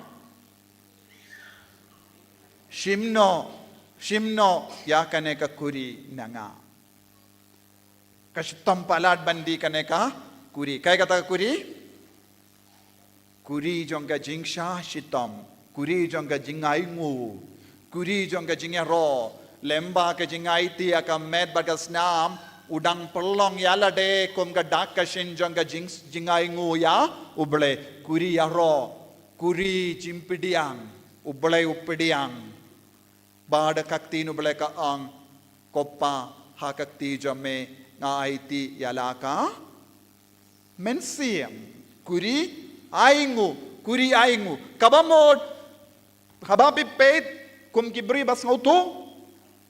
shim noh, shim noh ïa kane ka kuri na nga. Ka shitom palat ban die kane ka kuri. Kaei kata ka kuri? Kuri jong ka jingsha shitom. Kuri jong ka jingainguh. Kuri jong ka jingïaroh. Lem ba ka jingaiti ïa ka met bad ka snam, u dang pynlong ïa lade kum ka dak ka shin jong ka jing, jingainguh ïa U Blei. Kuri ïaroh. Kuri jingpdiang. U Blei u pdiang. Bad ka ktien U Blei ka ong, ko Pa, ha ka kti jong me nga aiti ïa la ka mynsiem. Kuri ainguh, kuri ainguh. Kaba mut, haba phi peit kum ki briew ba sngewthuh,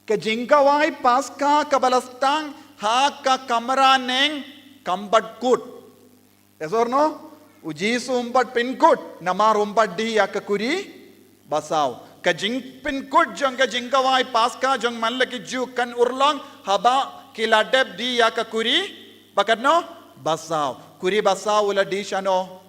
ka jingkawai Paska kaba la sdang ha ka kamra neng kam pat kut. Yes or no? U Jisu um pat pynkut, namar um pat die ïa ka kuri basaw. Ka jingpynkut jong ka jingkawai Paska jong man la ki Jiw kan urlong haba ki la dep die ïa ka kuri ba katno? Basaw. Kuri basaw u la die shano?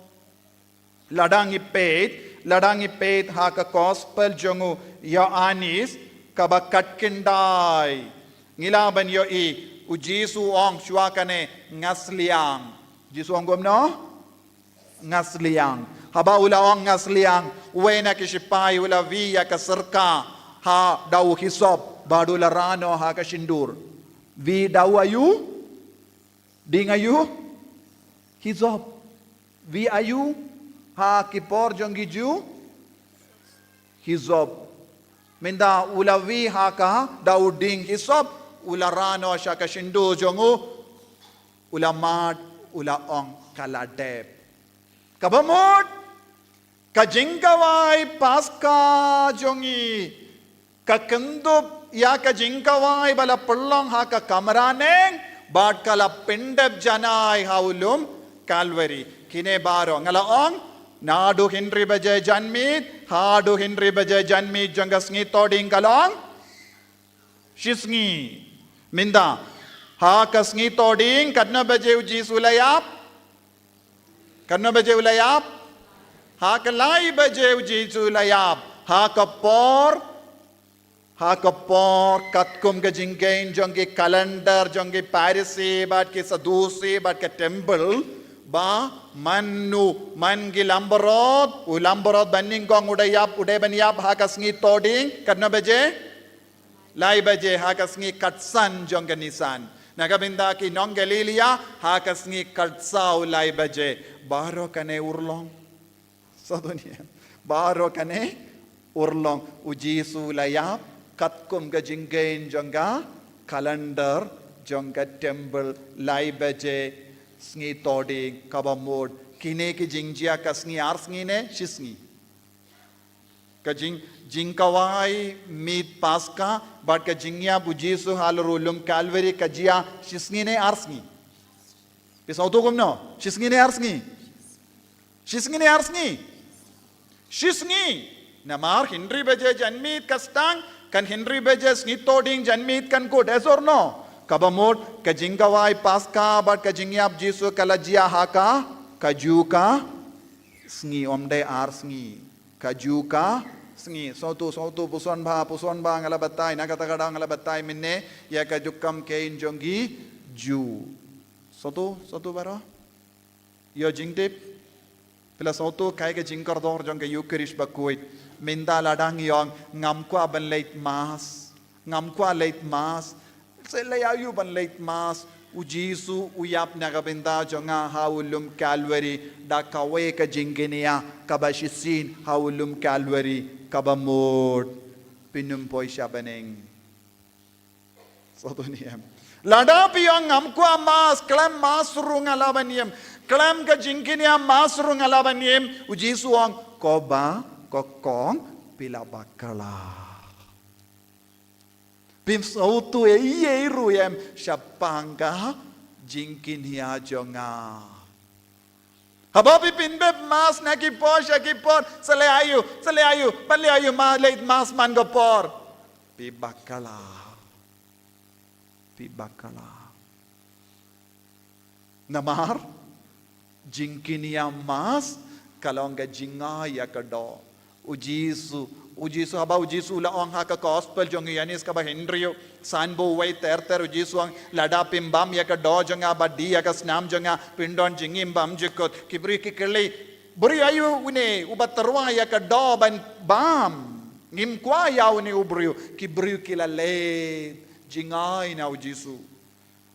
Lada ngi peit, lada ngi peit ha ka Gospel jong u Ïoannis kaba khatkhyndai. Ngi lah ban ïohi, u Jisu u ong shuwa kane, nga sliang. Jisu u ong kumno? Nga sliang. Haba u la ong nga sliang, uwei na ki shipai u la wie ïa ka syrka ha daw hisop bad u la rah noh ha ka shyndur. Wie daw aïu? Dieng aïu? Hisop. Wie aïu ha ki por jong ki Jiw? Hisop. Mynta u la wie ha ka daw dieng hisop, u la rah noh sha ka shyndur jong u, u la mad, u la ong ka la dep. Kaba mut, ka jingkawai Paska jong ngi ka kyndup ïa ka jingkawai ba la pynlong ha ka kamra neng bad ka la pyndep janai ha u lum Kalbari. Kine baroh nga la ong, naduh hynriew baje janmiet haduh hynriew baje janmiet jong ka sngi Thohdieng ka long shisngi. Mynta ha ka sngi Thohdieng katno baje u Jisu u la ïap? Katno baje u la ïap? Ha ka lai baje u Jisu u la ïap. Ha ka por, ha ka por katkum ka jingkheiñ jong ki calendar jong ki Pharisi bad ki Saddusi bad ka temple, ba man u, man ki langbrot, u langbrot ba nyngkong u da ïap, u dei ban ïap ha ka sngi Thohdieng katno baje? Lai baje ha ka sngi khatsan jong ka Nisan. Na ka bynta ki nong Galilaïa, ha ka sngi khatsaw lai baje. Baroh kane urlong. Sngewthuh ne em? Baroh kane urlong. U Jisu u la ïap katkum ka jingkheiñ jong ka calendar jong ka temple, lai baje sngi Thohdieng. Kaba mut kine ki jingjia ka sngi ar sngi ne shisngi? Ka jing, jingkawai miet Paska bad ka jingïap u Jisu halor u lum Kalbari ka jia shisngi ne ar sngi? Phi sngewthuh kumno? Shisngi ne ar sngi? Shisngi ne ar sngi? Shisngi. Namar hynriew baje janmiet ka sdang, kan hynriew baje sngi Thohdieng janmiet kan kut, yes or no? Kaba mut ka jingkawai Paska bad ka jingïap Jisu ka la jia ha ka, kajuh ka sngi, ym dei ar sngi. Kajuh ka sngi. Sngewthuh, sngewthuh, puson bha, puson bha, nga la batai, na kata ka daw nga la batai mynne ïa ka jingkheiñ jong ki Jiw. Sngewthuh, sngewthuh baroh? Ïoh jingtip? Phi la sngewthuh kaei ka jingkordor jong ka Eucharist bakhuid? Mynta lada ngi ong ngam kwah ban leit Mass, ngam kwah leit Mass. Sa leh aïu ban leit Mass? U Jisu u ïap na ka bynta jong nga ha u lum Kalbari, da kawei ka jingkñia kaba shisien ha u lum Kalbari, kaba mut phin ym poi sha bneng. Sngewthuh ne em? Lada phi ong ngam kwah Mass, khlem Mass ruh nga lah ban im, khlem ka jingkñia Mass ruh nga lah ban im, u Jisu u ong, ko ba, ko kong, phi la bakla. Phim sngewthuh ei ei ruh em shaphang ka jingkñia jong nga. Haba phi pynbeit Mass na ki por sha ki por, sa leh aïu, sa leh aïu, ban leh aïu Mass, leit Mass man ka por? Phi bakla. Phi bakla. Namar jingkñia Mass Ka long ka jingai ïa ka doh. U Jisu, u Jisu haba u Jisu u la ong ha ka gospel jong u Ïoannis kaba hynriew, san bad wei ter ter u Jisu u ong, lada phim bam ïa ka doh jong nga bad die ïa ka snam jong nga, phim don jingim bymjukut. Ki briew ki kylli, briew aïu une uba tyrwa ïa ka doh ban bam? Ngim kwah ïa une u briew. Ki briew ki la leit jingai na u Jisu.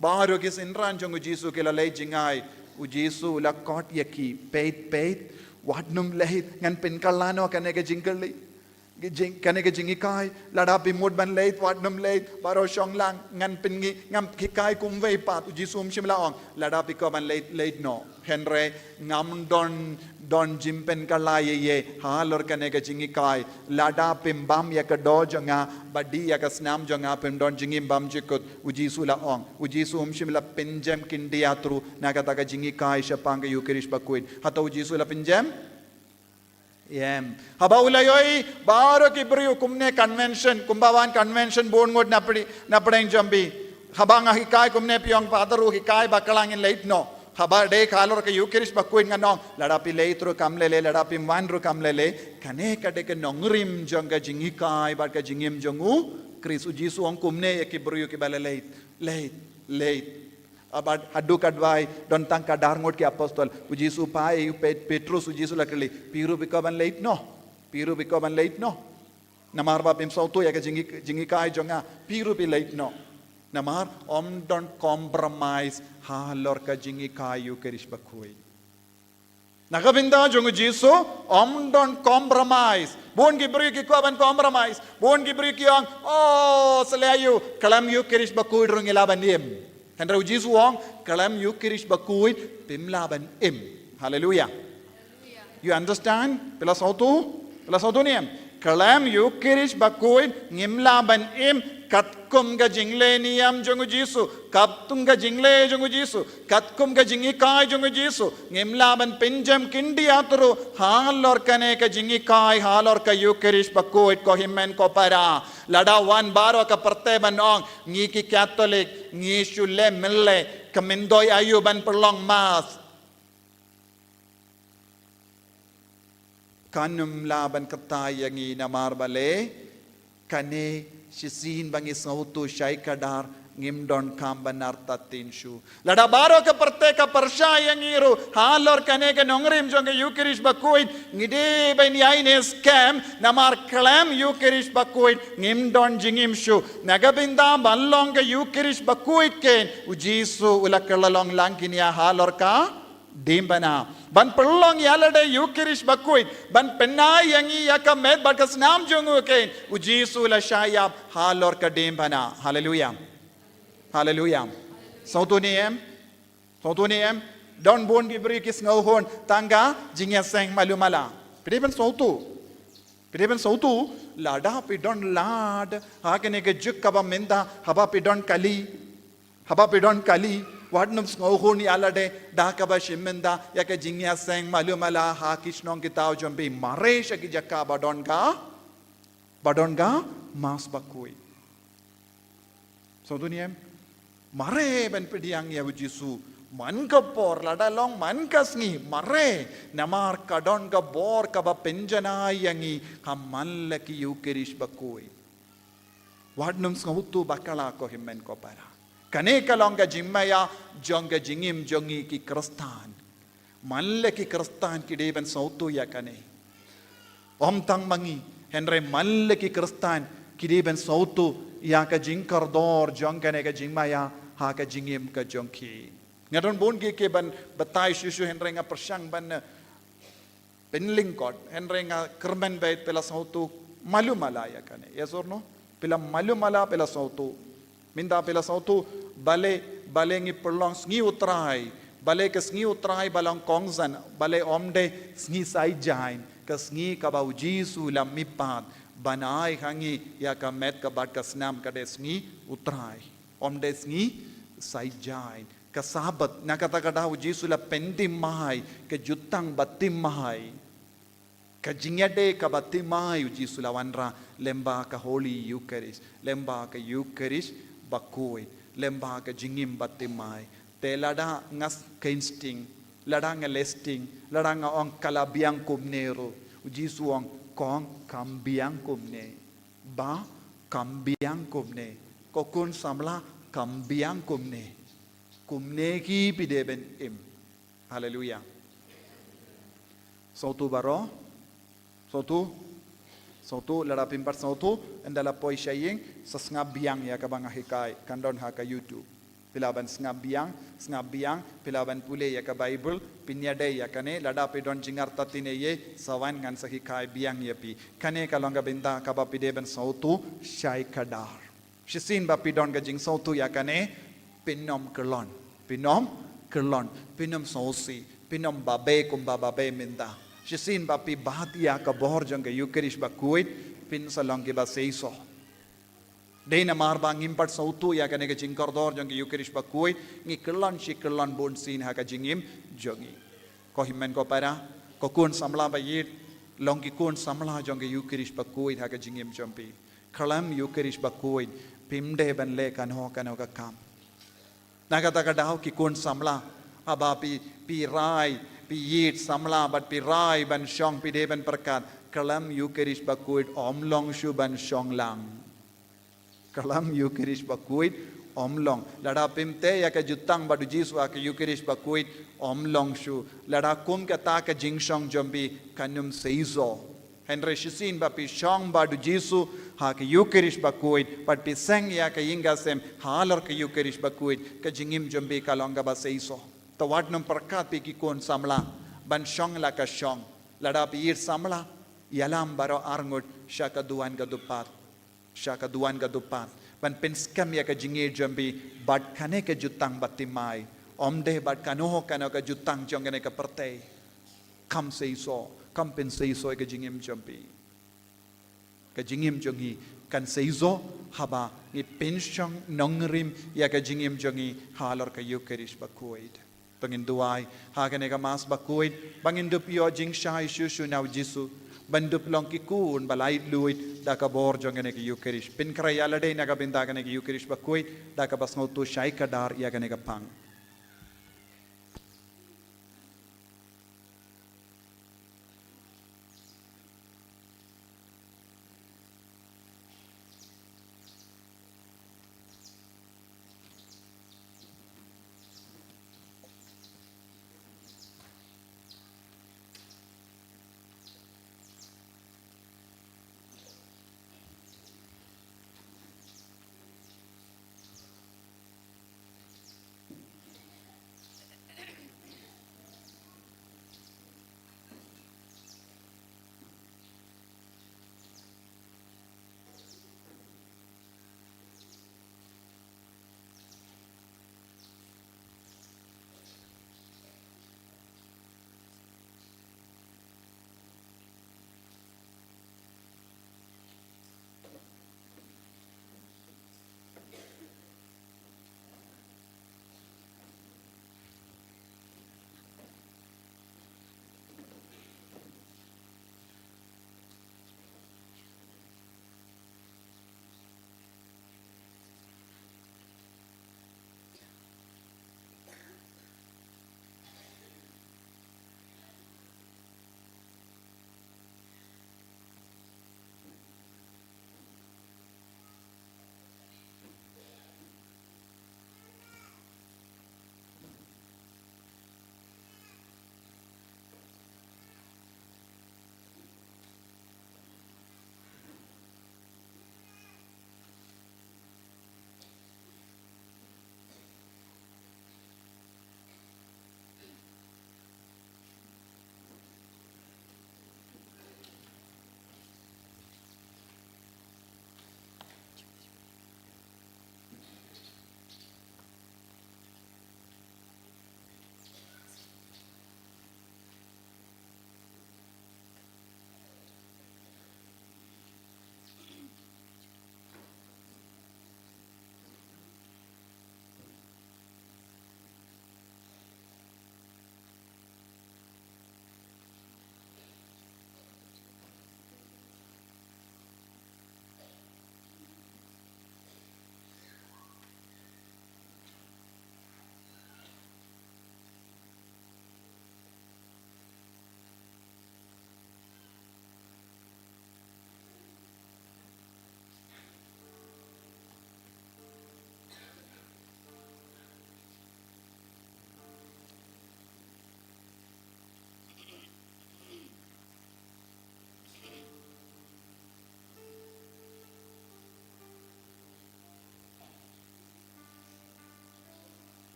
Baroh ki synran jong u Jisu ki la leit jingai. U Jisu u la khot ïa ki, peit, peit, wat nym leit, ngan pynkylla noh kane ka jingkylli. Ki jing, kane ka jinghikai, lada phi mut ban leit, wat nym leit, baroh shong lang, ngan pyn, ngan hikai kumwei pat. U Jisu um shym la ong, lada phi kwah ban leit, leit noh. Hynrei ngam don, don jingpynkylla ei ei halor kane ka jinghikai. Lada phim bam ïa ka doh jong nga bad die ïa ka snam jong nga, phim don jingim bymjukut. U Jisu la ong. U Jisu um shym la pynjem kyndit ruh na kata ka jinghikai shaphang ka Ïukharist Bakhuid. Hato u Jisu la pynjem? Em. Haba u la ïohi baroh ki briew kumne convention, kumba wan convention bun ngut na pdeng, na pdeng jong phi. Haba nga hikai kumne phi ong, Father u hikai bakla, ngin leit noh. Haba dei halor ka Ïukharist Bakhuid ngan ong, lada phi leit ruh kam lei lei, lada phim wan ruh kam lei lei. Kane ka dei ka nongrim jong ka jinghikai bad ka jingim jong u Khrist. U Jisu u ong kumne ïa ki briew kiba la leit, leit, leit. Bad haduh katba don tang ka dar ngut ki apostol, u Jisu u phai ïa u Pet-, Petrus, u Jisu u la kylli, phi ruh phi kwah ban leit noh? Phi ruh phi kwah ban leit noh? Namar ba phim sngewthuh ïa ka jinghi-, jinghikai jong nga, phi ruh phi leit noh. Namar ym don compromise halor ka jinghikai Ïukharist Bakhuid. Na ka bynta jong u Jisu ym don compromise. Bun ki briew ki kwah ban compromise. Bun ki briew ki ong, oh, sa lei aïu, khlem Ïukharist Bakhuid ruh ngi lah ban im. Hynrei u Jisu u ong, khlem Ïukharist Bakhuid phim lah ban im. Haleluia. You understand? Phi la sngewthuh? Phi la sngewthuh ne em? Khlem Ïukharist Bakhuid ngim lah ban im, katkum ka jingleh niam jong u Jisu, katkum ka jingleh jong u Jisu, katkum ka jinghikai jong u Jisu, ngim lah ban pynjem kyndit ruh halor kane ka jinghikai, halor ka Ïukharist Bakhuid, ko hynmen ko para. Lada wan baroh ka pyrthei ban ong, ngi ki Katholik, ngi shu leh mynleh, ka myndoi aïu ban pynlong Mass. Kan ym lah ban kyntait ïa ngi namar balei, kane shisien ba ngi sngewthuh shai kdar, ngim donkam ban artatien shuh. Lada baroh ka pyrthei ka pyrshah ïa ngi ruh halor kane ka nongrim jong ka Ïukharist Bakhuid, ngi dei ban ïaineh skhem namar khlem Ïukharist Bakhuid ngim don jingim shuh. Na ka bynta ban long ka Ïukharist Bakhuid kein, u Jisu u la kylla long lang kine halor ka diengphna. Ban pynlong ïa lade Ïukharist Bakhuid, ban pynai ïa ngi ïa ka met bad ka snam jong u kein, u Jisu u la shah ïap halor ka diengphna. Haleluia. Haleluia. Sngewthuh ne em? Sngewthuh ne em? Don bun ki briew ki sngewhun tang ka jingïaseng malu mala. Phi dei ban sngewthuh. Phi dei ban sngewthuh, lada phi don lad ha kane ka juk kaba mynta, haba phi don kali, haba phi don kali, wat nym sngewhun ïa lade da kaba shim mynta ïa ka jingïaseng malu mala ha ki shnong ki thaw jong phi, mareh sha ki jaka ba don ka, ba don ka Mass Bakhuid. Sngewthuh ne em? Mareh ban pdiang ïa u Jisu man ka por, lada long man ka sngi, mareh, namar ka don ka bor kaba pynjanai ïa ngi ha man la ki Ïukharist Bakhuid. Wat nym sngewthuh bakla ko hynmen ko para. Kane ka long ka jingmaïa jong ka jingim jong ngi ki Khristan. Man la ki Khristan ki dei ban sngewthuh ïa kane. Ym tang ma ngi, hynrei man la ki Khristan ki dei ban sngewthuh ïa ka jingkordor jong kane ka jingmaïa ha ka jingim ka jong ki. Nga don bun ki, ki ban batai shuh shuh hynrei nga pyrshang ban, eh, pynlyngkot, hynrei nga kyrmen beit phi la sngewthuh malu mala ïa kane. Yes or no? Phi la malu mala, phi la sngewthuh. Mynta phi la sngewthuh, balei, balei ngi pynlong sngi U Trai, balei ka sngi U Trai ba long kongsan, balei ym dei sngi Saitjaiñ, ka sngi kaba u Jisu u la mihpat ban ai ha ngi ïa ka met ka bad ka snam, ka dei sngi U Trai. Ym dei sngi Saitjaiñ. Ka Sabbath, na kata ka daw u Jisu u la pynthymmai ka jutang bathymmai. Ka jingïadei kaba thymmai u Jisu u la wanrah lyngba ka Holy Eucharist, lyngba ka Eucharist Bakhuid, lyngba ka jingim bathymmai. Te lada nga s-, ka instinct, Lada nga leh sting, lada nga ong ka la biang kumne ruh, u Jisu u ong, kong kam biang kumne. Bah kam biang kumne. Ko khun samla kam biang kumne. Kumne hi phi dei ban im. Haleluya. Sngewthuh baroh. Sngewthuh. Sngewthuh, lada phim pat sngewthuh, ynda la poi sha ïing, sa sngap biang ïa kaba nga hikai, kan don ha ka YouTube. Phi lah ban sngap biang, sngap biang, phi lah ban pule ïa ka Bible, phin ïadei ïa kane, lada phi don jingartatien eiei, sa wan ngan sa hikai biang ïa phi. Kane ka long ka bynta kaba phi dei ban sngewthuh shai kdar. Shisien ba phi don ka jingsngewthuh ïa kane, phin ym kyllon, phin ym kyllon, phin ym sngewsih, phin ym babe kumba babe mynta. Shisien ba phi bat ïa ka bor jong ka Ïukharist Bakhuid, phin sa long kiba seisoh. Dei namar ba ngim pat sngewthuh ïa kane ka jingkordor jong ka Ïukharist Bakhuid, ngi kyllon shi kyllon bunsien ha ka jingim jong ngi. Ko hynmen ko para, ko khun samla ba ïeit, long ki khun samla jong ka Ïukharist Bakhuid ha ka jingim jong phi. Khlem Ïukharist Bakhuid, phim dei ban leh kano kano ka kam. Na kata ka daw ki khun samla, haba phi, phi rai, phi ïeit samla, bad phi rai ban shong, phi dei ban pyrkhat, khlem Ïukharist Bakhuid ym long shuh ban shong lang. Khlem Ïukharist Bakhuid ym long. Lada phim tei ïa ka jutang bad u Jisu ha ka Ïukharist Bakhuid ym long shuh. Lada kum kata ka jingshong jong phi kan ym seisoh. Hynrei shisien ba phi shong bad u Jisu ha ka Ïukharist Bakhuid, bad phi seng ïa ka ïing ka sem halor ka Ïukharist Bakhuid, ka jingim jong phi ka long kaba seisoh. Te wat nym pyrkhat phi ki khun samla ban shong la ka shong. Lada phi ïeit samla, ïalam baroh arngut sha ka duwan ka dupad. Sha ka duwan ka dupad. Ban pynskhem ïa ka jingïeit jong phi bad kane ka jutang ba thymmai. Ym dei bad kano kano ka jutang jong kane ka pyrthei. Kam seisoh, kam pynseisoh ïa ka jingim jong phi. Ka jingim jong ngi kan seisoh haba ngi pynshong nongrim ïa ka jingim jong ngi halor ka Ïukharist Bakhuid. To ngin duwai ha kane ka Mass Bakhuid, ba ngin dup ïoh jingshai shuh shuh na u Jisu, ban dup long ki khun ba laitluid da ka bor jong kane ka Ïukharist. Pynkhreh ïa lade na ka bynta kane ka Ïukharist Bakhuid, da kaba sngewthuh shai kdar ïa kane ka phang.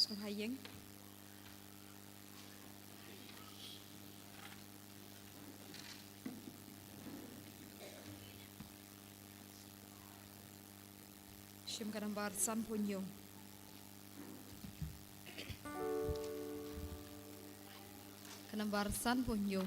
Sngewbha ïeng. Shim ka nambar sanphew hynñiew. Ka nambar sanphew hynñiew.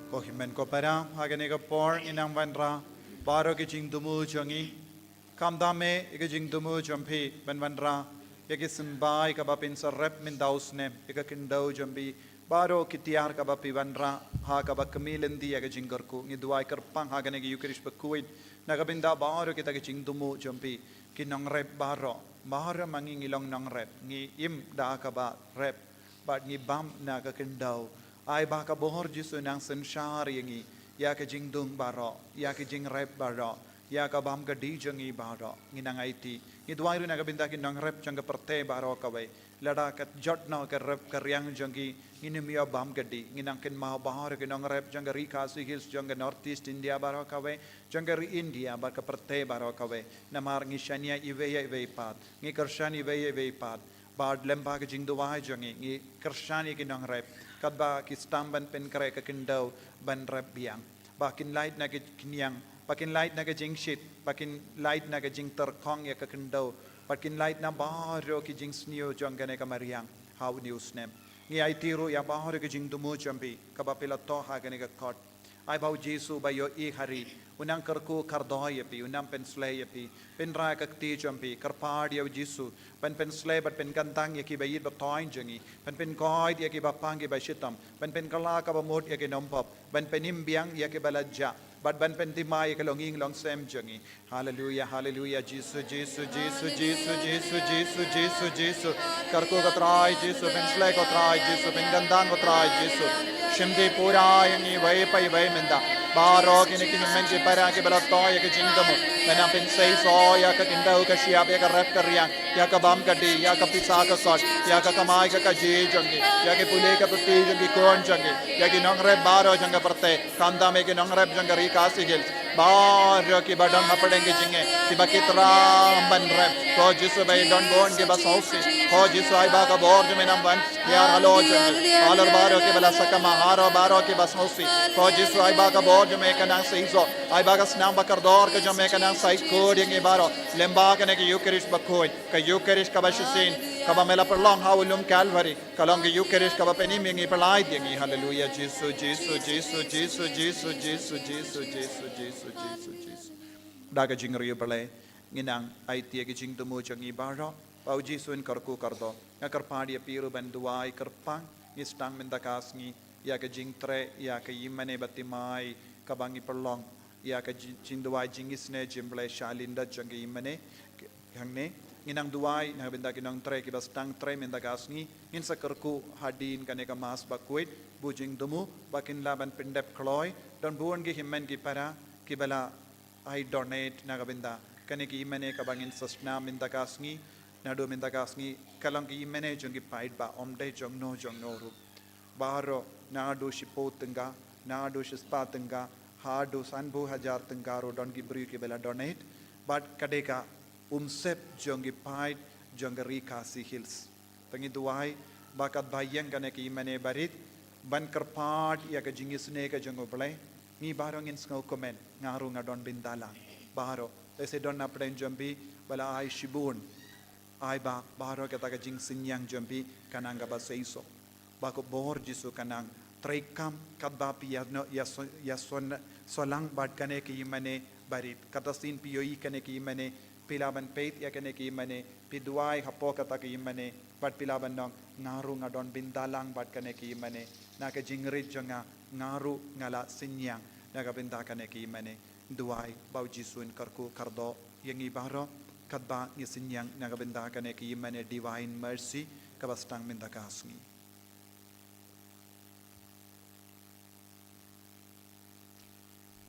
Ko hynmen ko para, ha kane ka por ngi nang wanrah baroh ki jingthmu jong ngi. Khamtam eh ïa ka jingthmu jong phi ban wanrah ïa ki symbai kaba phin sa rep mynta u snem ïa ka khyndew jong phi. Baroh ki tiar kaba phi wanrah ha kaba kmie lynti ïa ka jingkyrkhu, ngi duwai kyrpang ha kane ka Eucharist bakhuid na ka bynta baroh kita ki jingthmu jong phi. Ki nongrep baroh, baroh ma ngi ngi long nongrep, ngi im da kaba rep bad ngi bam na ka khyndew. Ai ba ka bor Jisu nang synshar ïa ngi ïa ka jingdum baroh, ïa ka jingrep baroh, ïa ka bam ka dih jong ngi baroh. Ngi nang aiti, ngi duwai ruh na ka bynta ki nongrep jong ka pyrthei baroh kawei. Lada ka jot noh ka rep ka riang jong ki, ngin ym ïoh bam ka dih. Ngi nang kynmaw baroh ki nongrep jong ka ri Khasi Hills, jong ka North East India baroh kawei, jong ka ri India bad ka pyrthei baroh kawei. Namar ngi shaniah iwei ïa iwei pat, ngi kyrshan iwei ïa iwei pat. Bad lyngba ka jingduwai jong ngi, ngi kyrshan ïa ki nongrep katba ki sdang ban pynkhreh ka khyndew ban rep biang, ba kin lait na ka khñiang, ba kin lait na ka jingshit, ba kin lait na ka jingtyrkhong ïa ka khyndew, ba kin lait na baroh ki jingsniew jong kane ka mariang ha une u snem. Ngi aiti ruh ïa baroh ki jingthmu jong phi kaba phi la thoh ha kane ka kot. Ai ba u Jisu ba ïohi ha ri u nang kyrkhu kyrdoh ïa phi, u nang pynsleh ïa phi. Pynrah ka kti jong phi, kyrpad ïa u Jisu ban pynsleh bad pynkyntang ïa ki ba ïeit ba thoiñ jong ngi, ban pynkoit ïa ki ba pang ki ba shitom, ban pynkylla ka bamut ïa ki nongpop, ban pynim biang ïa ki ba la jah, bad ban pynthymmai ïa ka longïing longsem jong ngi. Haleluia, haleluia. Jisu, Jisu, Jisu. Kyrkhu ko Trai Jisu, pynsleh ko Trai Jisu, pynkyntang ko Trai Jisu. Shim ti pura ïa ngi iwei pa iwei mynta. Baroh kine ki hynmen ki para kiba la toh ïa ka jingthmu ban nang pynseisoh ïa ka khyndew ka shyiap, ïa ka rep ka riang, ïa ka bam ka dih, ïa ka pisa ka kot, ïa ka kamai ka kajih jong ki, ïa ki pule ka puthi jong ki khun jong ki, ïa ki nongrep baroh jong ka pyrthei, khamtam ïa ki nongrep jong ka Ri Khasi Hills. Baroh kiba don hapdeng ki jingeh, kiba ki thrang ban rep, ko Jisu ba i don bun kiba sngewsih. Ko Jisu, ai ba ka bor jong me nang ban hiar halor jong ki. Halor baroh kiba la sakma, halor baroh kiba sngewsih, ko Jisu, ai ba ka bor jong me ka nang seisoh, ai ba ka snam ba kordor ka jong me ka nang saikhur ïa ngi baroh. Lyngba kane ka Ïukharist bakhuid, ka Ïukharist kaba shisien, kaba me la pynlong ha u lum Kalbari, ka long ka Ïukharist kaba pynim ïa ngi, pyllait ïa ngi. Haleluia. Jisu, Jisu, Jisu. Da ka jingriewblei, ngi nang aiti ïa ka jingthmu jong ngi baroh ba u Jisu un kyrkhu kyrdoh. Nga kyrpad ïa phi ruh ban duwai kyrpang. Ngi sdang mynta ka sngi ïa ka jingtrei ïa ka ïingmane ba thymmai kaba ngi pynlong ïa ka jing, jingduwai jingisynei jingblei sha lyndet jong ka ïingmane. Hangne ngi nang duwai na ka bynta ki nongtrei kiba sdang trei mynta ka sngi. Ngin sa kyrkhu hadien kane ka Mass bakhuid, ba u jingthmu ba kin lah ban pyndep kloi. Don bun ki hynmen ki para kiba la ai donate na ka bynta kane ka ïingmane kaba ngin sa shna mynta ka sngi. Naduh mynta ka sngi ka long ka ïingmane jong ki paidbah, ym dei jong no jong no ruh. Baroh, naduh shiphew tyngka, naduh shispah tyngka, haduh sanphew hajar tyngka ruh don ki briew kiba la donate. Bad ka dei ka umsyep jong ki paid jong ka Ri Khasi Hills. Te ngi duwai ba katba ïeng kane ka ïingmane barit ban kyrpad ïa ka jingisynei ka jong U Blei, ngi baroh ngin sngewkmen. Nga ruh nga don bynta lang baroh. Te lehse don na pdeng jong phi ba la ai shibun, ai ba baroh kata ka jingsynñiang jong phi ka nang kaba seisoh, ba ka bor Jisu ka nang treikam katba phi ïa no, ïa so, ïa so, shu lang bad kane ka ïingmane barit. Kata sien phi ïohi kane ka ïingmane, phi lah ban peit ïa kane ka ïingmane, phi duwai hapoh kata ka ïingmane, bad phi lah ban ong, nga ruh nga don bynta lang bad kane ka ïingmane. Na ka jingngeit jong nga, nga ruh nga la synñiang na ka bynta kane ka ïingmane. Duwai ba U Jisu un kyrkhu kyrdoh ïa ngi baroh katba ngi synñiang na ka bynta kane ka ïingmane Divine Mercy kaba sdang mynta ka sngi.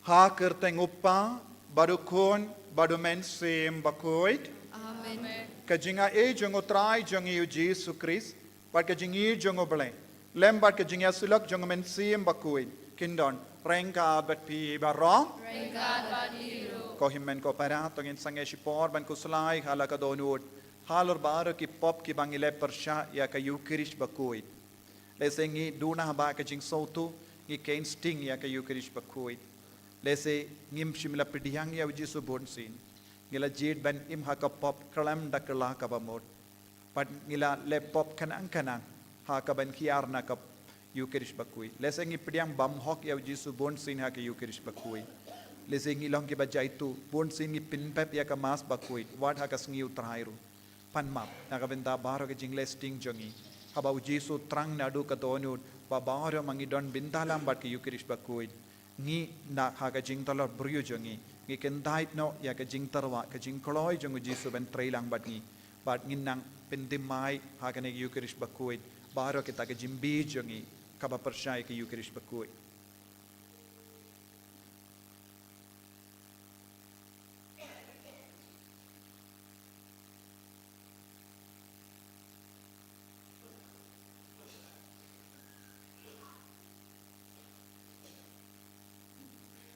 Ha ka kyrteng U Kpa, bad U Khun, bad U Mynsiem Bakhuid. Amen. Ka jingaiei jong U Trai jong ngi U Jisu Khrist, bad ka jingïeit jong U Blei, lem bad ka jingïasyllok jong U Mynsiem Bakhuid, kin don ryngkat bad phi baroh. Ryngkat bad phi ruh. Ko hynmen ko para, to ngin sangeh shipor ban khuslai ha la ka dohnud halor baroh ki pop kiba ngi la pyrshah ïa ka Ïukharist Bakhuid. Lehse ngi duna ha ba ka jingsngewthuh ngi kheiñ sting ïa ka Ïukharist Bakhuid. Lehse ngim shym la pdiang ïa U Jisu bunsien. Ngi la jied ban im ha ka pop khlem da kylla kaba mut. Bad ngi la leh pop khnang khnang ha kaban hiar na ka Ïukharist Bakhuid. Lehse ngi pdiang bymhok ïa U Jisu bunsien ha ka Ïukharist Bakhuid. Lehse ngi long kiba jaituh, bunsien ngi pynbeit ïa ka Mass Bakhuid wat ha ka sngi U Trai ruh. Pan map na ka bynta baroh ka jingleh sting jong ngi. Haba U Jisu u thrang naduh ka dohnud ba baroh ma ngi don bynta lang bad ka Ïukharist Bakhuid, ngi na ha ka jingtlot briew jong ngi, ngi kyndait noh ïa ka jingtyrwa, ka jingkloi jong U Jisu ban trei lang bad ngi. Bad ngin nang pynthymmai ha kane ka Ïukharist Bakhuid baroh kita ka jingbi jong ngi kaba pyrshah ïa ka Ïukharist Bakhuid.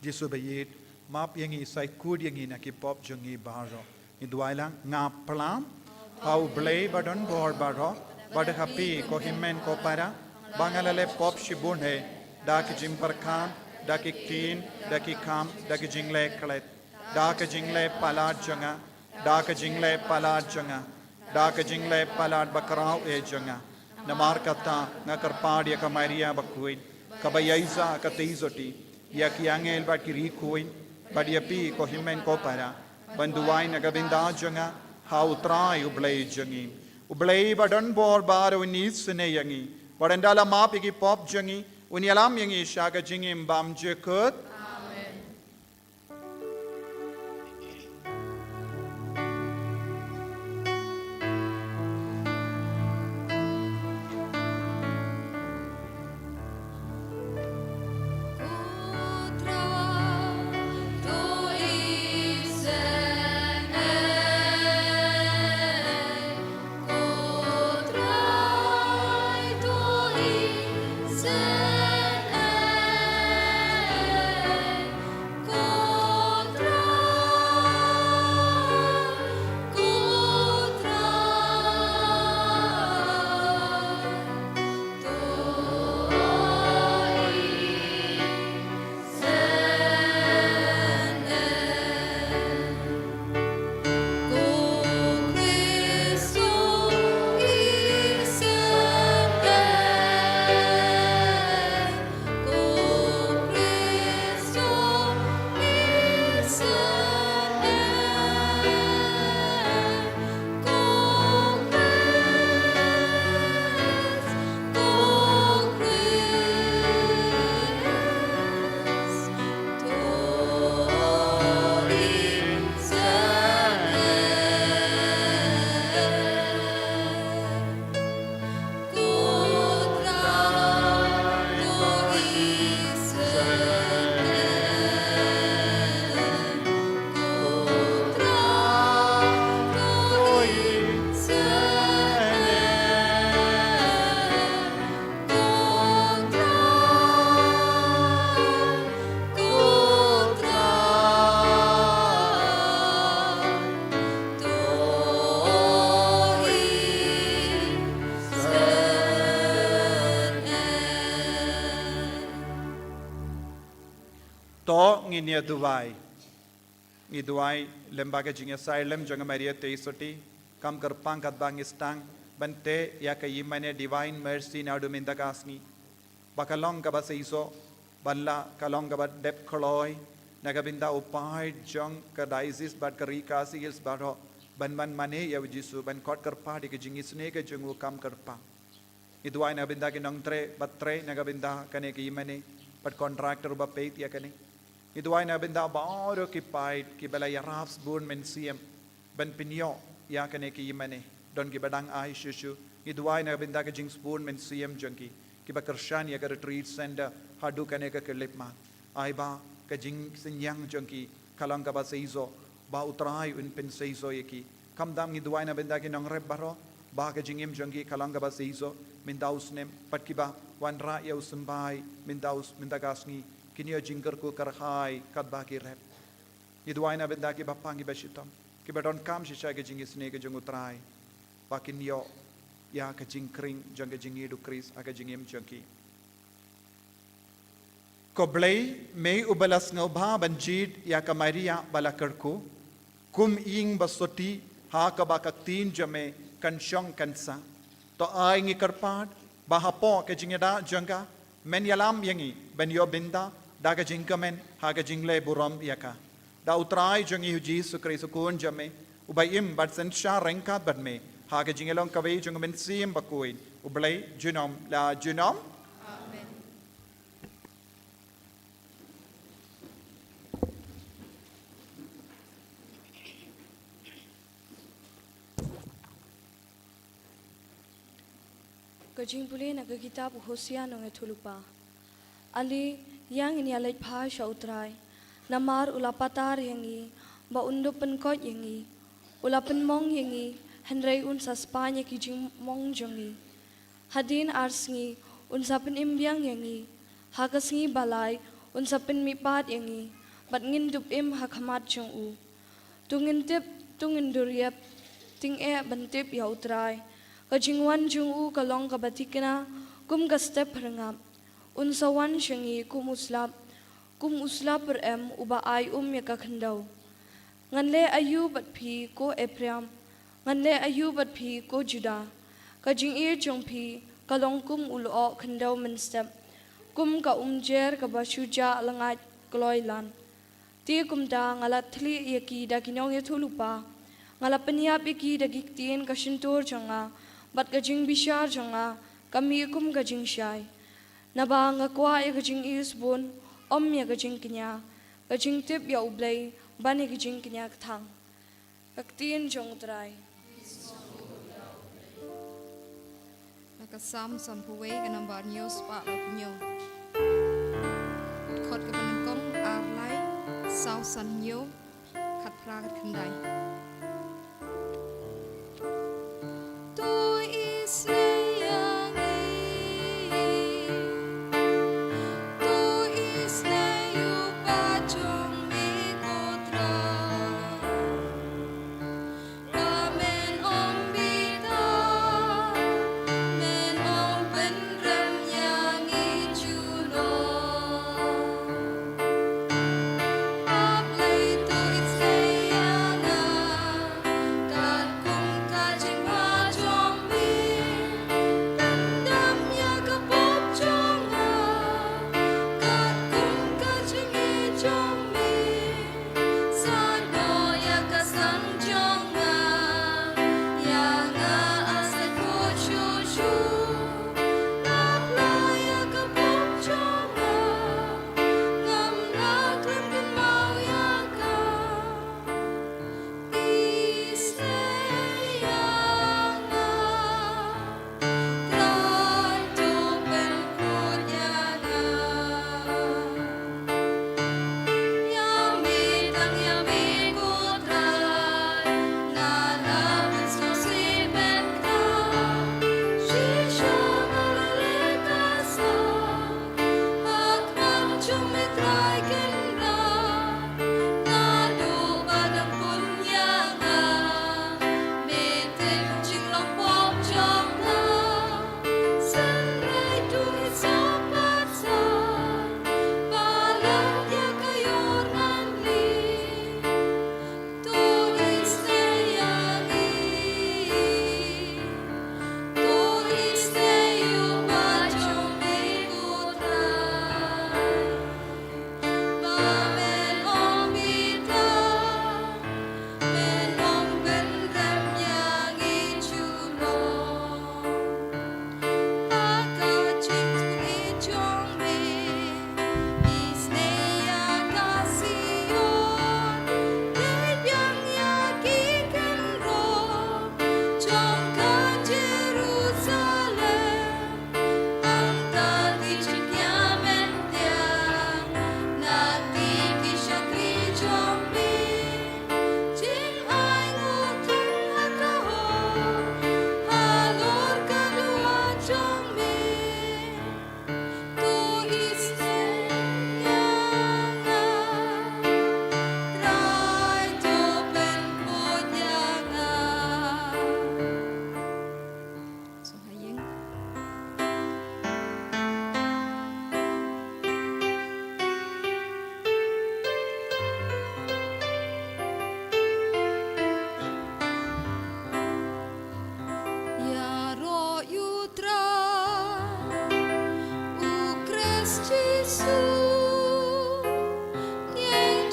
Jisu ba ïeit, map ïa ngi, saikhut ïa ngi na ki pop jong ngi baroh. Ngi duwai lang, nga pyrshah ha U Blei ba don bor baroh, bad ha phi ko hynmen ko para, ba nga la leh pop shibun hi, da ki jingpyrkhat, da ki ktien, da ki kam, da ki jingleh klet, da ki jingleh palat jong nga, da ki jingleh palat jong nga, da ki jingleh palat bakhraw eh jong nga. Namar kata nga kyrpad ïa ka Maria Bakhuid, kaba ïaishah ha ka theisotti, ïa ki angel bad ki riewkhuid, bad ïa phi ko hynmen ko para, ban duwai na ka bynta jong nga ha U Trai U Blei jong ngi. U Blei ba don bor baroh un isynei ïa ngi, bad ynda la map ïa ki pop jong ngi, un ïalam ïa ngi sha ka jingim bymjukut. Amen. To ngin ïa duwai. Ngi duwai lem ba ka jingïasai lem jong ka Maria Theisotti kam kyrpang katba ngi sdang ban teh ïa ka ïingmane Divine Mercy naduh mynta ka sngi. Ba ka long kaba seisoh, ban la ka long kaba dep kloi na ka bynta u paid jong ka diocese bad ka ri Khasi Hills baroh, ban wan mane ïa u Jisu, ban khot kyrpad ïa ka jingisynei ka jong u kam kyrpang. Ngi duwai na ka bynta ki nongtrei bad trei na ka bynta kane ka ïingmane bad contractor ba peit ïa kane. Ngi duwai na ka bynta baroh ki paid kiba la ïarap sbun mynsiem ban pynïoh ïa kane ka ïingmane. Don kiba dang ai shuh shuh. Ngi duwai na ka bynta ka jingsbun mynsiem jong ki kiba kyrshan ïa ka retreat center haduh kane ka khyllipmat. Ai ba ka jingsynñiang jong ki ka long kaba seisoh, ba U Trai un pynseisoh ïa ki. Khamtam ngi duwai na bynta ki nongrep baroh, ba ka jingim jong ki ka long kaba seisoh mynta u snem, bad kiba wanrah ïa u symbai mynta u s-, mynta ka sngi, kin ïoh jingkyrkhu kyrhai katba ki rep. Ngi duwai na bynta kiba pang kiba shitom, kiba donkam shisha ka jingisynei ka jong U Trai, ba kin ïoh ïa ka jingkhring jong ka jingïeit U Khrist ha ka jingim jong ki. Ko Blei, me uba la sngewbha ban jied ïa ka Maria ba la kyrkhu kum ïing ba sotti, ha kaba ka ktien jong me kan shong kan sah. To ai ngi kyrpad ba hapoh ka jingïada jong ka, men ïalam ïa ngi ban ïoh bynta da ka jingkmen ha ka jingleh burom ïa ka. Da U Trai jong ngi U Jisu Khrist U Khun jong me, uba im bad synshar ryngkat bad me ha ka jingïalong kawei jong U Mynsiem Bakhuid, U Blei junom la junom. Amen. Ka jingpule na ka kitab u Hosea nongïathuhlypa. Ale, ïa ngin ïaleit bha sha U Trai, namar u la patar ïa ngi, ba un dup pynkoit ïa ngi. U la pynmong ïa ngi, hynrei un sa spah ïa ki jingmong jong ngi. Hadien ar sngi, un sa pynim biang ïa ngi. Ha ka sngi ba lai, un sa pynmihpat ïa ngi, bad ngin dup im ha khmat jong u. To ngin tip, to ngin duriap, tyngeh ban tip ïa U Trai. Ka jingwan jong u ka long kaba thikna kum ka step phyrngap. Un sa wan sha ngi kum u slap, kum u slap pyrem uba ai um ïa ka khyndew. Ngan leh aïu bad phi ko Ephraim, ngan leh aïu bad phi ko Judah? Ka jingïeit jong phi ka long kum u lyoh khyndew mynstep, kum ka umjer kaba shu jah lyngait kloi lan. Te kumta nga la thylliej ïa ki da ki nongïathuhlypa, nga la pynïap ïa ki da ki ktien ka shyntur jong nga, bad ka jingbishar jong nga ka mih kum ka jingshai. Naba nga kwah ïa ka jingïeit bun, ym ïa ka jingkñia, ka jingtip ïa U Blei ban ïa ka jingkñia kthang. Ka ktien jong U Trai. Na ka Salm sanphew wei, ka nambar hynñiew spah laiphew hynñiew. Dkhot kaba nyngkong, ar lai, saw san hynñiew, khatphra khatkhyndai. To isynei ïa ngi, to isynei ïa u paid jong me ko Trai. Ba men ym bitar, men ym pynrem ïa ngi junom. A Blei to isynei ïa nga.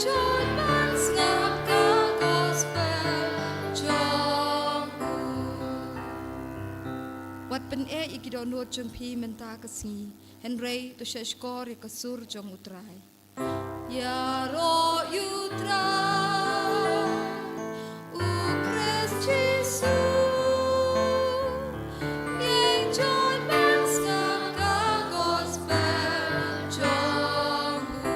John ban sngap ka gospel jong u. Wat pyneh ïa ki dohnud jong phi mynta ka sngi, hynrei to shahshkor ïa ka sur jong U Trai. Ïaroh ïa U Trai, U Khrist Jisu, ïeng John ban sngap ka gospel jong u.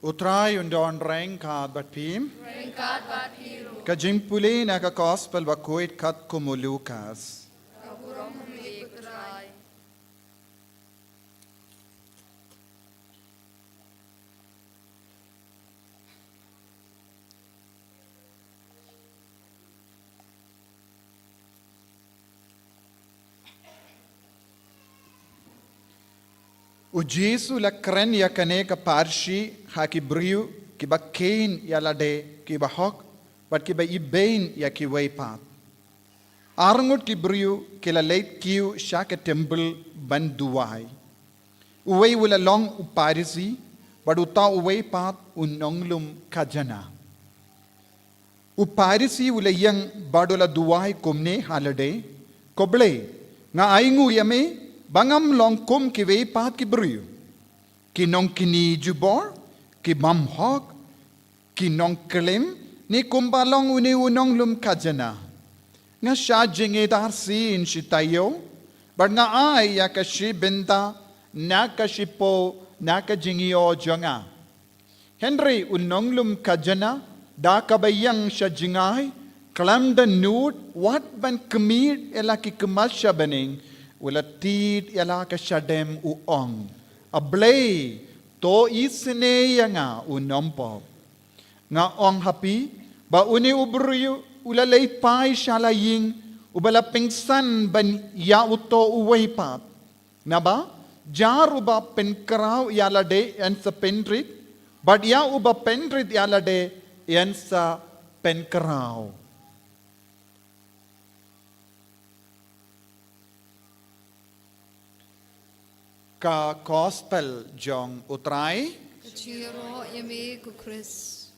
U Trai un don ryngkat bad phi. Ryngkat bad phi ruh. Ka jingpule na ka gospel ba khuid katkum u Lukas. Ka burom ïa U Trai. U Jisu u la kren ïa kane ka parshi ha ki briew kiba kheiñ ïa lade kiba hok bad kiba ibeiñ ïa kiwei pat. Arngut ki briew ki la leit kiew sha ka templ ban duwai. Uwei u la long u Pharisi, bad uta uwei pat u nonglum khajana. U Pharisi u la ïeng bad u la duwai kumne ha lade, Ko Blei, nga ainguh ïa me ba ngam long kum kiwei pat ki briew, ki nongkñi jubor, ki bymhok, ki nongklim, ne kumba long une u nonglum khajana. Nga shah jingïadar sien shi taïew, bad nga ai ïa ka shi bynta na ka shiphew na ka jingïoh jong nga. Hynrei u nonglum khajana, da kaba ïeng sha jngai, khlem da nud wat ban khmih ïa la ki khmat sha bneng, u la tied ïa la ka shadem, u ong, A Blei, to isynei ïa nga u nongpop. Nga ong ha phi ba une u briew u la leit phai sha la ïing uba la pynsan ban ïa uto uwei pat. Naba jar uba pynkhraw ïa lade yn sa pynrit, bad ïa uba pynrit ïa lade yn sa pynkhraw. Ka gospel jong U Trai. Ka jingïaroh ïa me ko Khrist.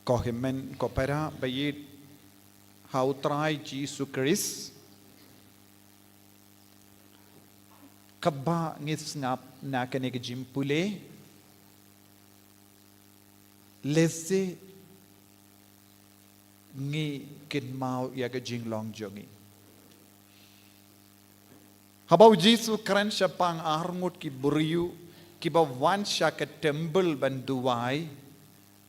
Ko hynmen ko para ba ïeit ha U Trai Jisu Khrist. Kaba ngi sngap na kane ka jingpule, lehse ngi kynmaw ïa ka jinglong jong ngi. Haba U Jisu u kren shaphang arngut ki briew kiba wan sha ka templ ban duwai,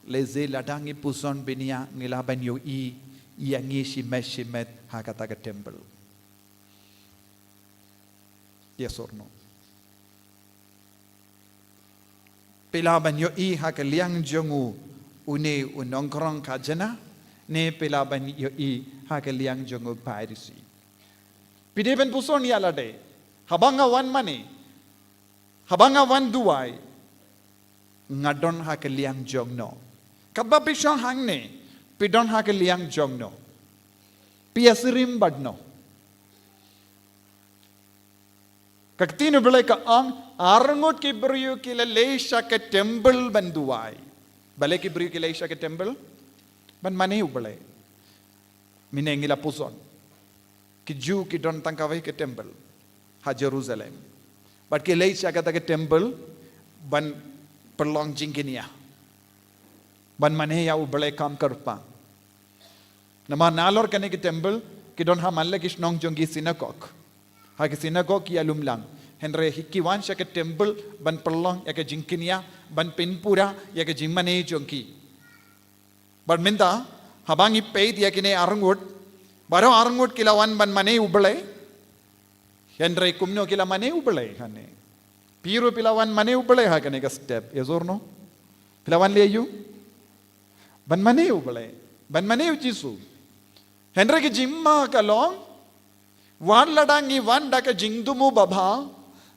lehse lada ngi puson bniah ngi lah ban ïohi ïa ngi shimet shimet ha kata ka templ. Yes or no? Phi lah ban ïohi ha ka liang jong u, une u nongkhrong khajana, ne phi lah ban ïohi ha ka liang jong u Pharisi? Phi dei ban puson ïa lade, haba nga wan mane, haba nga wan duwai, nga don ha ka liang jong no? Katba phi shong hangne, phi don ha ka liang jong no? Phi ïasyriem bad no? Ka ktien U Blei ka ong, arngut ki briew ki la leit sha ka templ ban duwai. Balei ki briew ki leit sha ka templ? Ban mane U Blei. Mynne ngi la puson, ki Jiw ki don tang kawei ka templ ha Jerusalem. Bad ki leit sha kata ka templ ban pynlong jingkñia, ban mane ïa U Blei kam kyrpang. Namar nalor kane ka templ ki don ha man la ki shnong jong ki, synagog. Ha ki synagog ki ïalum lang. Hynrei hi ki wan sha ka templ ban pynlong ïa ka jingkñia, ban pynpura ïa ka jingmane jong ki. Bad mynta, haba ngi peit ïa kine arngut, baroh arngut ki la wan ban mane U Blei. Hynrei kumno ki la mane U Blei hangne? Phi ruh phi la wan mane U Blei ha kane ka step, yes or no? Phi la wan leh aïu? Ban mane U Blei, ban mane U Jisu. Hynrei ka jingma ka long, wat lada ngi wan da ka jingthmu babha,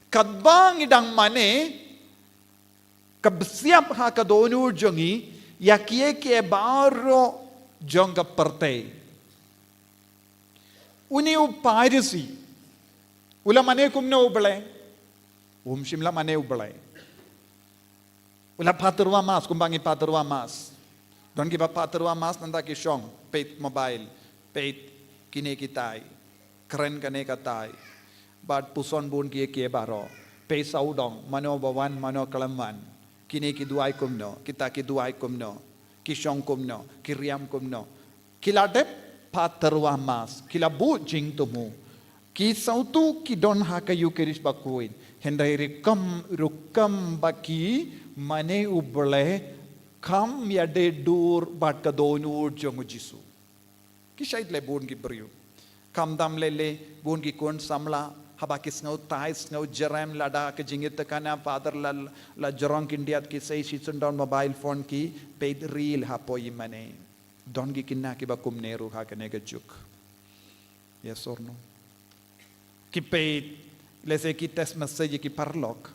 katba ngi dang mane, ka bsiap ha ka dohnud jong ngi ïa kiei kiei baroh jong ka pyrthei. Une u Pharisi u la mane kumno u Blei? Um shym la mane u Blei. U la phah tyrwa Mass, kumba ngi phah tyrwa Mass. Don kiba phah tyrwa Mass nangta ki shong, peit mobile, peit kine kitai, kren kane katai. Bad puson bun ki ïa ki baroh. Peit sawdong, mano ba wan, mano khlem wan. Kine ki duwai kumno, kita ki duwai kumno, ki shong kumno, ki riam kumno. Ki la dep phah tyrwa Mass, ki la buh jingthmu. Ki sawtu ki don ha ka Eucharist bakhuid. Hynrei rukom, rukom ba ki mane u Blei kam ïadei dur bad ka dohnud jong u Jisu. Ki shait leh bun ki briew. Khamtam leh leh bun ki khun samla, haba ki sngew thaw, sngew jerem lada ka jingïatakna Father la, la jrong khyndiat ki sei shisyndon mobile phone ki peit reel hapoh ïingmane. Don ki khynnah kiba kumne ruh ha kane ka juk. Yes or no? Ki peit, lehse ki text message ïa ki paralok.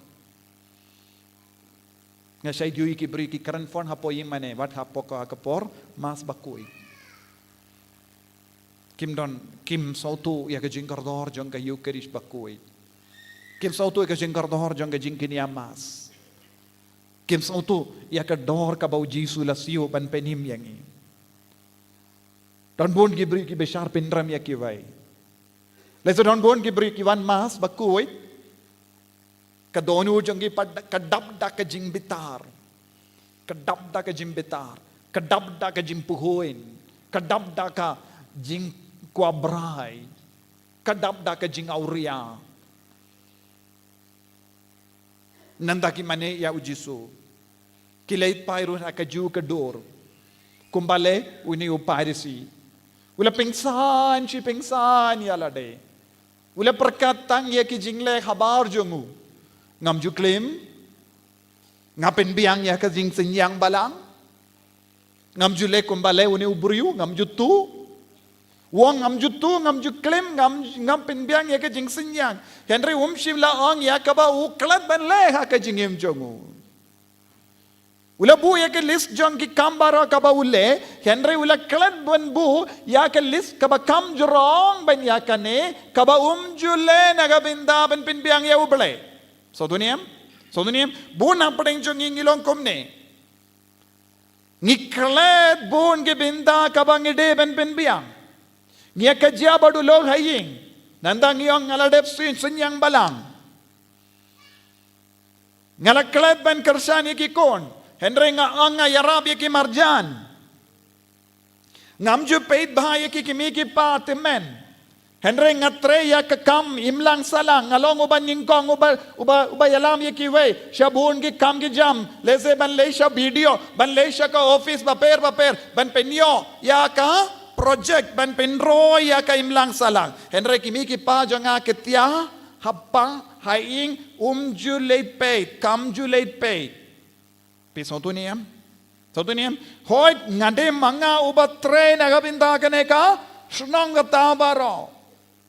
Nga shait ïohi ki briew ki kren phone hapoh ïingmane, wat hapoh ka, ka por Mass bakhuid. Kim don, kim sawtu ïa ka jingkordor jong ka Eucharist bakhuid. Kim sawtu ïa ka jingkordor jong ka jingkñia Mass. Kim sawtu ïa ka dor kaba u Jisu la siew ban pynim ïa ngi. Don bun ki briew ki bishar pynrem ïa kiwei. Lehse don bun ki briew ki wan Mass bakhuid. Ka dohnud jong ki pat ka dap da ka jingbitar. Ka dap da ka jingbitar. Ka dap da ka jingpyrkhat. Ka dap da ka jingkwah brai. Ka dap da ka jingawria. Nangta ki mane ïa u Jisu. Ki leit phai ruh ha kajuh ka dur. Kumba leh une u Pharisi. U la pynsan shi pynsan ïa lade. U la pyrkhat tang ïa ki jingleh habar jong u. Ngam ju klim. Nga pynbiang ïa ka jingsynñiang balang. Ngam ju leh kumba leh une u briew, ngam ju tuh. U ong ngam ju tuh, ngam ju klim, ngam, ngam pynbiang ïa ka jingsynñiang. Hynrei um shym la ong ïa kaba u klet ban leh ha ka jingim jong u. U la buh ïa ka list jong ki kam baroh kaba u leh, hynrei u la klet ban buh ïa ka list kaba kham jrong ban ïa kane, kaba um ju leh na ka bynta ban pynbiang ïa u Blei. Sngewthuh ne em? Sngewthuh ne em? Bun hapdeng jong ngi ngi long kumne. Ngi klet bun ki bynta kaba ngi dei ban pynbiang. Ngi ïa ka jia bad u lok ha ïing. Nangta ngi ong nga la dep syn, synñiang balang. Nga la klet ban kyrshan ïa ki khun. Hynrei nga ong nga ïarap ïa ki marjan. Ngam ju peit bha ïa ki kmie ki kpa tymmen. Hynrei nga trei ïa ka kam imlang sahlang, nga long uba nyngkong, uba, uba, uba ïalam ïa kiwei sha bun ki kam ki jam, lehse ban leit sha B D O, ban leit sha ka office bapher bapher, ban pynïoh ïa ka project, ban pynroi ïa ka imlang sahlang. Hynrei ki kmie ki kpa jong nga, ki tiar ha kpa ha ïing, um ju leit peit, kam ju leit peit. Phi sngewthuh ne em? Sngewthuh ne em? Hooid, nga dei ma nga uba trei na ka bynta kane ka shnong kata baroh.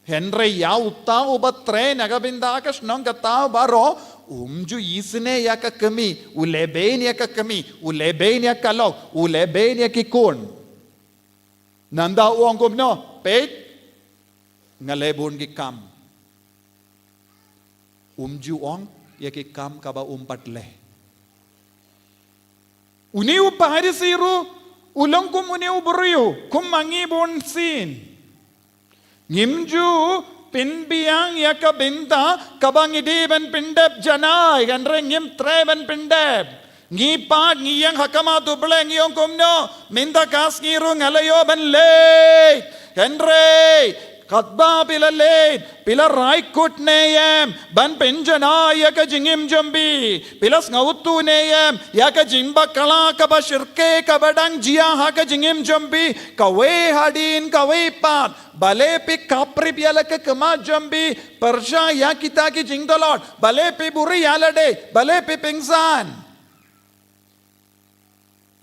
Hynrei ïa uta uba trei na ka bynta ka shnong kata baroh, um ju isynei ïa ka kmie, u lehbeiñ ïa ka kmie, u lehbeiñ ïa ka lok, u lehbeiñ ïa ki khun. Nangta u ong kumno, peit, nga leh bun ki kam. Um ju ong ïa ki kam kaba um pat leh. Une u Pharisi ruh u long kum une u briew, kum ma ngi bun sien. Ngim ju pynbiang ïa ka bynta kaba ngi dei ban pyndep janai, hynrei ngim treh ban pyndep. Ngi pat ngi ïeng ha khmat u Blei ngi ong kumno, mynta ka sngi ruh nga la ïoh ban leit. Hynrei katba phi la leit, phi la rai kut ne em ban pynjanai ïa ka jingim jong phi? Phi la sngewthuh ne em ïa ka jingbakla kaba shyrkhei kaba dang jia ha ka jingim jong phi? Kawei hadien kawei pat, balei phi khaprip ïa la ka khmat jong phi? Pyrshah ïa kita ki jingtlot. Balei phi buhrieh ïa lade? Balei phi pynsan?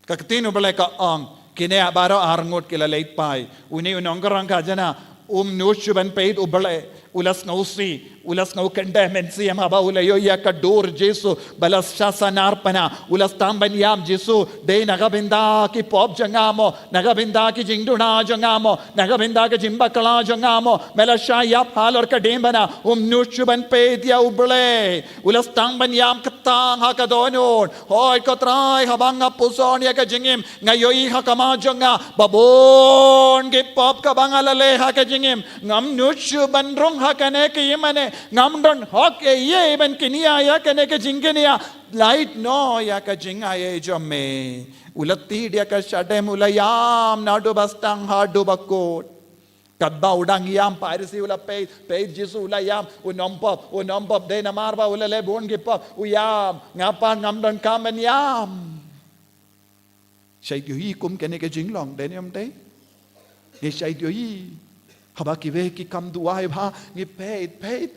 Ka ktien u Blei ka ong, kine baroh arngut ki la leit phai. Une u nongkyrpad khajna um nud shuh ban peit u Blei. U la sngewsih, u la sngew kyndeh mynsiem haba u la ïohi ïa ka dur Jisu ba la shah sanar pynah. U la sdang ban ïam, Jisu, dei na ka bynta ki pop jong nga mo, na ka bynta ki jingduna jong nga mo, na ka bynta ki jingbakla jong nga mo me la shah ïap halor ka diengphna? Um nud shuh ban peit ïa U Blei. U la sdang ban ïam kata ha ka dohnud. Hooid ko Trai, haba nga puson ïa ka jingim, nga ïohi ha khmat jong nga ba bun ki pop kaba nga la leh ha ka jingim. Ngam nud shuh ban rung ha kane ka ïingmane. Ngam don hok ei ei ban kñia ïa kane ka jingkñia. Lait noh ïa ka jingaiei jong me. U la tied ïa ka shadem, u la ïam naduh ba sdang haduh ba kut. Katba u dang ïam, Pharisi u la peit, peit Jisu u la ïam. Un ym pop, un ym pop, dei namar ba u la leh bun ki pop. U ïam, nga pat ngam donkam ban ïam. Shait ïohi kum kane ka jinglong, dei ne ym dei? Ngi shait ïohi. Haba kiwei ki kam duwai bha, ngi peit, peit.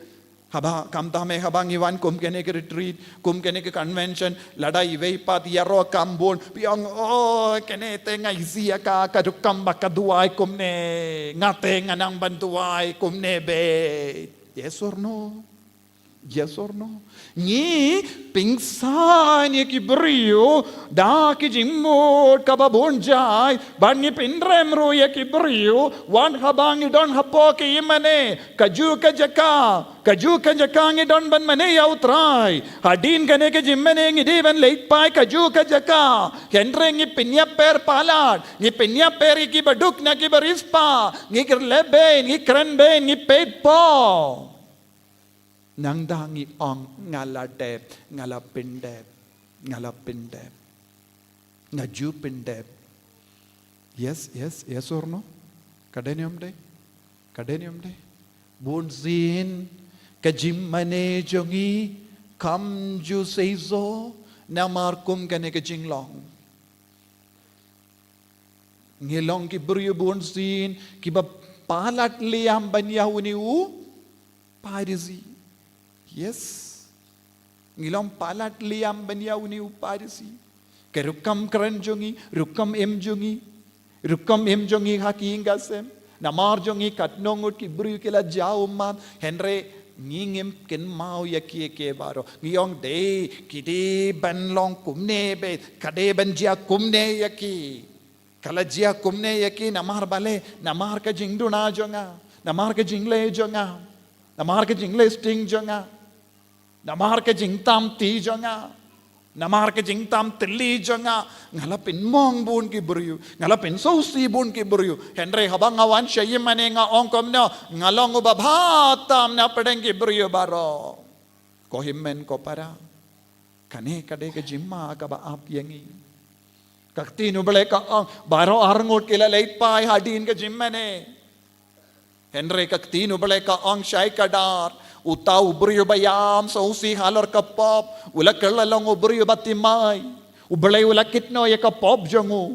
Haba, khamtam eh haba ngi wan kum kane ka retreat, kum kane ka convention, lada iwei pat ïaroh kam bun, phi ong, oh, kane te nga isih ïa ka, ka dei kam ba ka duwai kumne, nga te nga nang ban duwai kumne beit. Yes or no? Yes or no? Ngi pynksan ïa ki briew da ki jingmut kaba bun jait, bad ngi pynrem ruh ïa ki briew wat haba ngi don hapoh ka ïingmane. Kajuh ka jaka, kajuh ka jaka ngi don ban mane ïa U Trai. Hadien kane ka jingmane ngi dei ban leit phai kajuh ka jaka. Hynrei ngi pynïap palat, ngi pynïap ïa kiba duk na kiba riewspah, ngi kren bein, ngi kren bein, ngi peit paw. Nangta ngi ong, nga la dep, nga la pyndep, nga la pyndep, nga ju pyndep. Yes, yes, yes or no? Ka dei ne ym dei? Ka dei ne ym dei? Bunsien ka jingmane jong ngi kam ju seisoh namar kum kane ka jinglong. Ngi long ki briew bunsien kiba palat liam ban ïa une u Pharisi. Yes. Ngi long palat liam ban ïa une u Pharisi. Ka rukom kren jong ngi, rukom im jong ngi, rukom im jong ngi ha ki ïing ki sem. Namar jong ngi katno ngut ki briew ki la jia ummat, hynrei ngi ngim kynmaw ïa ki, ïa ki baroh. Ngi ong dei, ki dei ban long kumne beit, ka dei ban jia kumne ïa ki. Ka la jia kumne ïa ki namar balei? Namar ka jingduna jong nga, namar ka jingleh jong nga, namar ka jingleh sting jong nga, namar ka jingtam ti jong nga, namar ka jingtam tylli jong nga. Nga la pynmong bun ki briew, nga la pynsngewsih bun ki briew. Hynrei haba nga wan sha ïingmane nga ong kumno? Nga long uba bha tam na pdeng ki briew baroh. Ko hynmen ko para, kane ka dei ka jingma kaba ap ïa ngi. Ka ktien U Blei ka ong, baroh arngut ki la leit phai hadien ka jingmane. Hynrei ka ktien U Blei ka ong shai kdar, uta u briew uba ïam sngewsih halor ka pop u la kylla long u briew uba thymmai. U Blei u la kit noh ïa ka pop jong u.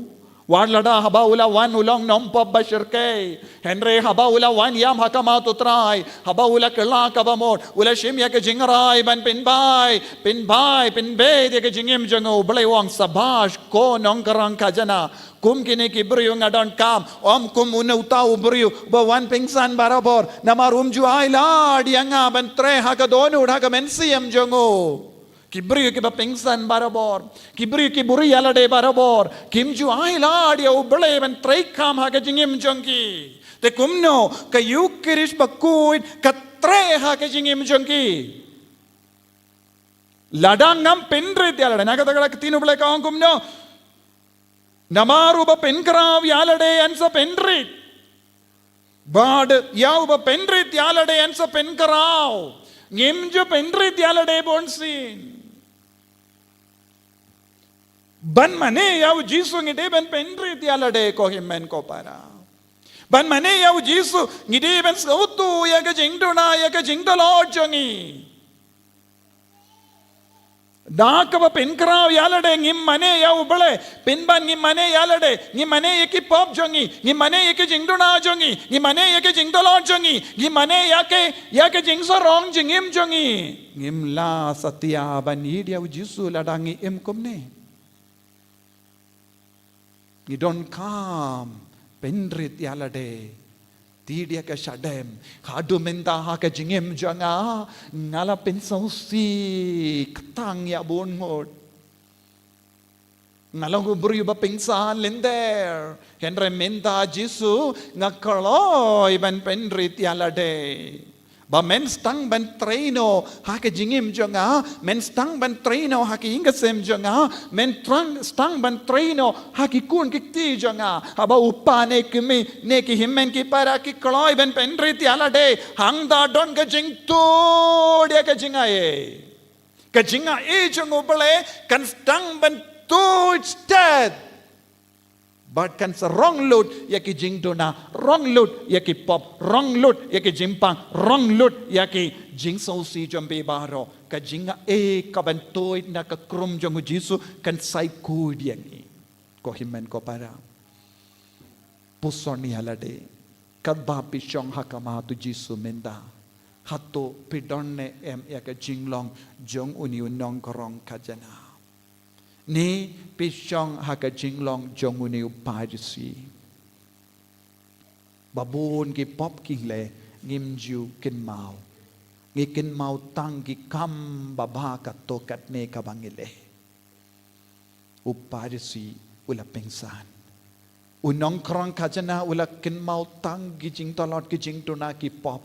Wat lada haba u la wan u long nongpop ba shyrkhei, hynrei haba u la wan ïam ha khmat U Trai, haba u la kylla kaba mut, u la shim ïa ka jingrai ban pynbeit, pynbeit, pynbeit ïa ka jingim jong u. U Blei u ong, sabash ko nongkyrang khajana. Kum kine ki briew nga donkam, ym kum une uta u briew ba wan pynksan barabor, namar um ju ai lad ïa nga ban trei ha ka dohnud ha ka mynsiem jong u. Ki briew kiba pynksan barabor, ki briew ki buri ïalade barabor, kim ju ai lad ïa U Blei ban treikam ha ka jingim jong ki. Te kumno ka Ïukharist bakhuid ka trei ha ka jingim jong ki? Lada ngam pynrit ïalade, na kata ka ktien U Blei ka ong kumno? Namar uba pynkhraw ïalade yn sa pynrit. Bad ïa uba pynrit ïalade yn sa pynkhraw. Ngim ju pynrit ïalade bunsien. Ban mane ïa U Jisu ngi dei ban pynrit ïalade, ko hynmen ko para. Ban mane ïa U Jisu ngi dei ban sngewthuh ïa ka jingduna, ïa ka jingdolor jong ngi. Da kaba pynkhraw ïalade ngim mane ïa U Blei, pynban ngim mane ïalade, ngim mane ïa ki pop jong ngi, ngim mane ïa ki jingduna jong ngi, ngim mane ïa ki jingdolor jong ngi, ngim mane ïa ki, ïa ki jingsarong jingim jong ngi. Ngim lah satia ban ïeit ïa U Jisu lada ngi im kumne. Ngi donkam pynrit ïalade. Ti dia ka shadem, haduh mynta ha ka jingim jong nga, nga la pynsngewsih kata ïa bun ngut. Nga long u briew ba pynsan lynter, hynrei mynta Jisu nga kloi ban pynrit ïa lade. Ba men sdang ban trei noh ha ka jingim jong nga, men sdang ban trei noh ha ka ïing ka sem jong nga, men sdang ban trei noh ha ki khun ki kti jong nga. Haba u pa ne ki kmie ne ki hynmen ki para ki kloi ban pynrit ïa lade, hangta don ka jingtuid ïa ka jingai. Ka jingai jong U Blei kan sdang ban tuid stet. Bad kan sa rong lut ïa ki jingduna, rong lut ïa ki pop, rong lut ïa ki jingpang, rong lut ïa ki jingsngewsih jong phi baroh. Ka jingai ka ban tuid na ka krum jong U Jisu kan sa ïakhuid ïa ngi. Ko hynmen ko para, puson ïa lade. Katba phi shong ha khmat U Jisu mynta, hato phi don ne em ïa ka jinglong jong une u nongkhrong khajna? Ne phi shong ha ka jinglong jong une u Pharisi? Ba bun ki pop ki ngi leh ngim ju kynmaw. Ngi kynmaw tang ki kam babha katto katne kaba ngi leh. U Pharisi u la pynsan. U nongkhrong khajna u la kynmaw tang ki jingtlot ki jingduna ki pop.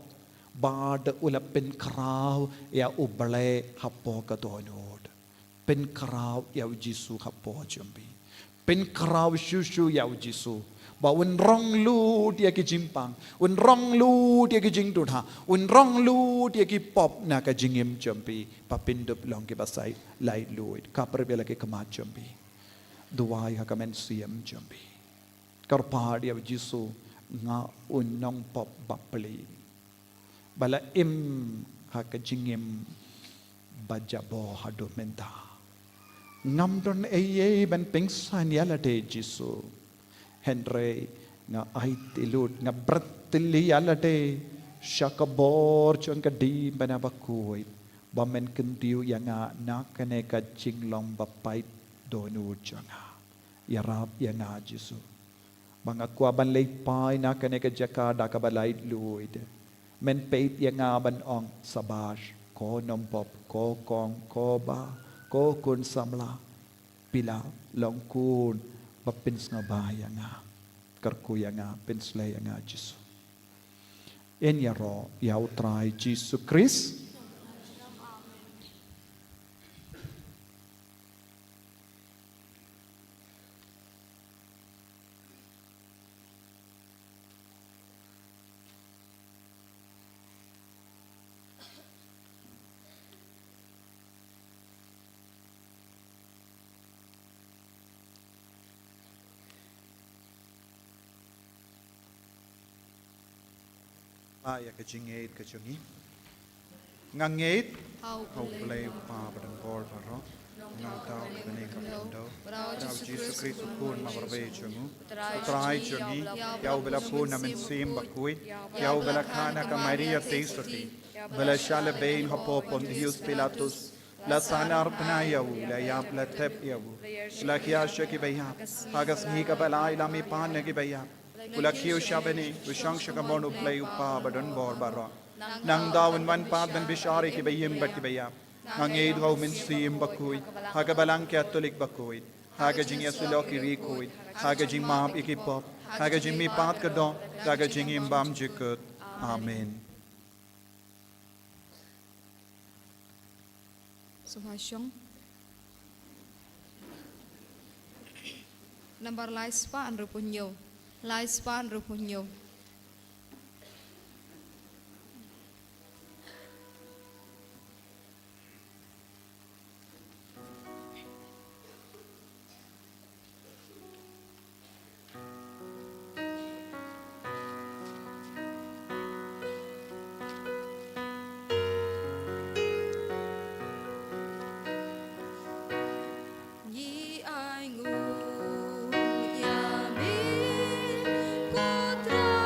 Bad u la pynkhraw ïa U Blei hapoh ka dohnud. Pynkhraw ïa U Jisu hapoh jong phi. Pynkhraw shuh shuh ïa U Jisu. Ba un rong lut ïa ki jingpang, un rong lut ïa ki jingduna, un rong lut ïa ki pop na ka jingim jong phi. Ba phin dup long kiba sa laitluid. Khapkhreh ïa la ki khmat jong phi. Duwai ha ka mynsiem jong phi. Kyrpad ïa U Jisu, nga u nongpop bapli. Ba la im ha ka jingim ba jabor haduh mynta. Ngam don ei ei ban pynksan ïa lade Jisu. Hynrei nga aiti lut, nga bret lut ïa lade sha ka bor jong ka diengphna bakhuid. Ba men kyntiew ïa nga na kane ka jinglong bapait dohnud jong nga. Ïarap ïa nga Jisu. Ba nga kwah ban leit phai na kane ka jaka da kaba laitluid. Men peit ïa nga ban ong, sabash, ko nongpop, ko kong, ko bah, ko khun samla. Phi la long khun ba pynsngewbha ïa nga. Kyrkhu ïa nga, pynshlei ïa nga Jisu. Yn ïaroh ïa U Trai Jisu Khrist. Ba ïa ka jingngeit ka jong ngi. Nga ngeit ha U Blei U Kpa badonbor baroh, Nongthaw kane ka khyndew, bad ha U Jisu Khrist U Khun ba marwei jong u, U Trai jong ngi, ïa uba la bun na Mynsiem Bakhuid, ïa uba la kha na ka Maria Theisotti, ba la shah lehbeiñ hapoh Pontius Pilatus, la sahnarphna ïa u, la ïap, la thep ïa u, la khia sha kiba ïap, ha ka sngi kaba lai la mihpat na kiba ïap, u la kiew sha bneng, u shong sha ka mon U Blei U Kpa badonbor baroh. Nangta un wan pat ban bishar ïa kiba im bad kiba ïap. Nga ngeit ha U Mynsiem Bakhuid, ha ka Balang Katholik bakhuid, ha ka jingïasyllok ïa ki riewkhuid, ha ka jingmap ïa ki pop, ha ka jingmihpat ka doh, ha ka jingim bymjukut. Amen. Sngewbha shong. Nambar lai spah hynriewphew hynñiew. Lai spah hynriewphew hynñiew. Ngi ai nguh ïa me, ko Trai.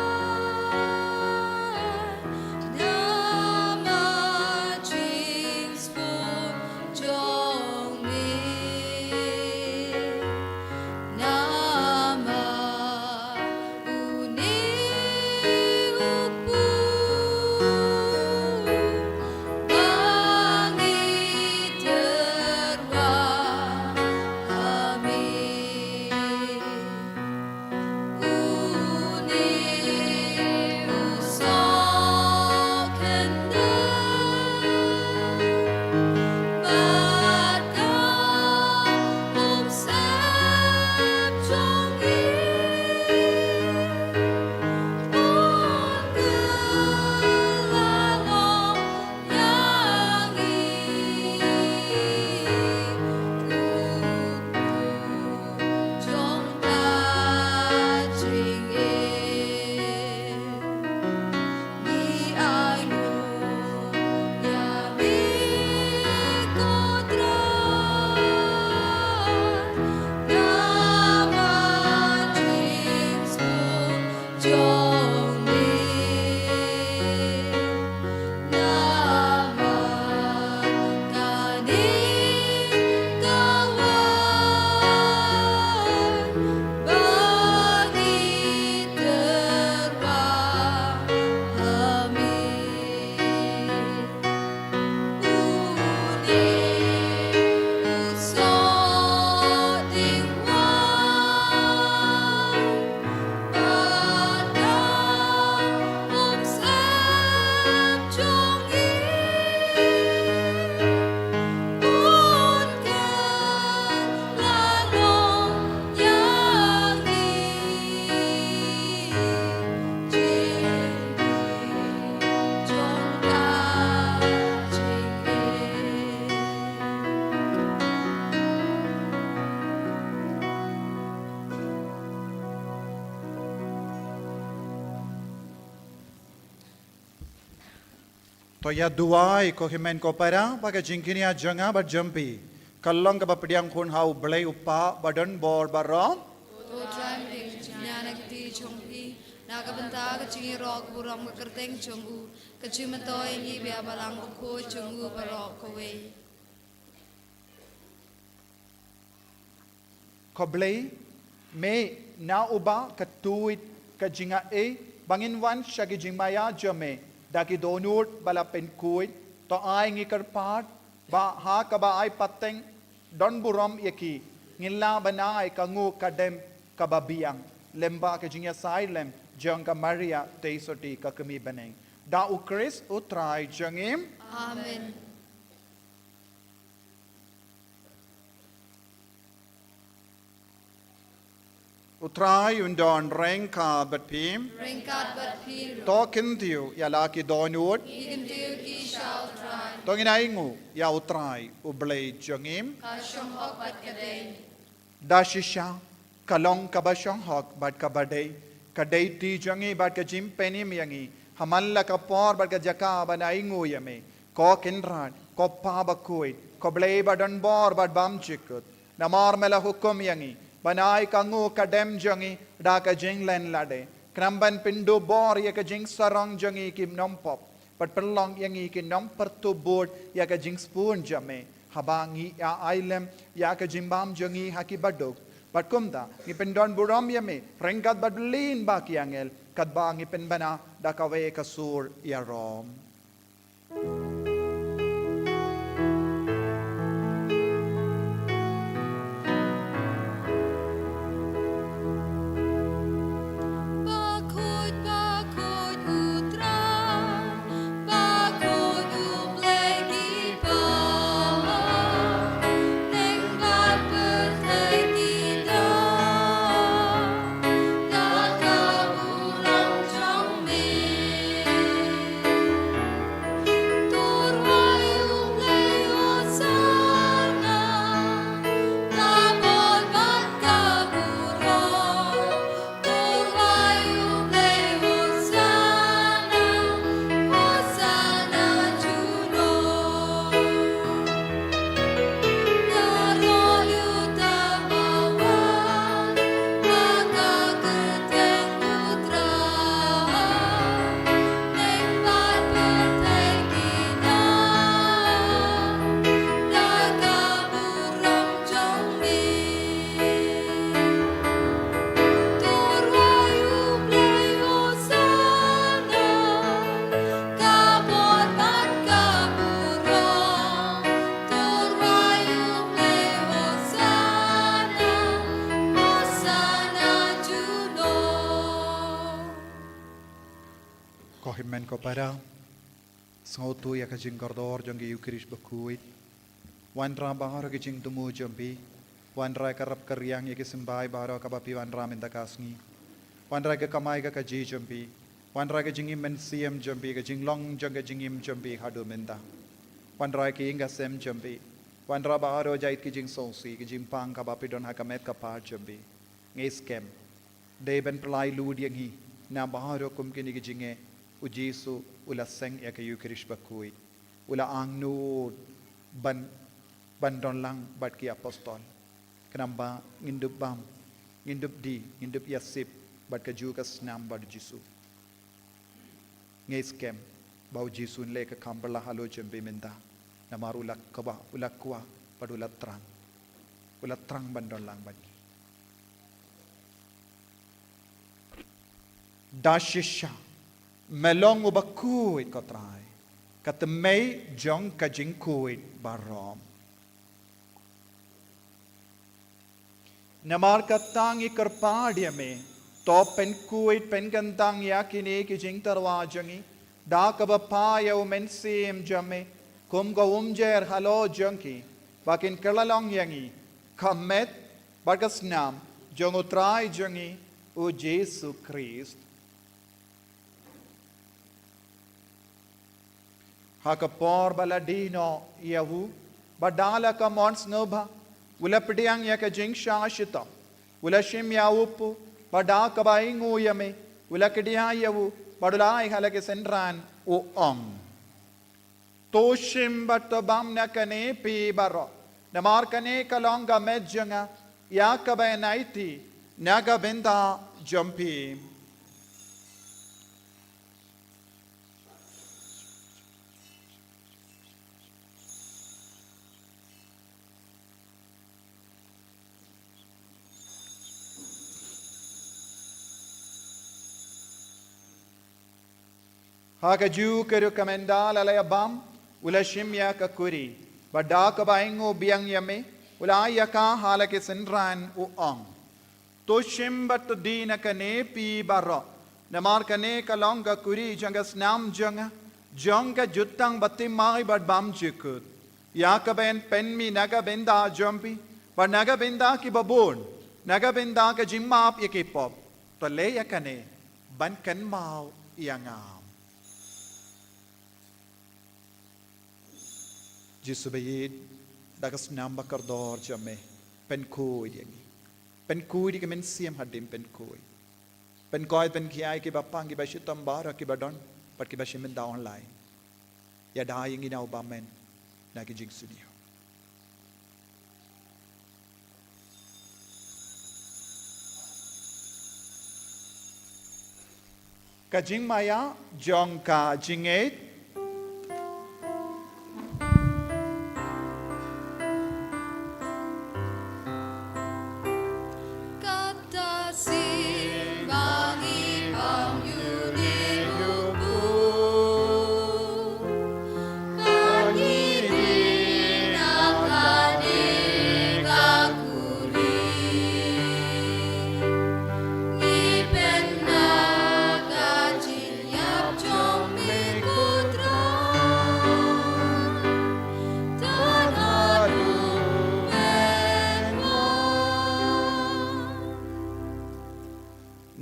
To ïa duwai ko hynmen ko para, ba ka jingkñia jong nga bad jong phi kan long kaba pdiang khun ha U Blei U Kpa badonbor baroh. To trai me ka jingkñia na ka kti jong phi, na ka bynta ka jingïaroh burom ka kyrteng jong u, ka jingmyntoi ïa ngi ba ïa balang bakhuid jong u baroh kawei. Ko Blei, me na uba ka tuid ka jingaiei ba ngin wan sha ki jingmaïa jong me da ki dohnud ba la pynkhuid, to ai ngi kyrpad ba ha kaba ai pateng don burom ïa ki, ngin lah ban ai ka nguh ka dem kaba biang lyngba ka jingïasaid lem jong ka Maria Theisotti ka kmie bneng. Da U Khrist U Trai jong ngi. Amen. U Trai un don ryngkat bad phi. Ryngkat bad phi ruh. To kyntiew ïa la ki dohnud. Ngi kyntiew ki sha U Trai. To ngin ainguh ïa U Trai U Blei jong ngi. Ka shong hok bad ka dei. Da shisha ka long kaba shong hok bad kaba dei, ka dei kti jong ngi bad ka jingpynim ïa ngi ha man la ka por bad ka jaka ban ainguh ïa me, ko Kynrad, ko Pa bakhuid, ko Blei badonbor bad bymjukut. Namar me la hukum ïa ngi ban ai ka nguh ka dem jong ngi da ka jinglen lade, khnang ban pynduh bor ïa ka jingsarong jong ngi kim nym pop, bad pynlong ïa ngi ki nongpyrtup bud ïa ka jingsbun jong me haba ngi ïa ai lem ïa ka jingbam jong ngi ha ki baduk. Bad kumta ngi pyndon burom ïa me ryngkat bad lin ba ki angel, katba ngi pynbna da kawei ka sur ïarom. Ko para, sngewthuh ïa ka jingkordor jong ka Ïukharist bakhuid. Wanrah baroh ki jingthmu jong phi. Wanrah ka rap ka riang ïa ki symbai baroh kaba phi wanrah mynta ka sngi. Wanrah ka kamai ka kajih jong phi. Wanrah ka jingim mynsiem jong phi, ka jinglong jong ka jingim jong phi haduh mynta. Wanrah ka ïing ka sem jong phi. Wanrah baroh jait ki jingsngewsih, ki jingpang kaba phi don ha ka met ka phad jong phi. Ngi skhem. Dei ban pynlait lut ïa ngi na baroh kum kine ki jingeh, u Jisu u la seng ïa ka Ïukharist bakhuid. U la angnud ban, ban don lang bad ki apostol. Khnang ba ngin dup bam, ngin dup die, ngin dup ïasip bad kajuh ka snam bad u Jisu. Ngi skhem ba u Jisu un leh ka kam phylla halor jong phi mynta. Namar u la kwah, u la kwah bad u la thrang. U la thrang ban don lang bad ngi. Da shisha, me long uba khuid ko Trai, ka tmei jong ka jingkhuid baroh. Namar kata ngi kyrpad ïa me, to pynkhuid pynkyntang ïa kine ki jingtyrwa jong ngi, da kaba phah ïa u Mynsiem jong me kum ka umjer halor jong ki, ba kin kylla long ïa ngi ka met bad ka snam jong u Trai jong ngi u Jisu Khrist. Ha ka por ba la die noh ïa u, bad da la ka mon sngewbha, u la pdiang ïa ka jingshah shitom, u la shim ïa u paw, bad da kaba ainguh ïa me, u la kdiah ïa u, bad u la ai ha la ki synran, u ong: To shim bad to bam na kane phi baroh, namar kane ka long ka met jong nga, ïa kaba yn aiti na ka bynta jong phi. Ha kajuh ka rukom ynda la ïa bam, u la shim ïa ka kuri, bad da kaba ainguh biang ïa me, u la ai ïa ka ha la ki synran, u ong: To shim bad to die na kane phi baroh, namar kane ka long ka kuri jong ka snam jong nga, jong ka jutang bathymmai bad bymjukut, ïa kaba yn pynmih na ka bynta jong phi bad na ka bynta kiba bun, na ka bynta ka jingmap ïa ki pop. To leh ïa kane ban kynmaw ïa nga. Jisu ba ïeit, da ka snam ba kordor jong me, pynkhuid ïa ngi. Pynkhuid ïa ki mynsiem hadien, pynkhuid. Pynkhuid, pynkhiah ïa kiba pang, kiba shitom baroh, kiba don bad kiba shim bynta online. Ïada ïa ngi na u bymman na ki jingsniew. Ka jingmaïa jong ka jingngeit. Kata sien ba ngi pang ïa u Blei, ba ngi die na kane ka kuri, ngi pynbna ka jingïap jong me ko Trai, tang haduh mynta.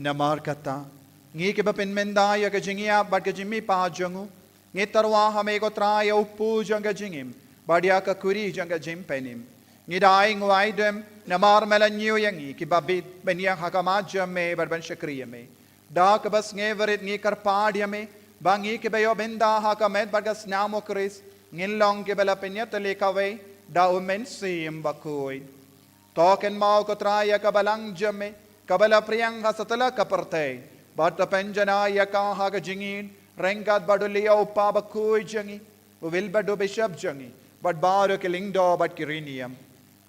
Namar kata, ngi kiba pynmynta ïa ka jingïap bad ka jingmihpat jong u, ngi tyrwa ha me ko Trai ïa u paw jong ka jingim bad ïa ka kuri jong ka jingpynim. Ngi da ai nguh ai dem namar me la ñiew ïa ngi kiba bit ban ïeng ha khmat jong me bad ban shakri ïa me. Da kaba sngewrit ngi kyrpad ïa me ba ngi kiba ïoh bynta ha ka met bad ka snam u Khrist ngin long kiba la pynïatylli kawei da u Mynsiem Bakhuid. To kynmaw ko Trai ïa ka balang jong me kaba la phriang ha satlak ka pyrthei, bad to pynjanai ïa ka ha ka jingïeit ryngkat bad u Leo u Kpa Bakhuid jong ngi, u Wilbert u Bishop jong ngi, bad baroh ki lyngdoh bad ki rynïeng.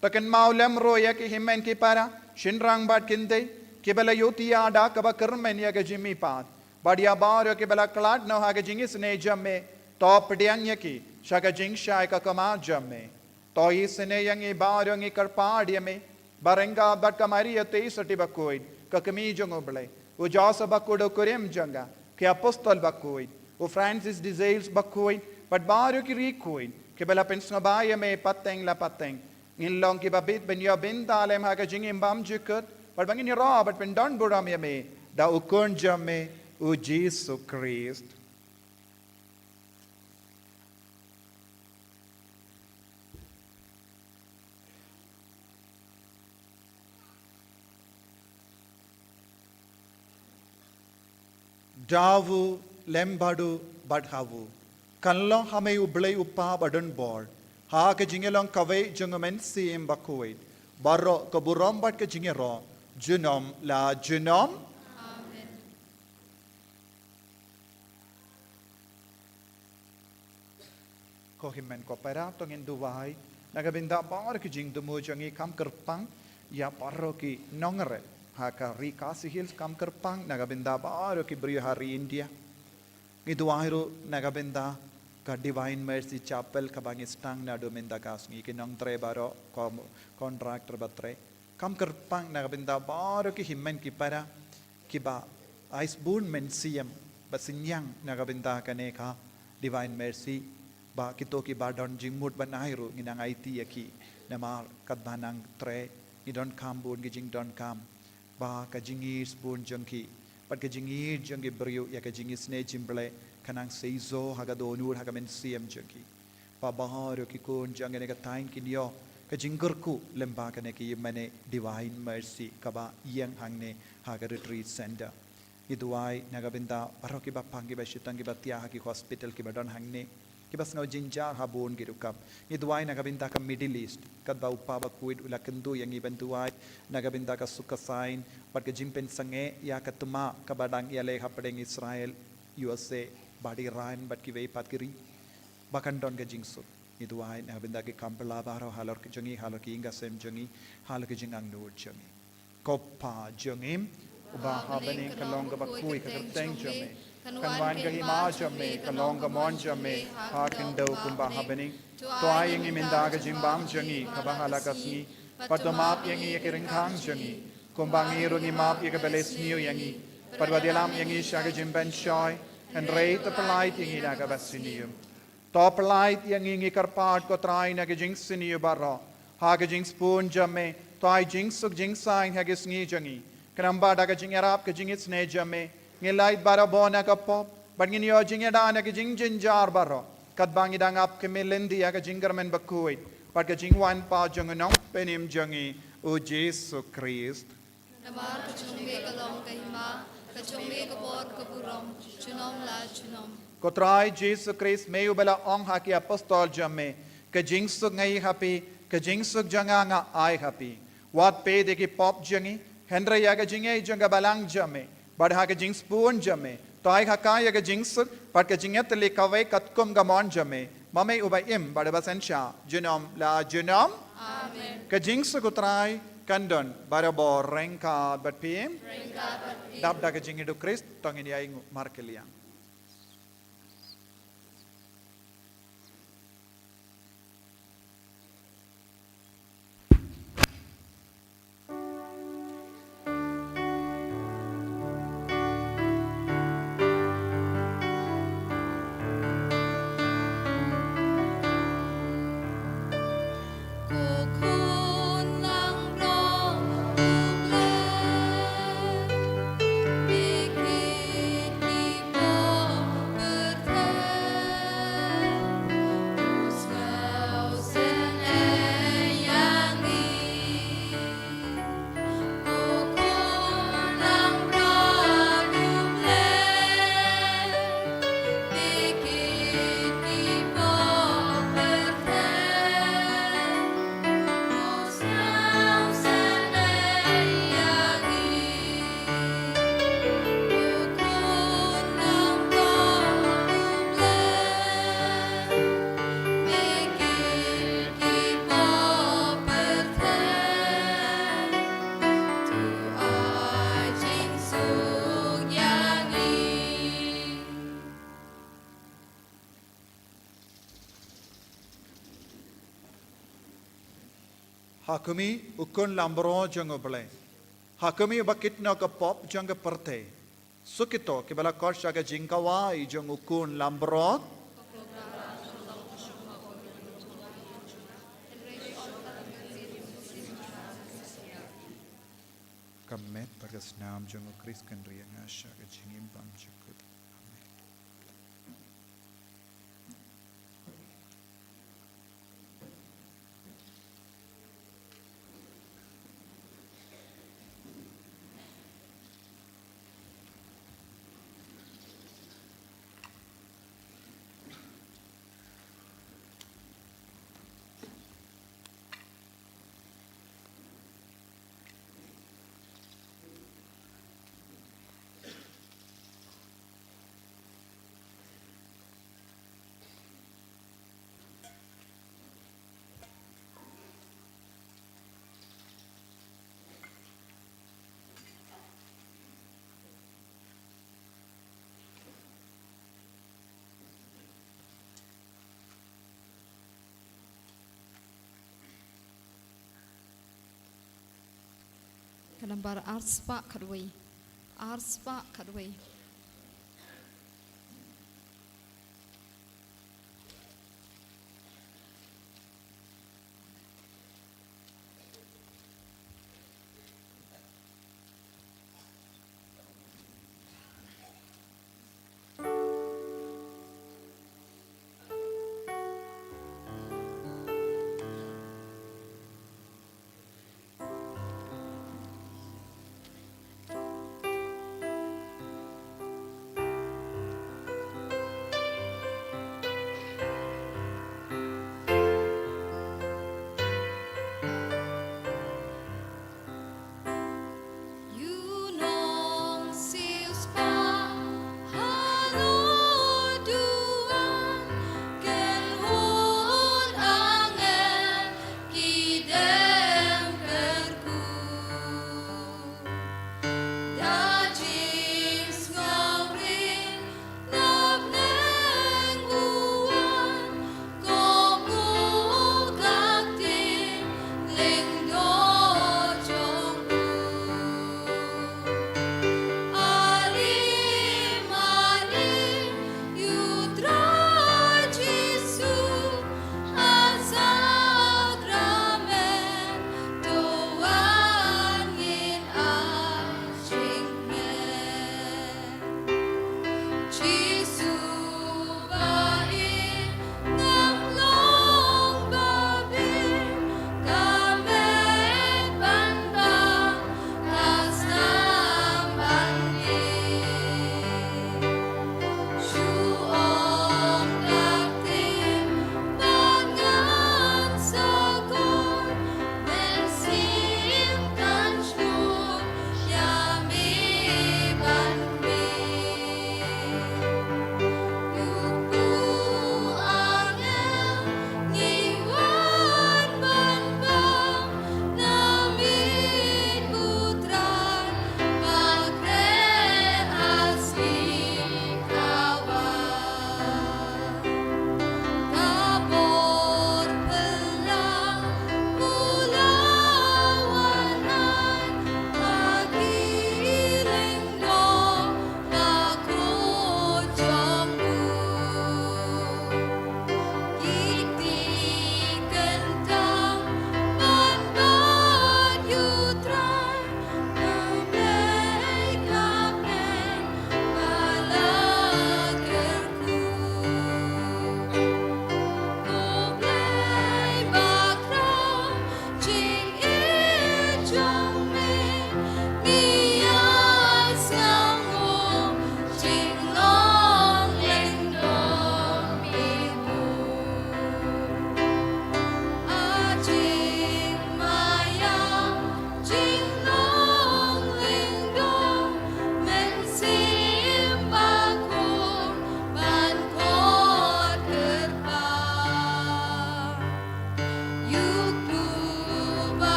To kynmaw lem ruh ïa ki hynmen ki para, shynrang bad kynthei kiba la ïohthiah da kaba kyrmen ïa ka jingmihpat, bad ïa baroh kiba la khlad noh ha ka jingisynei jong me, to pdiang ïa ki sha ka jingshai ka khmat jong me. To isynei ïa ngi baroh, ngi kyrpad ïa me, ba ryngkat bad ka Maria Theisotti Bakhuid, ka Kmie jong u Blei, u Joseph Bakhuid u kurim jong ka, ki apostol bakhuid, u Francis de Sales bakhuid, bad baroh ki riew khuid kiba la pynsngewbha ïa me pateng la pateng. Ngin long kiba bit ban ïoh bynta lem ha ka jingim bymjukut, bad ba ngin ïaroh bad pyndonburom ïa me da u Khun jong me, u Jisu Khrist. Dawu lem bad u bad ha u. Kan long ha me u Blei u Kpa badonbor, ha ka jingïalong kawei jong u Mynsiem Bakhuid, baroh ka burom bad ka jingïaroh junom la junom. Amen. Ko hynmen ko para, to ngin duwai na ka bynta baroh ki jingthmu jong ngi, kham kyrpang ïa baroh ki nongrep ha ka ri Khasi Hills, kham kyrpang na ka bynta baroh ki briew ha ri India. Ngi duwai ruh na ka bynta ka Divine Mercy Chapel kaba ngi sdang naduh mynta ka sngi, ki nongtrei baroh, ko-, contractor ba trei. Kham kyrpang na ka bynta baroh ki hynmen ki para kiba ai sbun mynsiem ba synñiang na ka bynta kane ka Divine Mercy, ba kito kiba don jingmut ban ai ruh ngi nang aiti ïa ki, namar katba nang trei ngi donkam bun ki jingdonkam, ba ka jingïeit sbun jong ki bad ka jingïeit jong ki briew ïa ka jingisynei jingblei ka nang seisoh ha ka dohnud ha ka mynsiem jong ki. Ba baroh ki khun jong kane ka thaiñ kin ïoh ka jingkyrkhu lyngba kane ka ïingmane Divine Mercy kaba ïeng hangne ha ka Retreat Center. Ngi duwai na ka bynta baroh kiba pang, kiba shitang, kiba thiah ha ki hospital, kiba don hangne, kiba sngew jynjar ha bun ki rukom. Ngi duwai na ka bynta ka Middle East, katba u Kpa Bakhuid u la kyntu ïa ngi ban duwai na ka bynta ka suk ka saiñ bad ka jingpynsangeh ïa ka thma kaba dang ïaleh hapdeng Israel, U S A bad Iran bad kiwei pat ki ri, ba kan don ka jingsuk. Ngi duwai na ka bynta ki kam pla baroh halor ki jong ngi, halor ki ïing ki sem jong ngi, halor ki jingangnud jong ngi. Ko Kpa jong ngi uba ha bneng, ka long kaba khuid ka kyrteng jong me. Kan wan ka hima jong me, ka long ka mon jong me ha khyndew kumba ha bneng. To ai ïa ngi mynta ka jingbam jong ngi kaba ha la ka sngi. Bad to map ïa ngi ïa ki ryngkang jong ngi, kumba ngi ruh ngi map ïa kiba leh sniew ïa ngi. Bad wat ïalam ïa ngi sha ka jingpynshoi, hynrei to pyllait ïa ngi na kaba sniew. To pyllait ïa ngi, ngi kyrpad ko Trai, na ki jingsniew baroh. Ha ka jingsbun jong me, to ai jingsuk jingsaiñ ha ki sngi jong ngi. Khnang ba da ka jingïarap ka jingisynei jong me, ngin lait barabor na ka pop bad ngin ïoh jingïada na ki jingjynjar baroh, katba ngi dang ap khmih lynti ïa ka jingkyrmen bakhuid bad ka jingwan pat jong u Nongpynim jong ngi, u Jisu Khrist. Namar ka jong me ka long ka hima, ka jong me ka bor ka burom, junom la junom. Ko Trai Jisu Khrist, me uba la ong ha ki apostol jong me, ka jingsuk nga ai ha phi, ka jingsuk jong nga nga ai ha phi. Wat peit ïa ki pop jong ngi, hynrei ïa ka jingïeit jong ka balang jong me, bad ha ka jingsbun jong me, to ai ha ka ïa ka jingsuk bad ka jingïatylli kawei katkum ka mon jong me, ma me uba im bad uba synshar junom la junom. Amen. Ka jingsuk u Trai kan don barabor ryngkat bad phi. Ryngkat bad phi. Dap da ka jingïeit u Khrist, to ngin ïainguh markylliang. Ha khmih, u Khun Langbrot jong U Blei. Ha khmih, uba kit noh ka pop jong ka pyrthei. Suk kito kiba la kor sha ka jingkawei jong u khun lambrot. Ka met bad ka snam jong u Khrist kan ri ïa nga sha ka jingim bymjukut. Amen. Ka nambar ar spah khatwei. Ar spah khatwei.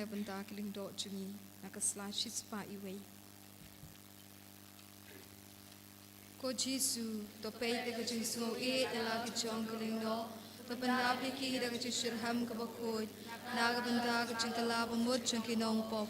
Bynta ki lyngdoh jong ngi na ka sla shispah iwei. Ko Jisu, to peit ïa ka jingsngewieit na la ki jong ki lyngdoh, to pyndap ïa ki da ka jingshitrhem kaba khuid na ka bynta ka jingkylla bamut jong ki nongpop.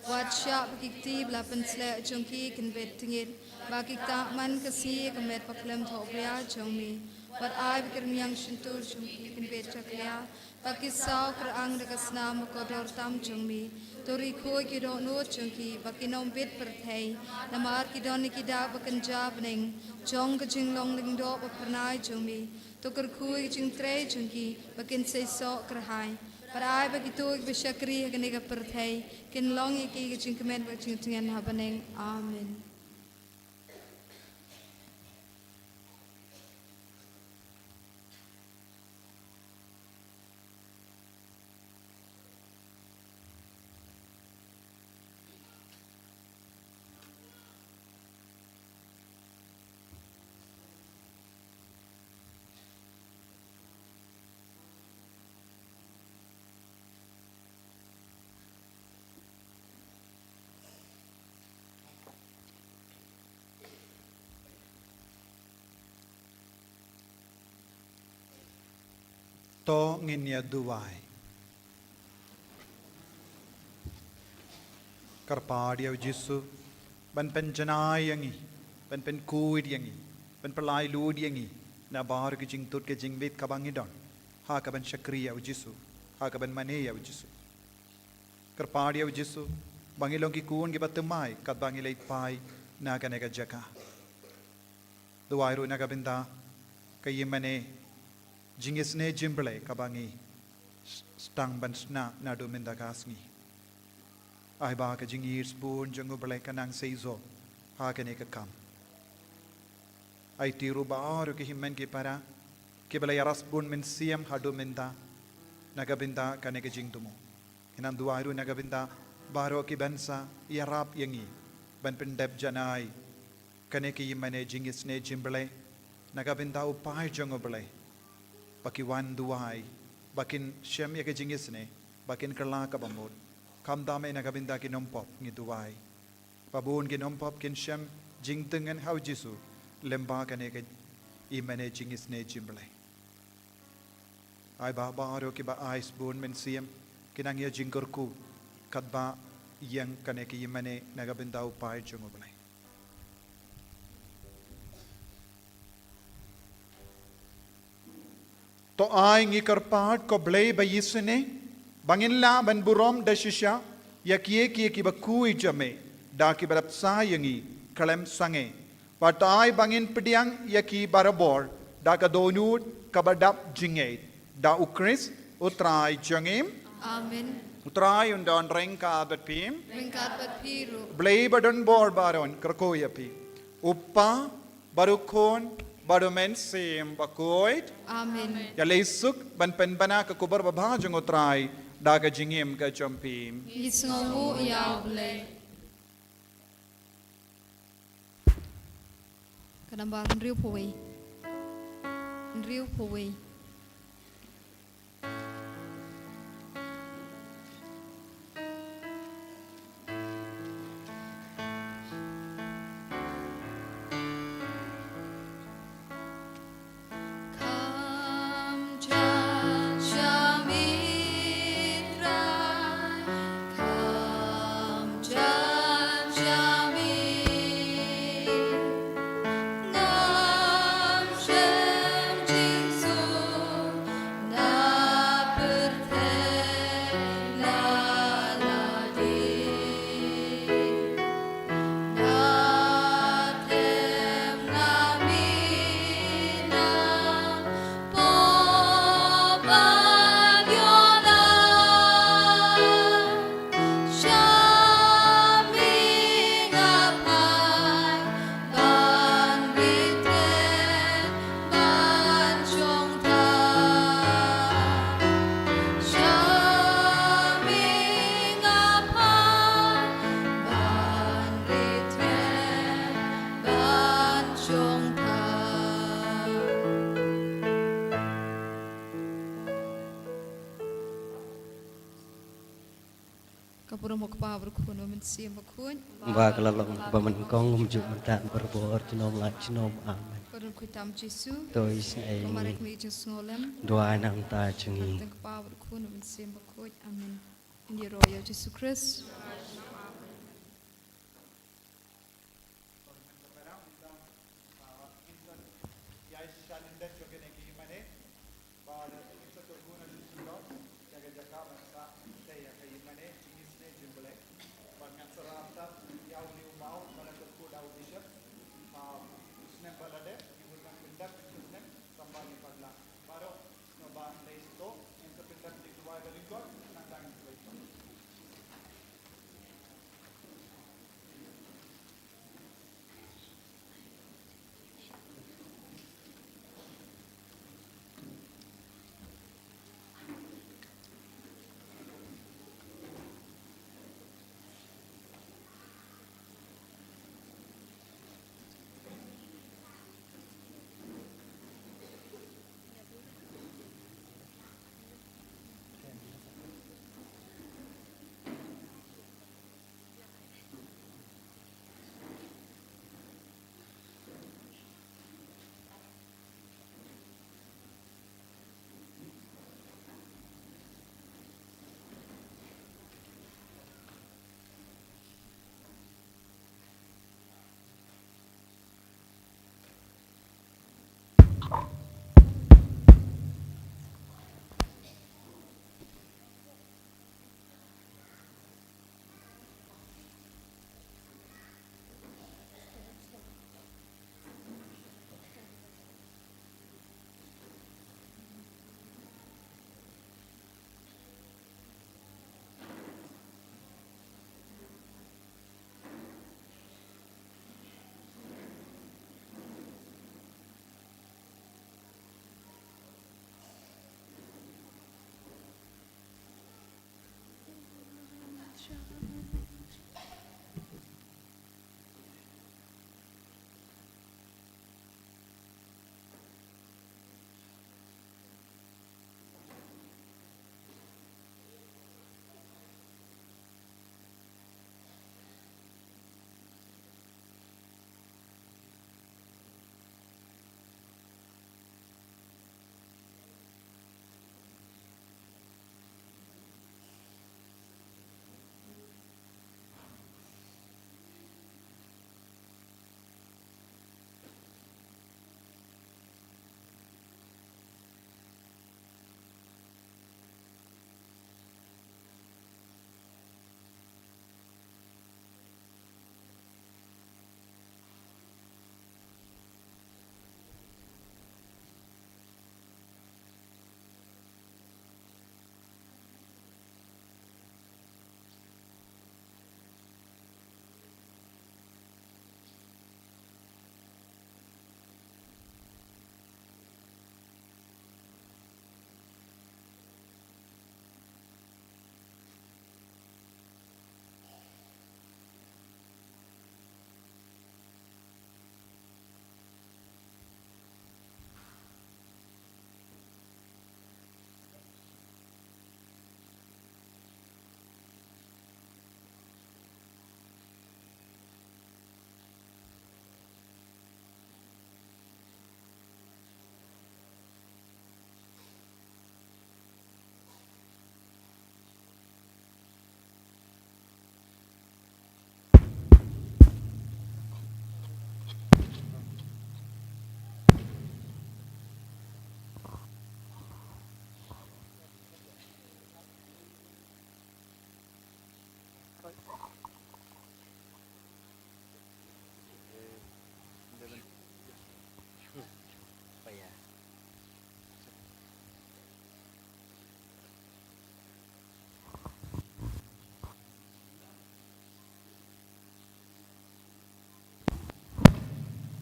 Wat shah ba ki kti ba la pynsleh jong ki kin bit tyngit, ba ki ktah man ka sngi ïa ka met bakhlem thohbria jong me. Wat ai ba ki rmiang shyntur jong ki kin bit jakhlia, ba ki saw kyr-ang da ka snam bakordor tam jong me. To ri khuid ki dohnud jong ki ba kin ym bit pyrthei, namar ki don ïa ki dak ba kynja bneng jong ka jinglong lyngdoh ba phyrnai jong me. To kyrkhu ïa ka jingtrei jong ki ba kin seisoh kyrhai. Bad ai ba kito kiba shakri ha kane ka pyrthei kin long ïa ki ka jingkmen bad ka jingtngen ha bneng. Amen. To ngin ïa duwai. Kyrpad ïa u Jisu ban pynjanai ïa ngi, ban pynkhuid ïa ngi, ban pynlait luid ïa ngi na baroh ki jingtut ki jingbit kaba ngi don ha kaban shakri ïa u Jisu, ha kaban mane ïa u Jisu. Kyrpad ïa u Jisu ba ngi long ki khun kiba thymmai katba ngi leit phai na kane ka jaka. Duwai ruh na ka bynta ka ïingmane jingisynei jingblei kaba ngi sdang ban shna naduh mynta ka sngi. Ai ba ka jingïeit bun jong U Blei kan nang seisoh ha kane ka kam. Aiti ruh baroh ki hynmen ki para kiba la ïaras bun mynsiem haduh mynta na ka bynta kane ka jingthmu. Ngi nang duwai ruh na ka bynta baroh kiban sa ïarap ïa ngi ban pyndep janai kane ka ïingmane jingisynei jingblei na ka bynta u paid jong U Blei, ba ki wan duwai, ba kin shem ïa ka jingisynei, ba kin kylla kaba mut. Khamtam eh na ka bynta ki nongpop ngi duwai, ba bun ki nongpop kin shem jingtngen ha u Jisu lyngba kane ka ïingmane jingisynei jingblei. Ai ba baroh kiba ai bun mynsiem kin nang ïa jingkyrkhu katba ïeng kane ka ïingmane na ka bynta u paid jong U Blei. To ai ngi kyrpad ko Blei ba ïaisynei ba ngin lah ban burom da shisha ïa kiei kiei kiba khuid jong me da kiba dap sa ïa ngi khlem sangeh. Bad to ai ba ngin pdiang ïa ki barabor da ka dohnud kaba dap jingngeit, da U Khrist U Trai jong ngi. Amen. U Trai un don ryngkat bad phi. Ryngkat bad phi ruh. Blei ba don bor baroh un kyrkhu ïa phi. U Kpa bad U Khun bad U Mynsiem Bakhuid. Amen. Ïaleh suk ban pynbna ka khubor babha jong U Trai da ka jingim ka jong phi. Ngi sngewnguh ïa U Blei. Ka nambar hynriewphew wei. Hynriewphew wei. Burom u Kpa, bad u Khun, u Mynsiem Bakhuid. Ba ka la long ba nyngkong, um ju mynta, barabor junom la junom. Amen. Ka don khuid tam Jisu. To isynei. Ka Maria Kmie ka jingsngewlem. Duwai nangta jong ngi. Ka Kpa, bad u Khun, u Mynsiem Bakhuid. Amen. Ngi ïaroh ïa u Jisu Khrist.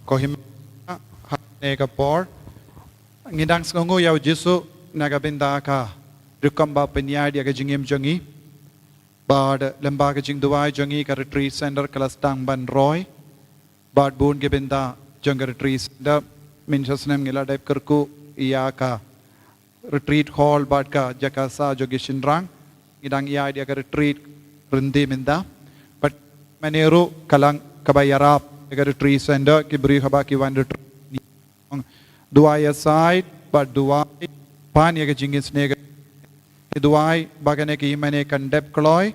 Ko hima ha kane ka por ngi dang sngewnguh ïa u Jisu na ka bynta ka rukom ba u pynïaid ïa ka jingim jong ngi. Bad lyngba ka jingduwai jong ngi ka Retreat Center ka la sdang ban roi. Bad bun ki bynta jong ka Retreat Center, mynta snem ngi la dep kyrkhu ïa ka Retreat Hall bad ka jaka sah jong ki shynrang. Ngi dang ïaid ïa ka retreat ryndi mynta. Bad mane ruh ka long kaba ïarap ïa ka retreat center, ki briew haba ki wan retreat, duwai ïasaid bad duwai pan ïa ka jingisynei. Ki duwai ba kane ka ïingmane kan dep kloi.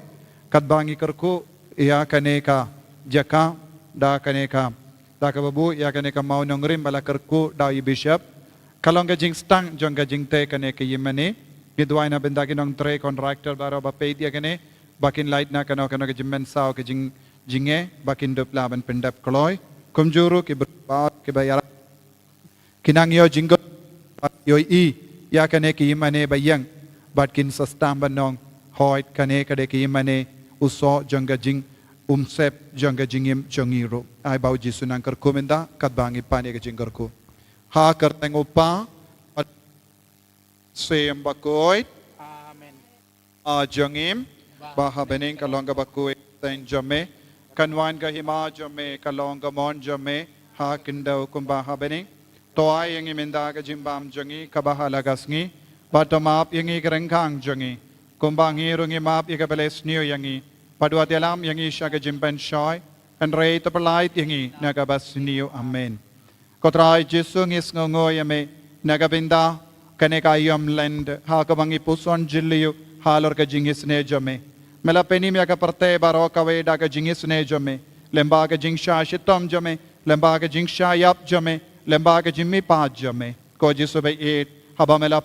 Katba ngi kyrkhu ïa kane ka jaka da kane ka, da kaba buh ïa kane ka mawnongrim ba la kyrkhu da i bishop. Ka long ka jingstad jong ka jingtei kane ka ïingmane. Ngi duwai na bynta ki nongtrei, contractor baroh ba peit ïa kane, ba kin lait na kano kano ka jingmynsaw, ka jing, jingeh, ba kin dup lah ban pyndep kloi. Kumjuh ruh ki briew kiba ïarap, ki nang ïoh jingkyrkhu, ïohi ïa kane ka ïingmane ba ïeng, bad kin sa sdang ban ong, hooid, kane ka dei ka ïingmane u soh jong ka jingumsep jong ka jingim jong ngi ruh. Ai ba u Jisu nang kyrkhu mynta katba ngi pan ïa ka jingkyrkhu. Ha ka kyrteng u Kpa, Mynsiem Bakhuid. Amen. Kpa jong ngi ba ha bneng, ka long kaba khuid, ka kyrteng jong me kan wan, ka hima jong me ka long, ka mon jong me ha khyndew kumba ha bneng. To ai ïa ngi mynta ka jingbam jong ngi kaba ha la ka sngi, bad to map ïa ngi ki ryngkang jong ngi, kumba ngi ruh ngi map ïa kiba leh sniew ïa ngi, bad wat ïalam ïa ngi sha ka jingpynshoi, hynrei to pyllait ïa ngi na kaba sniew. Amen. Ko Trai Jisu, ngi sngewnguh ïa me na ka bynta kane ka aïom Lent ha kaba ngi puson jylliew halor ka jingisynei jong me. Me la pynim ïa ka pyrthei baroh kawei da ka jingisynei jong me, lyngba ka jingshah shitom jong me, lyngba ka jingshah ïap jong me, lyngba ka jingmihpat jong me. Ko Jisu ba ïeit, haba me la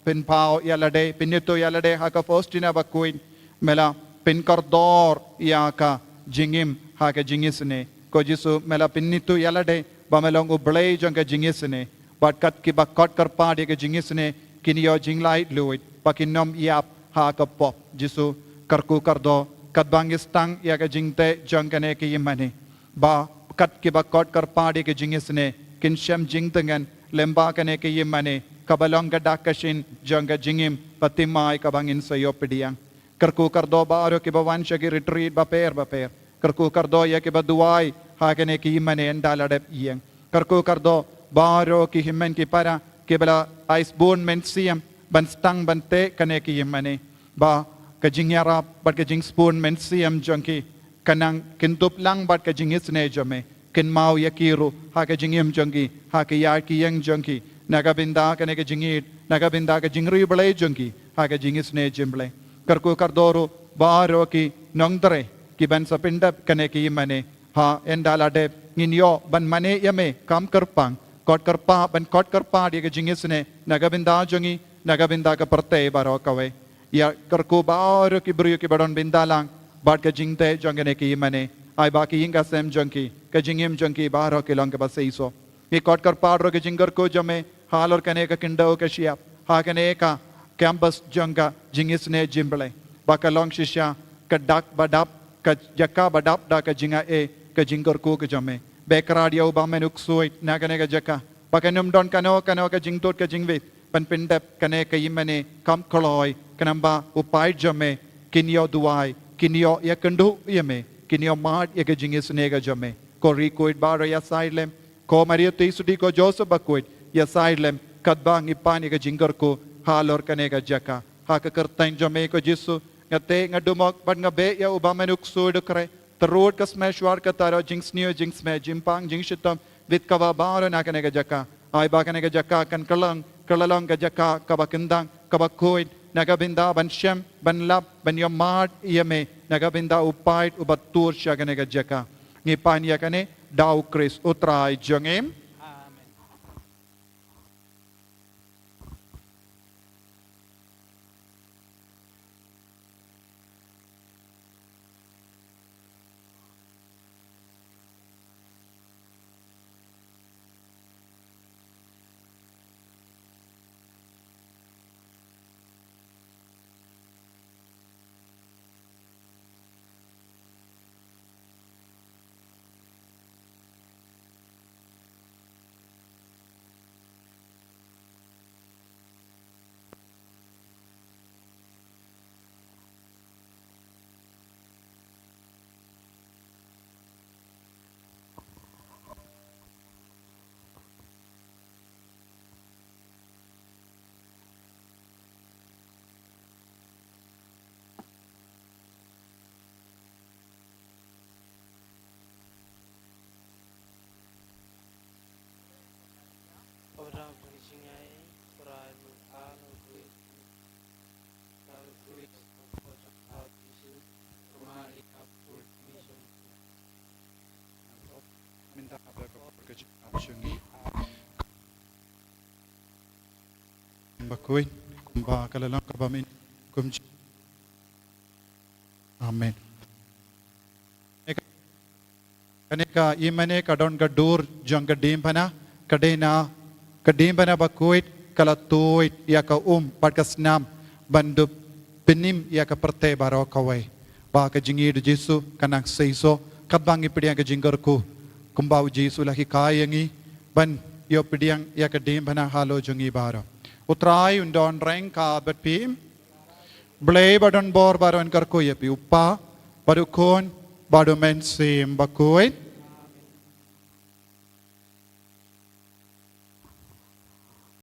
pynpaw ïa lade, pynithuh ïa lade ha ka Faustina Bakhuid, me la pynkordor ïa ka jingim ha ka jingisynei. Ko Jisu, me la pynithuh ïa lade ba me long u Blei jong ka jingisynei, bad kat kiba khot kyrpad ïa ka jingisynei kin ïoh jinglaitluid, ba kin nym ïap ha ka pop. Jisu, kyrkhu kyrdoh katba ngi sdang ïa ka jingteh jong kane ka ïingmane, ba kat kiba khot kyrpad ïa ka jingisynei kin shem jingtngen lyngba kane ka ïingmane kaba long ka dak ka shin jong ka jingim ba thymmai kaba ngin sa ïoh pdiang. Kyrkhu kyrdoh baroh kiba wan sha ki retreat bapher bapher. Kyrkhu kyrdoh ïa kiba duwai ha kane ka ïingmane ynda la dep ïeng. Kyrkhu kyrdoh baroh ki hynmen ki para kiba la ai sbun mynsiem ban sdang ban teh kane ka ïingmane, ba ka jingïarap bad ka jingsbun mynsiem jong ki kan nang kynthup lang bad ka jingisynei jong me, kynmaw ïa ki ruh ha ka jingim jong ki, ha ka ïaid ka ïeng jong ki, na ka bynta kane ka jingïeid, na ka bynta ka jingriewblei jong ki ha ka jingisynei jong U Blei. Kyrkhu kyrdoh ruh baroh ki nongtrei kiban sa pyndep kane ka ïingmane, ha ynda la dep ngin ïoh ban mane ïa me kam kyrpang, khot kyrpad, ban khot kyrpad ïa ka jingisynei na ka bynta jong ngi, na ka bynta ka pyrthei baroh kawei. Ïa kyrkhu baroh ki briew kiba don bynta lang bad ka jingteh jong kane ka ïingmane. Ai ba ka ïing ka sem jong ki, ka jingim jong ki baroh ki long kaba seisoh. Ngi khot kyrpad ruh ka jingkyrkhu jong me halor kane ka khyndew ka shyiap, ha kane ka campus jong ka jingisynei jong U Blei, ba ka long shisha ka dak ba dap, ka jaka ba dap da ka jingai, ka jingkyrkhu ka jong me. Bakhraw ïa u bymman u ksuid na kane ka jaka, ba kan ym don kano kano ka jingtud ka jingwit ban pyndep kane ka ïingmane kam kloi, khnang ba u paid jong me kin ïoh duwai, kin ïoh ïakynduh ïa me, kin ïoh mad ïa ka jingisynei ka jong me. Ko Riewkhuid baroh ïasaid lem, ko Maria Theisotti, ko Joseph Bakhuid, ïasaid lem katba ngi pan ïa ka jingkyrkhu halor kane ka jaka. Ha ka kyrteng jong me ko Jisu, nga teh, nga dumok bad nga beh ïa u bymman u ksuid u khreh. Tyrut ka smai shwar ka taroh, jingsniew jingsmai, jingpang jingshitom, bit kaba baroh na kane ka jaka. Ai ba kane ka jaka kan kylla long, kylla long ka jaka kaba kyntang, kaba khuid, na ka bynta ban shem, ban lap, ban ïohmad ïa me, na ka bynta u paid uba tur sha kane ka jaka. Ngi pan ïa kane da u Khrist u Trai jong ngi. Amen. Bakhuid, kumba ka la long kaba mynta kum jong. Amen. Kane ka, i mane ka don ka dur jong ka diengphna, ka dei na, ka diengphna bakhuid, ka la tuid ïa ka um bad ka snam ban dup pynim ïa ka pyrthei baroh kawei. Ba ka jingïeit u Jisu kan nang seisoh, katba ngi pdiang ka jingkyrkhu, kumba u Jisu u la hikai ïa ngi ban ïoh pdiang ïa ka diengphna halor jong ngi baroh. U Trai un don ryngkat bad phi. Blei ba don bor baroh un kyrkhu ïa phi, u Kpa bad u Khun bad u Mynsiem Bakhuid.